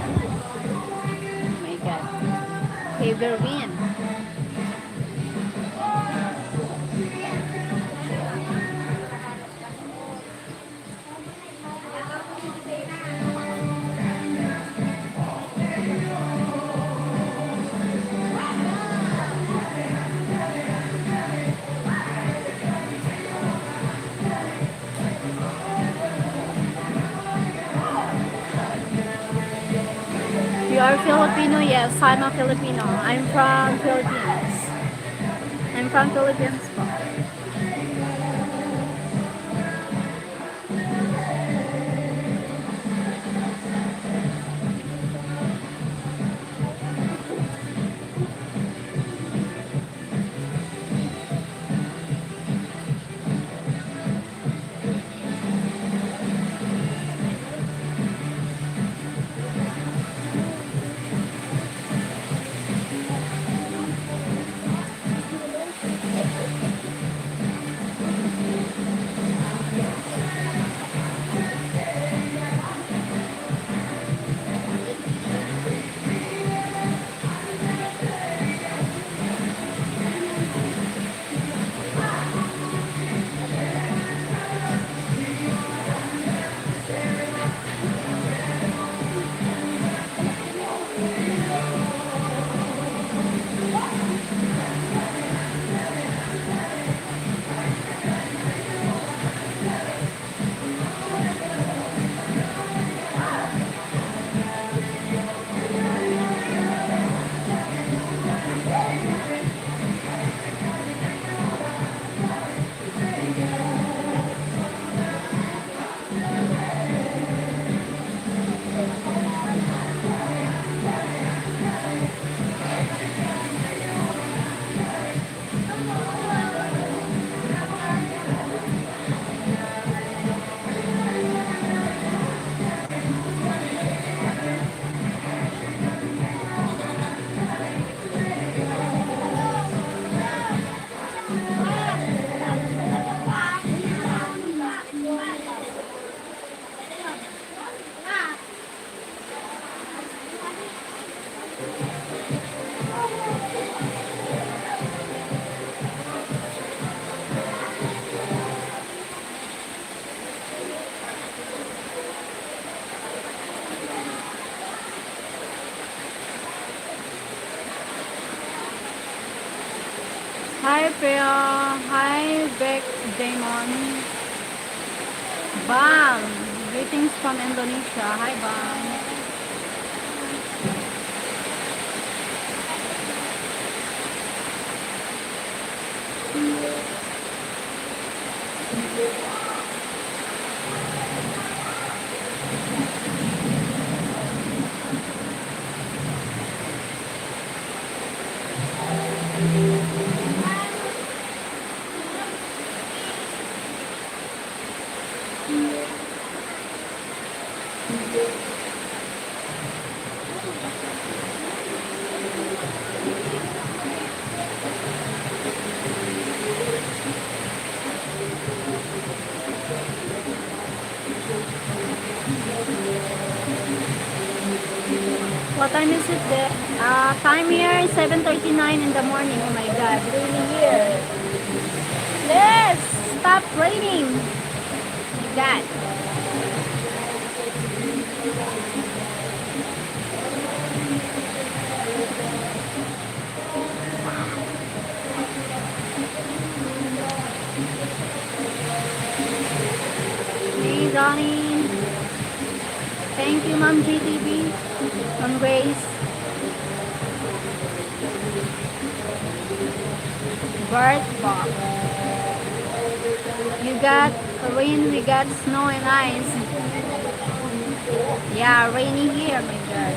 my God. Heavy rain. You are Filipino? Yes, I'm a Filipino. I'm from Philippines. I'm from Philippines po. Hi, Priya. Hi, Beck Damon. Bam! Greetings from Indonesia. Hi, Bam. What time is it there? Uh, time here is seven thirty-nine in the morning. Oh my God, really here. Yes, stop raining. My God. Bird box. You got rain, we got snow and ice. Yeah, rainy here, my God.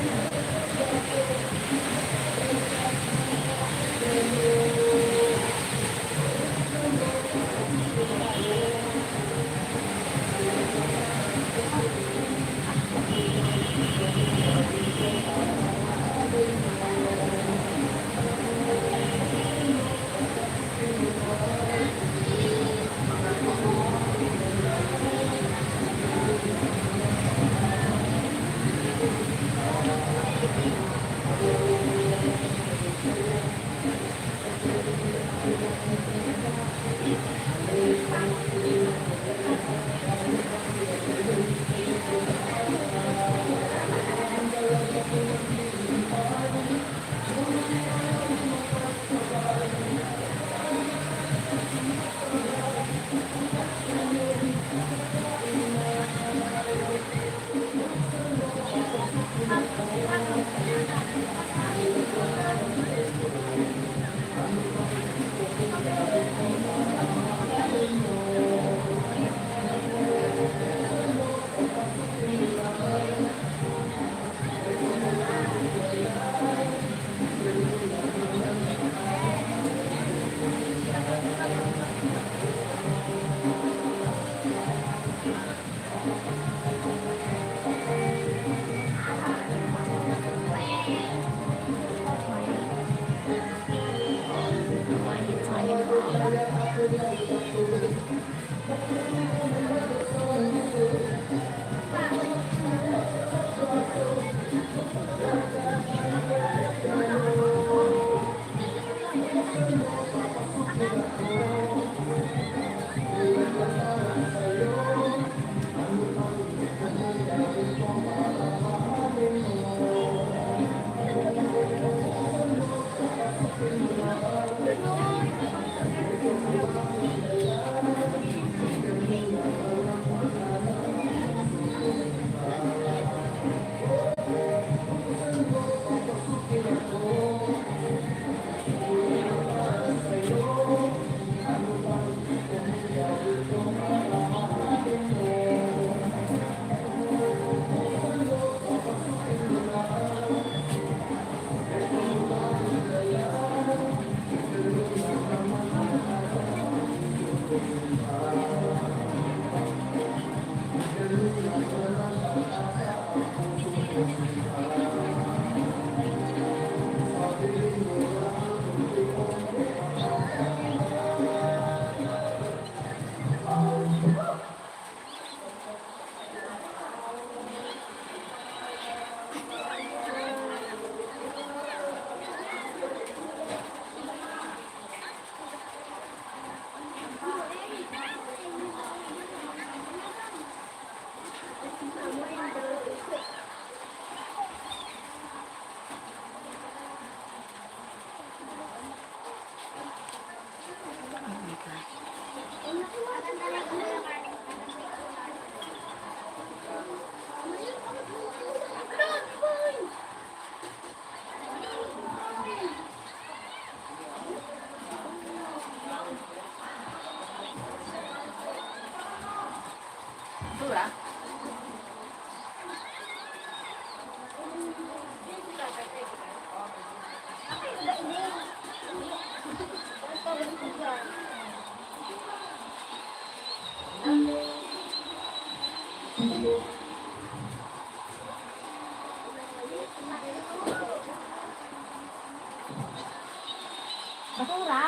Basura?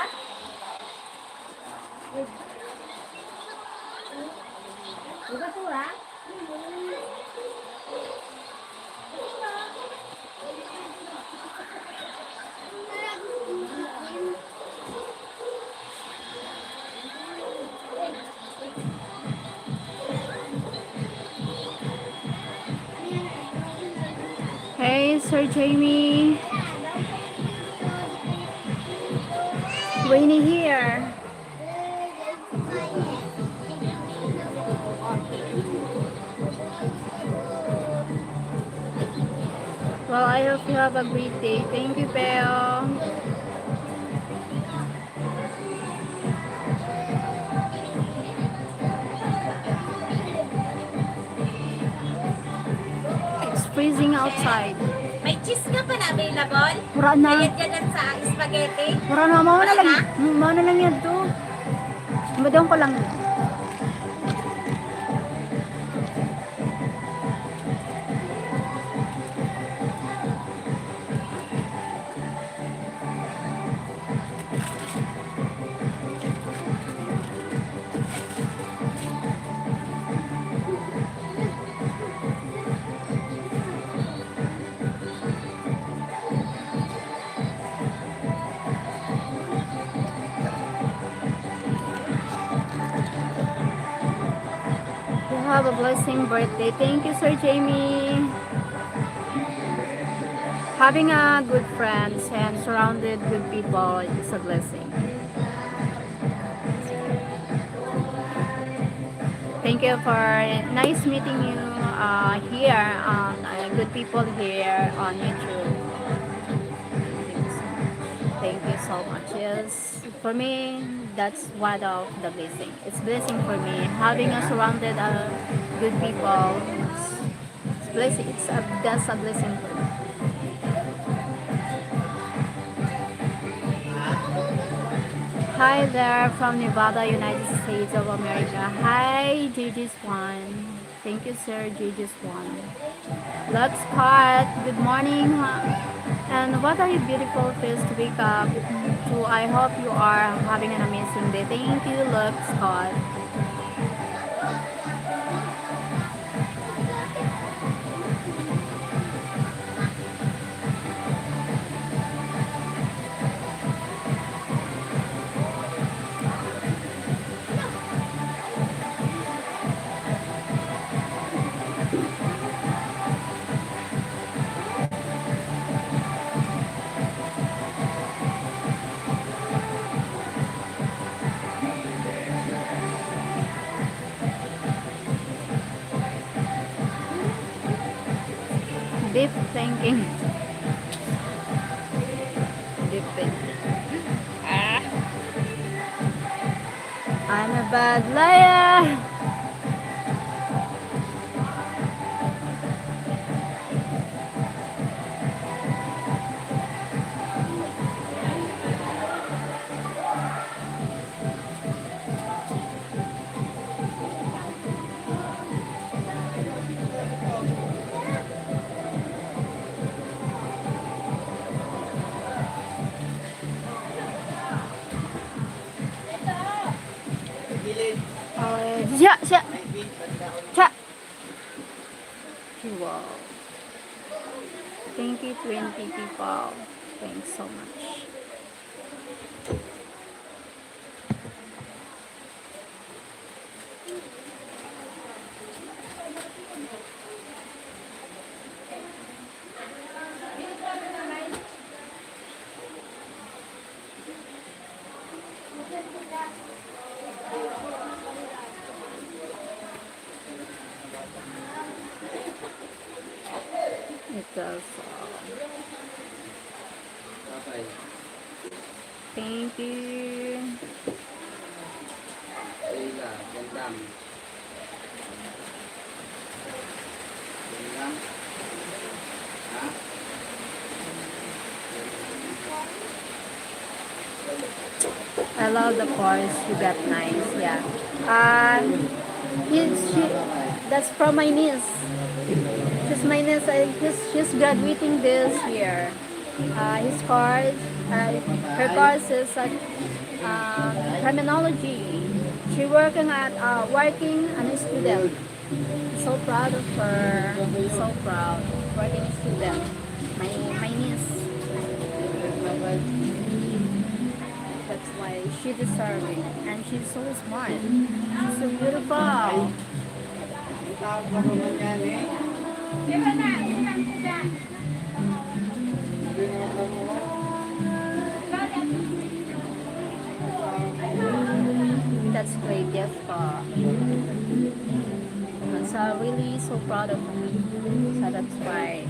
May basura? Hey, Sir Jamie. Rainy here. Well, I hope you have a great day. Thank you, Peo. It's freezing outside. May cheese ka pa na available? Wala na. Kaya dyan lang sa spaghetti? Wala na, mao na lang. Wala na? Mm, mao na lang yan to. Madong ko lang. You have a blessing birthday. Thank you, Sir Jamie. Having a good friends and surrounded good people is a blessing. Thank you for nice meeting you uh, here on uh, good people here on YouTube. Thank you so much. Yes, for me, that's one of the blessing. It's blessing for me having a surrounded uh, good people. It's blessing. It's a that's a blessing for me. Hi there from Nevada, United States of America. Hi, J J Swan. Thank you, Sir J J Swan. Love Scott, good morning. And what are you beautiful face to wake up to? I hope you are having an amazing day. Thank you, Love Scott. Deep thinking. Deep thinking. Ah. I'm a bad liar. Siya, siya. Siya. Wow. Thank you, twenty people. Thanks so much. Ito, so. Bye-bye. Thank you. Leila, welcome. Welcome. Ha? I love the course you got, nice, yeah. Um, he's, she, that's from my niece. She's my niece. I, she's, she's graduating this year. Uh, his course, uh, her course is uh, um, criminology. She working at uh, working and a student. So proud of her. So proud. Working student. My my niece. That's why she deserving, and she's so smart. She's so beautiful. That's great gift po. So really so proud of me. So that's why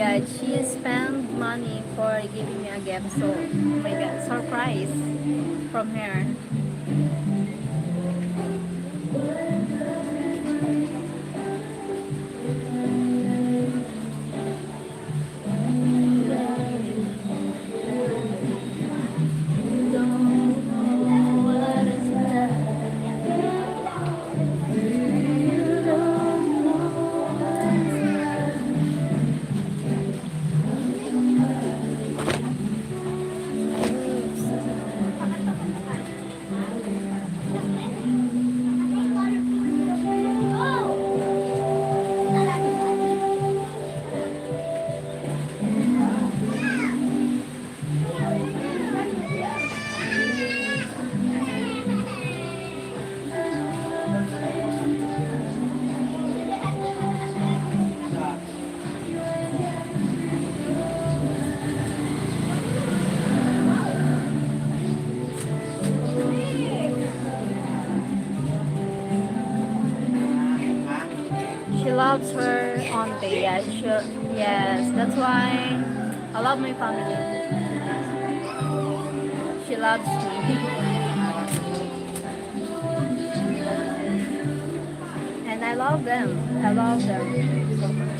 Yeah, she spent money for giving me a gift. So, oh my God, surprise from her. She loves her auntie. Yes, she, yes. That's why I love my family. She loves me. And I love them. I love them so much.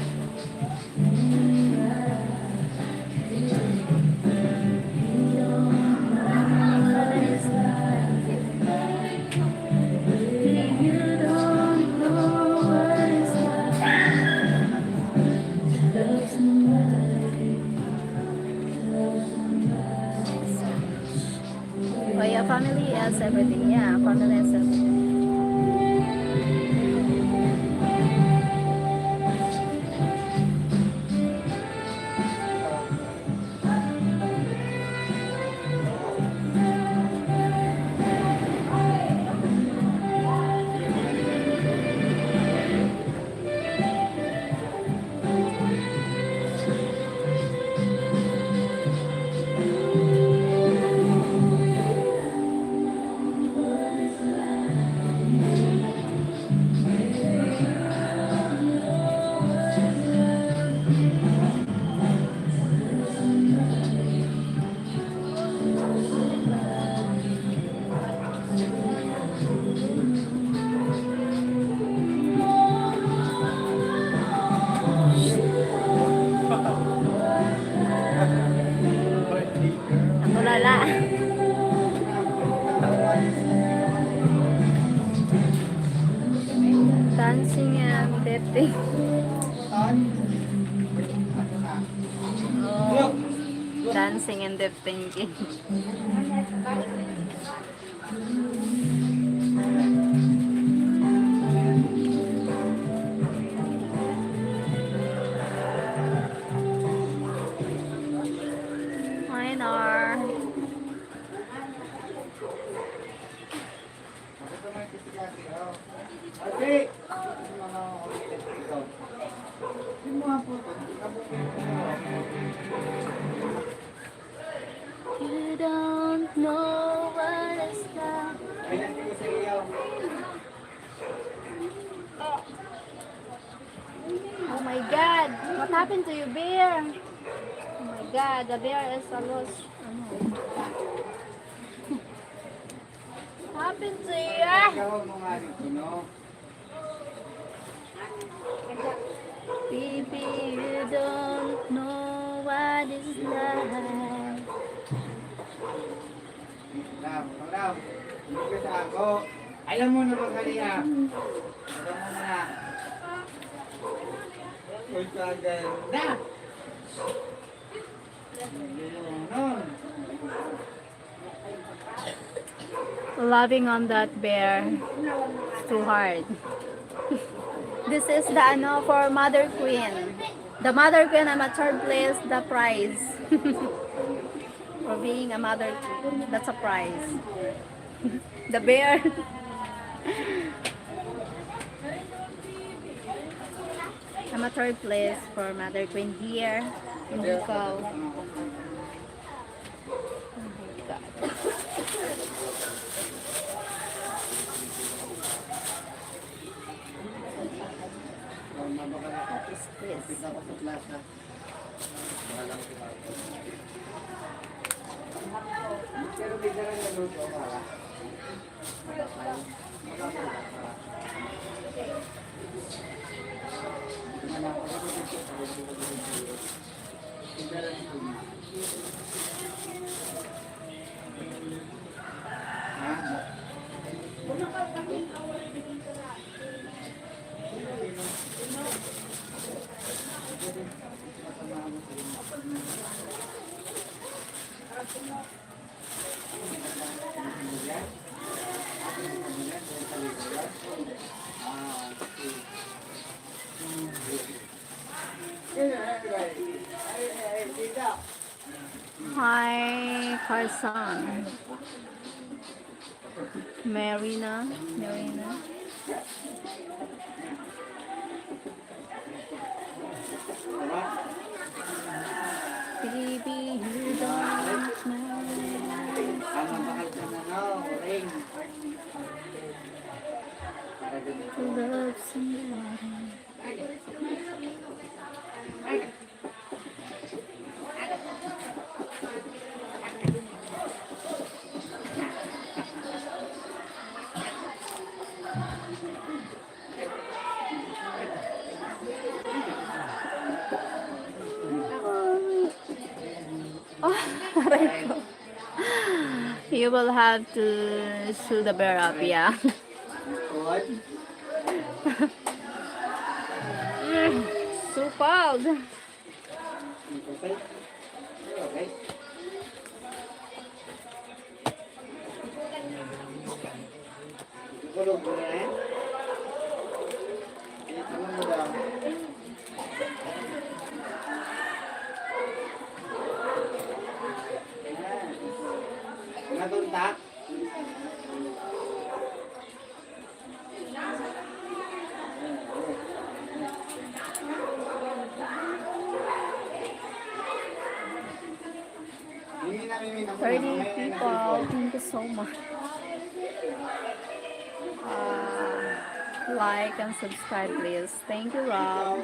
Oh yeah, family is everything. Yeah, family is everything. Ako lala. Dancing and dating. Oh, dancing and dating. Hi, Nar. You don't know what is love. Oh my God! What happened to you, bear? Oh my God, the bear is almost, ano, happened to you? Baby, you don't know what is love. Ram, ram. Hindi ka sa ako. Alam mo naman kaniya. Alam mo na. Uy, kaganda. Ayun, nun. Loving on that bear. It's too hard. This is the, ano, for Mother Queen. The Mother Queen, I'm a third place, the prize. For being a Mother Queen, that's a prize. The bear. I'm a third place for Mother Queen here in Bicol. Oh my God. What is this? Hi, Carson. Marina, Marina. Baby, you don't know. Love somebody. Oh, aray ko. You will have to sew the bear up, yeah. Mm, so cold. Natuntak. Thirty people. Thank you so much. Uh, like and subscribe, please. Thank you, Rob.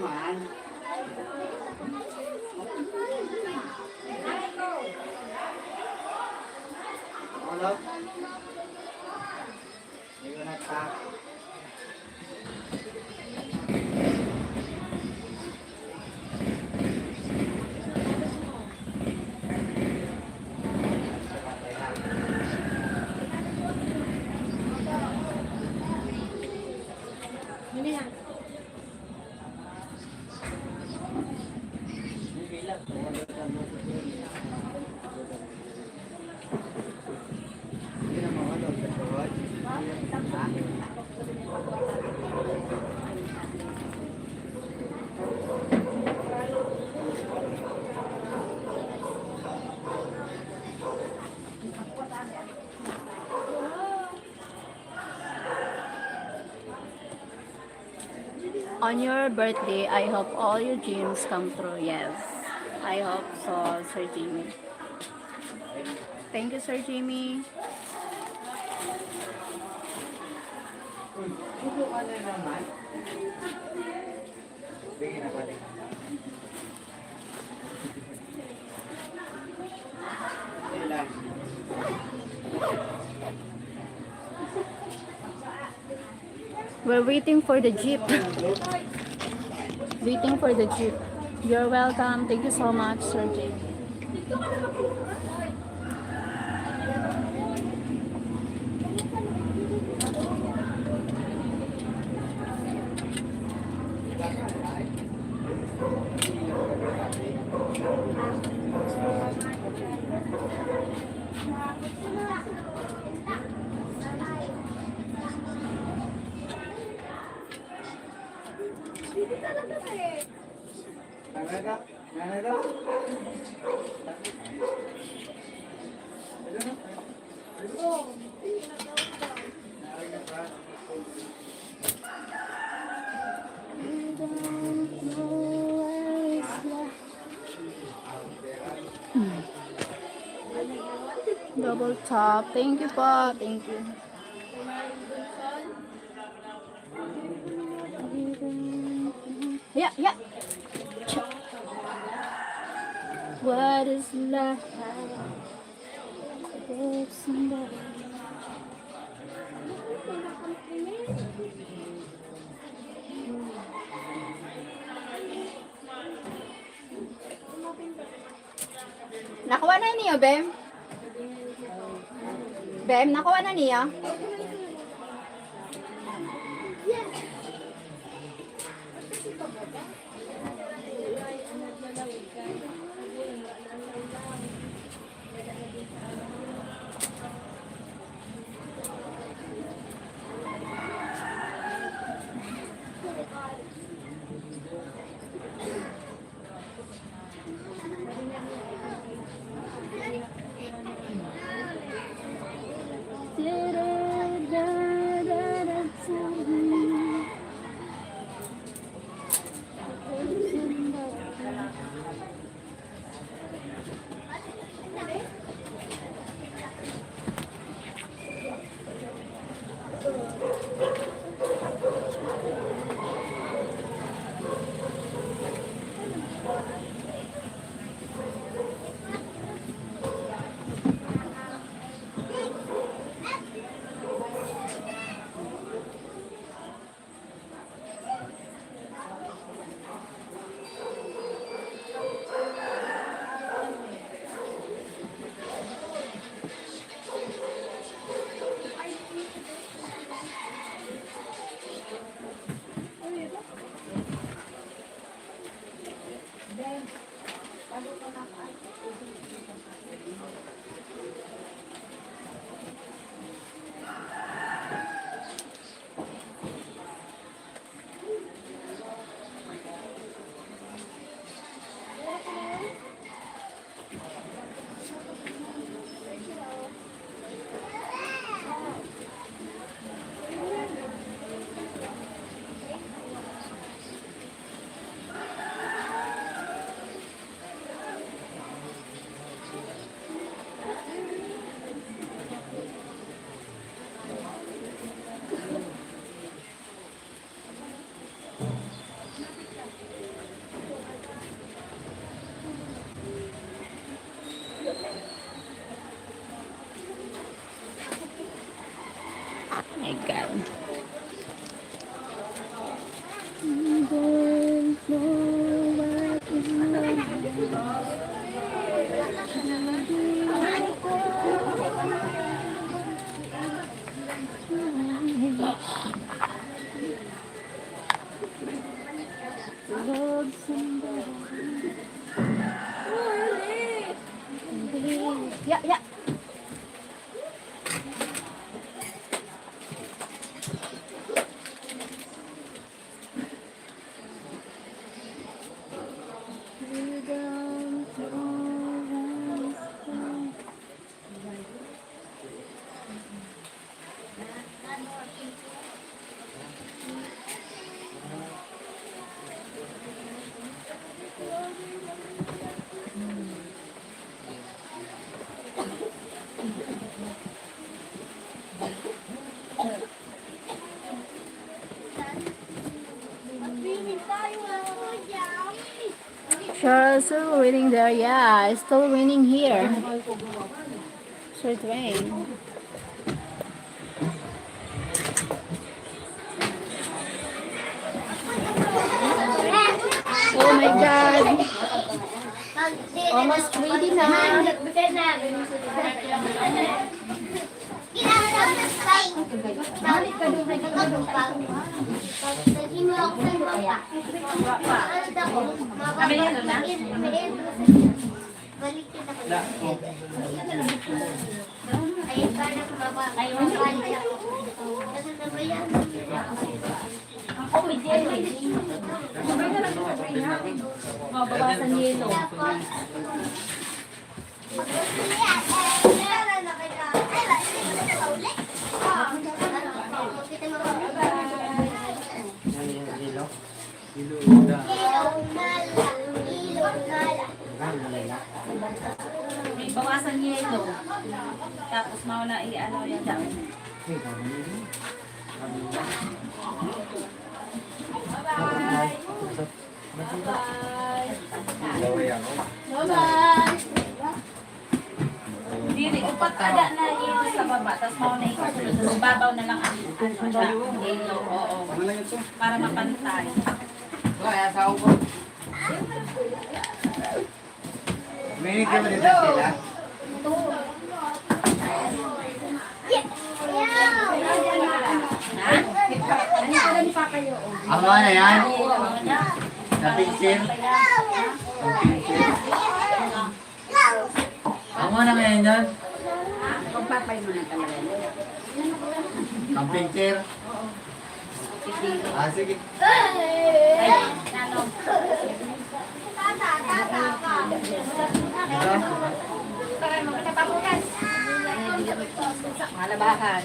On your birthday, I hope all your dreams come true. Yes, I hope so, Sir Jimmy. Thank you, Sir Jimmy. We're waiting for the jeep. Waiting for the jeep. You're welcome. Thank you so much, Sir Jay. Double tap. Thank you po. Thank you. Yeah, yeah. Cha. What is life? Nakuha na niyo, Bem? Bem, nakuha na niyo? My God. Ya, ya. Charles, still raining there. Yeah, it's still raining here. So it's rain. Oh my God. Almost ready na. Mabawasan yelo. May bawasan yelo. Tapos, mao na i-ano yan. Bye-bye. Bye-bye. Bye-bye. Dili, upat ada na yung sa baba, tas mauna yung kasunod. Sa babaw na lang ang, ano, ada, yellow, oo. Ano lang ito? Para mapantay. Wala, kaya sa ako. Minute ka ba dito sila? Ang mga na yan? Sa picture? Sa picture? Amo na ngayon yun? Pagpapay mo na talaga yun. Ang picture? Ah, sige. Ay, ano? Ito? Malabahan.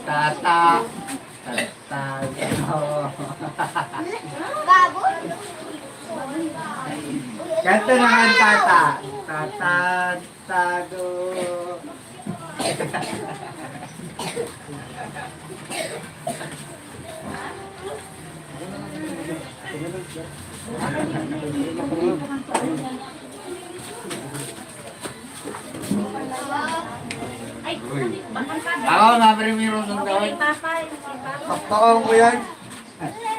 Tata. Tata. Kanta naman, tata. Tata. Tado. Ako, mga primero sundon. Totoo ko yan.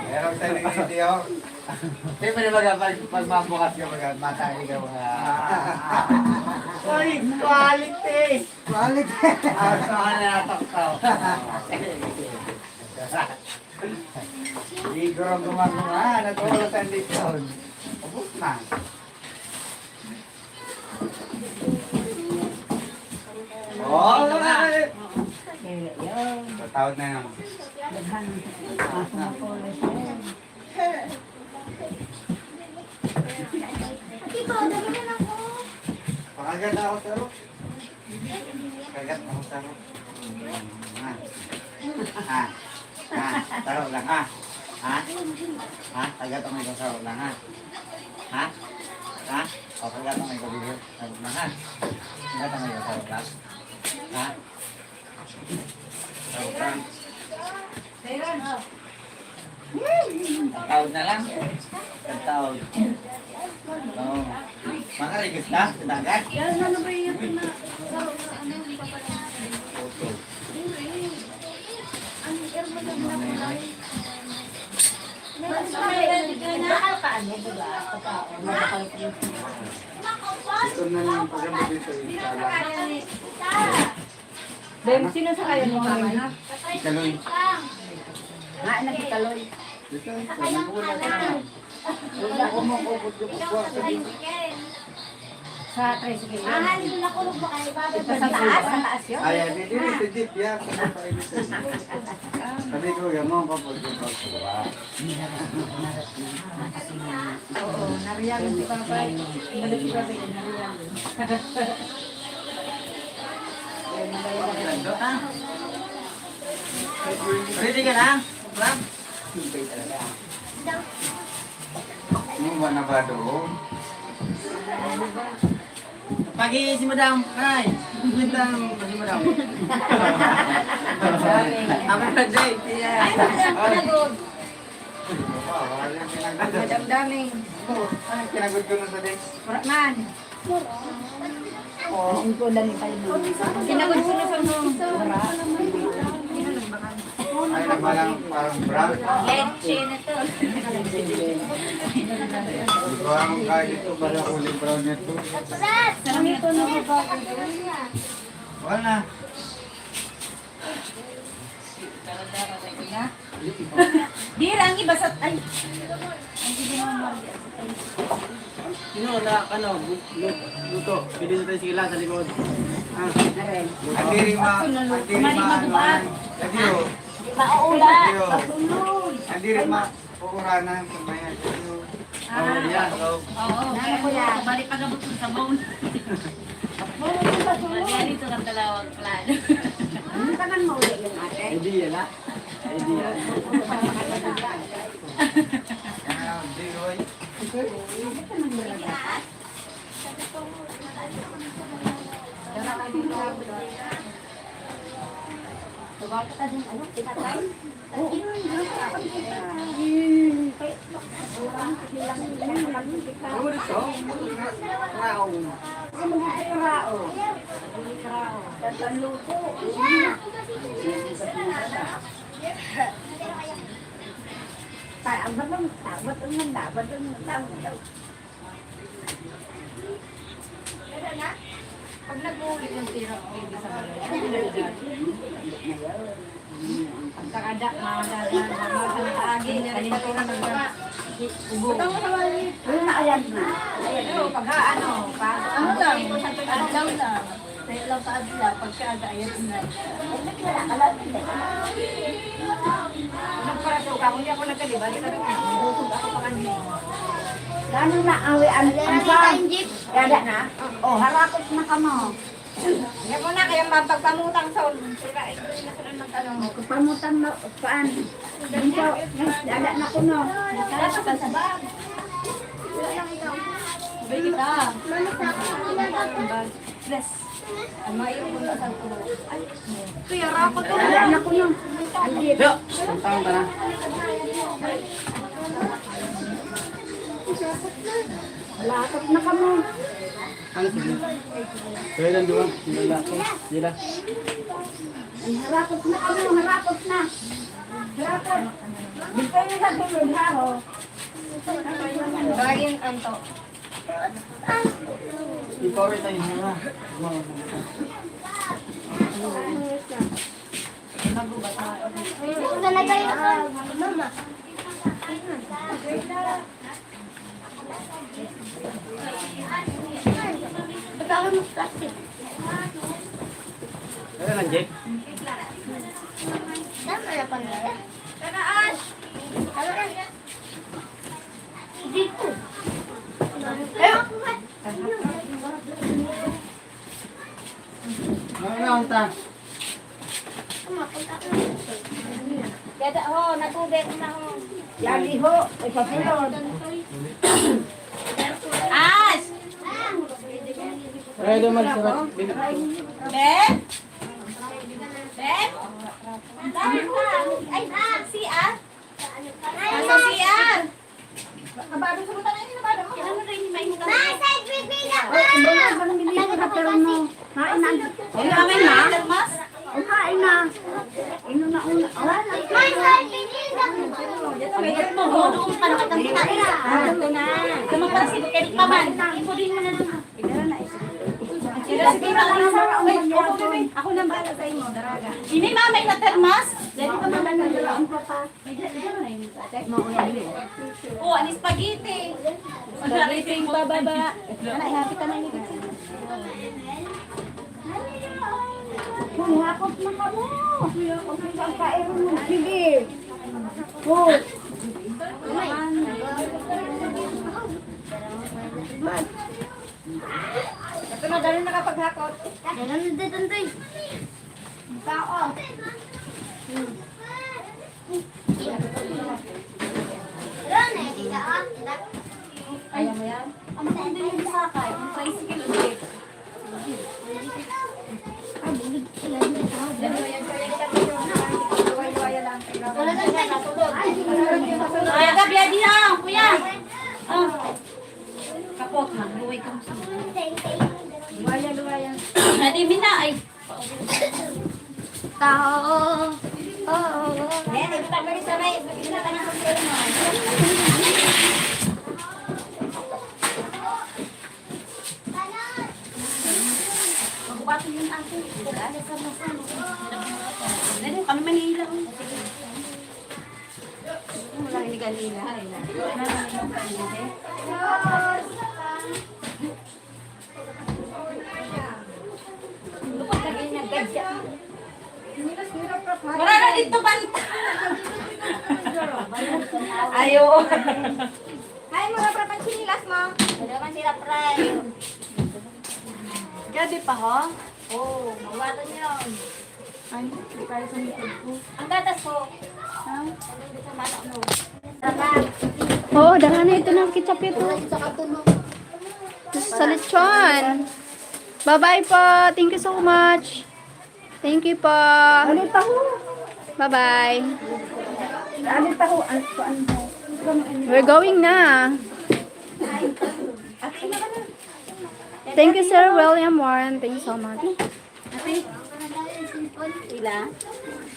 Meron tayo ng video. Di ba, di ba, pag, pag mabukas ka, mag-, matali ka, mga Uy, quality! Quality! Ah, sa mga nataktaw. Hindi ko rin gumagawa. Natulog sa likod. Ubus na. Oh, okay. Patawad na yun. Pakagat ako sa ro. Pakagat ako sa ro. Ha? Ha? Ha? Taro lang, ha? Ha? Ha? Pakagat ako sa ro lang, ha? Ha? Ha? O, pakagat ako sa ro lang, ha? Pakagat ako sa ro lang. Ha? Taro lang. Tawag na lang. Tawag. Oo. Makarigos ka sa dagat? Yan, ano ba yun? Ano, ano, ano, ano, ano, ano, Bakal ka, ano, diba? Kapag, bakal ka. Ito na lang, paganda dito, yung sala. Dahil sino sa kayo mo, Mama? Ikaloy. Nga, nag-ikaloy. Dito, sa Mangkula ka na. Wala ko mo, kukot yung kukuha sa dito. Sa tricycle. Ah, hindi na kulog mo kayo, Papa. Sa taas, sa taas yun? Ay, ay, hindi, hindi, sa jeep yan. Sa jeep. Sabi ko, yan mo, Papa, yung pagkuha. Oo, nariyan si Papa. Balik si Papa, nariyan. Ready ka na? Ano ba na ba doon? Pagi si Madam, ay. Madam, si Madam. Happy birthday, Tia. Ay, Madam Daming. Ay, kinagod ko na sa din. Wala man. Ang kulang pa yun. Kinagod ko na sa nung. Ay, parang, parang brown. Leche na to. Parang kahit ito, parang kulay brown nito. Wala na. Dira, ang iba sa, ay. Ang iba naman, Maria, sa tayo. Sino na, ano, bu-, lu-, luto? Pwede sa tayo sila sa likod. Ah. Ang diri ma-, ang diri ma-, ano, ang diri, oh. Mauula. Ang diri ma-, Pagkuranan, kumayan. Ah. Oh, yan, oh. Oo. Nano ko yan? Balik pag-abot ko sa bone. Bone yung basura. Balik dito ng dalawang klalo. Ano ka man mauli yung ate? Idea na. Idea. Ah, di, oy. Baka ka din, ano, pinatay? Oo. Ay, ang batong, ang batong, ang batong. Pag nag-uwi yung tira, hindi sa mga pagkakada, mga dada, mga pagkaagi, niya rin ito na mag-, ubo. Ano na, ayan na. Ayan. Pero pag ha, ano, pag Ano lang, adlaw lang. Kaya lang sa adlaw, pagkaaga, ayan na. Nagparaso ka, kung di ako nagkaliba, di ka rin. Busog ako pa kanina. Gano'n na, awi, ang, ang Ayan, farm. Ang jeep. Gada na? Oh, harapos na ka mo. Yan mo na, kaya mapagpamutang sa, sila, eh, sila, sila, nagtanong. Pagpamutang na, paan? Dito, gada na ko, no? Dapat sa sabag. Sabay kita. Bless. Ang maiwan ko na sa tulo. Ay, kaya rapot ko. Wala na ko nun. Yo, puntang ka na. Malakot na kamo. Ano, sige. Kaya lang doon, yung lalaki. Sila. Ay, harapot na kamo, harapot na. Harapot. Gusto nyo sa tulog, ha, ho? Bagay yung anto. Ikaw rin tayo, ha? Ano lang, Jake? Tama na pala. Tara, Ash! Tara, Ash! Dito. Ano na, unta? Yada ho, natubig na ho. Yadi ho, ay pasulod. As! Ready, magsurat. Ben? Ben? Ay, si As? Nasa C R. Abado sa buta na yun, abado mo. Ano na yun, may hitam? Ay, ang mga, ang mga minigyan na pero no. Hain na. Ano naman na? Termas? O, hain na. Ino na, una. Wala na. Ay, side reveal na. Ito, may ito, doon pa nakatapos na. Ah, ito na. Ito, magpasibot ka, di pa man. Ipudin mo na lang. Sige, sige, ako na, ako na, ako na. Ako na, bala sa imo, daraga. Ini, mamay na termas. Dali pa, mamay na termas. Oh, ang spaghetti. Spaghetti pababa. Ana, ihapit na ini. Kung hakot na kamo. Kung pagkain mo, sige. Oh. Ito na, dali nakapaghakot. Dali na dito, Antoy. Tao. Ayaw mo yan? Ang tindi yung sakay, yung tricycle ulit. Ay, gabi, adi, ah, kuya. Ah. Kapot na, buhay kang sunod. Luwaya, luwaya. Nadi, mina, ay. Tao. Oo. Ayan, ito pa, balik sa may, ito pa, balik sa may. Magkubato yun, ate. Dali, kami Manila, oh. Wala, hindi kanina. Wala na dito, banta. Ayo. Ay, mga prapan sinilas mo. Wala man sila, pray. Gabi pa, ho? Oo, mawaton yun. Ay, hindi tayo sa likod ko. Ang gatas ko. Ha? Ang gatas sa manok mo. Oo, dara na ito ng ketchup ito. Sa lechon. Bye-bye po. Thank you so much. Thank you po. Ano taho? Bye-bye. Ano taho? Ano, ano? We're going na. Thank you, Sir William Warren. Thank you so much. Ila?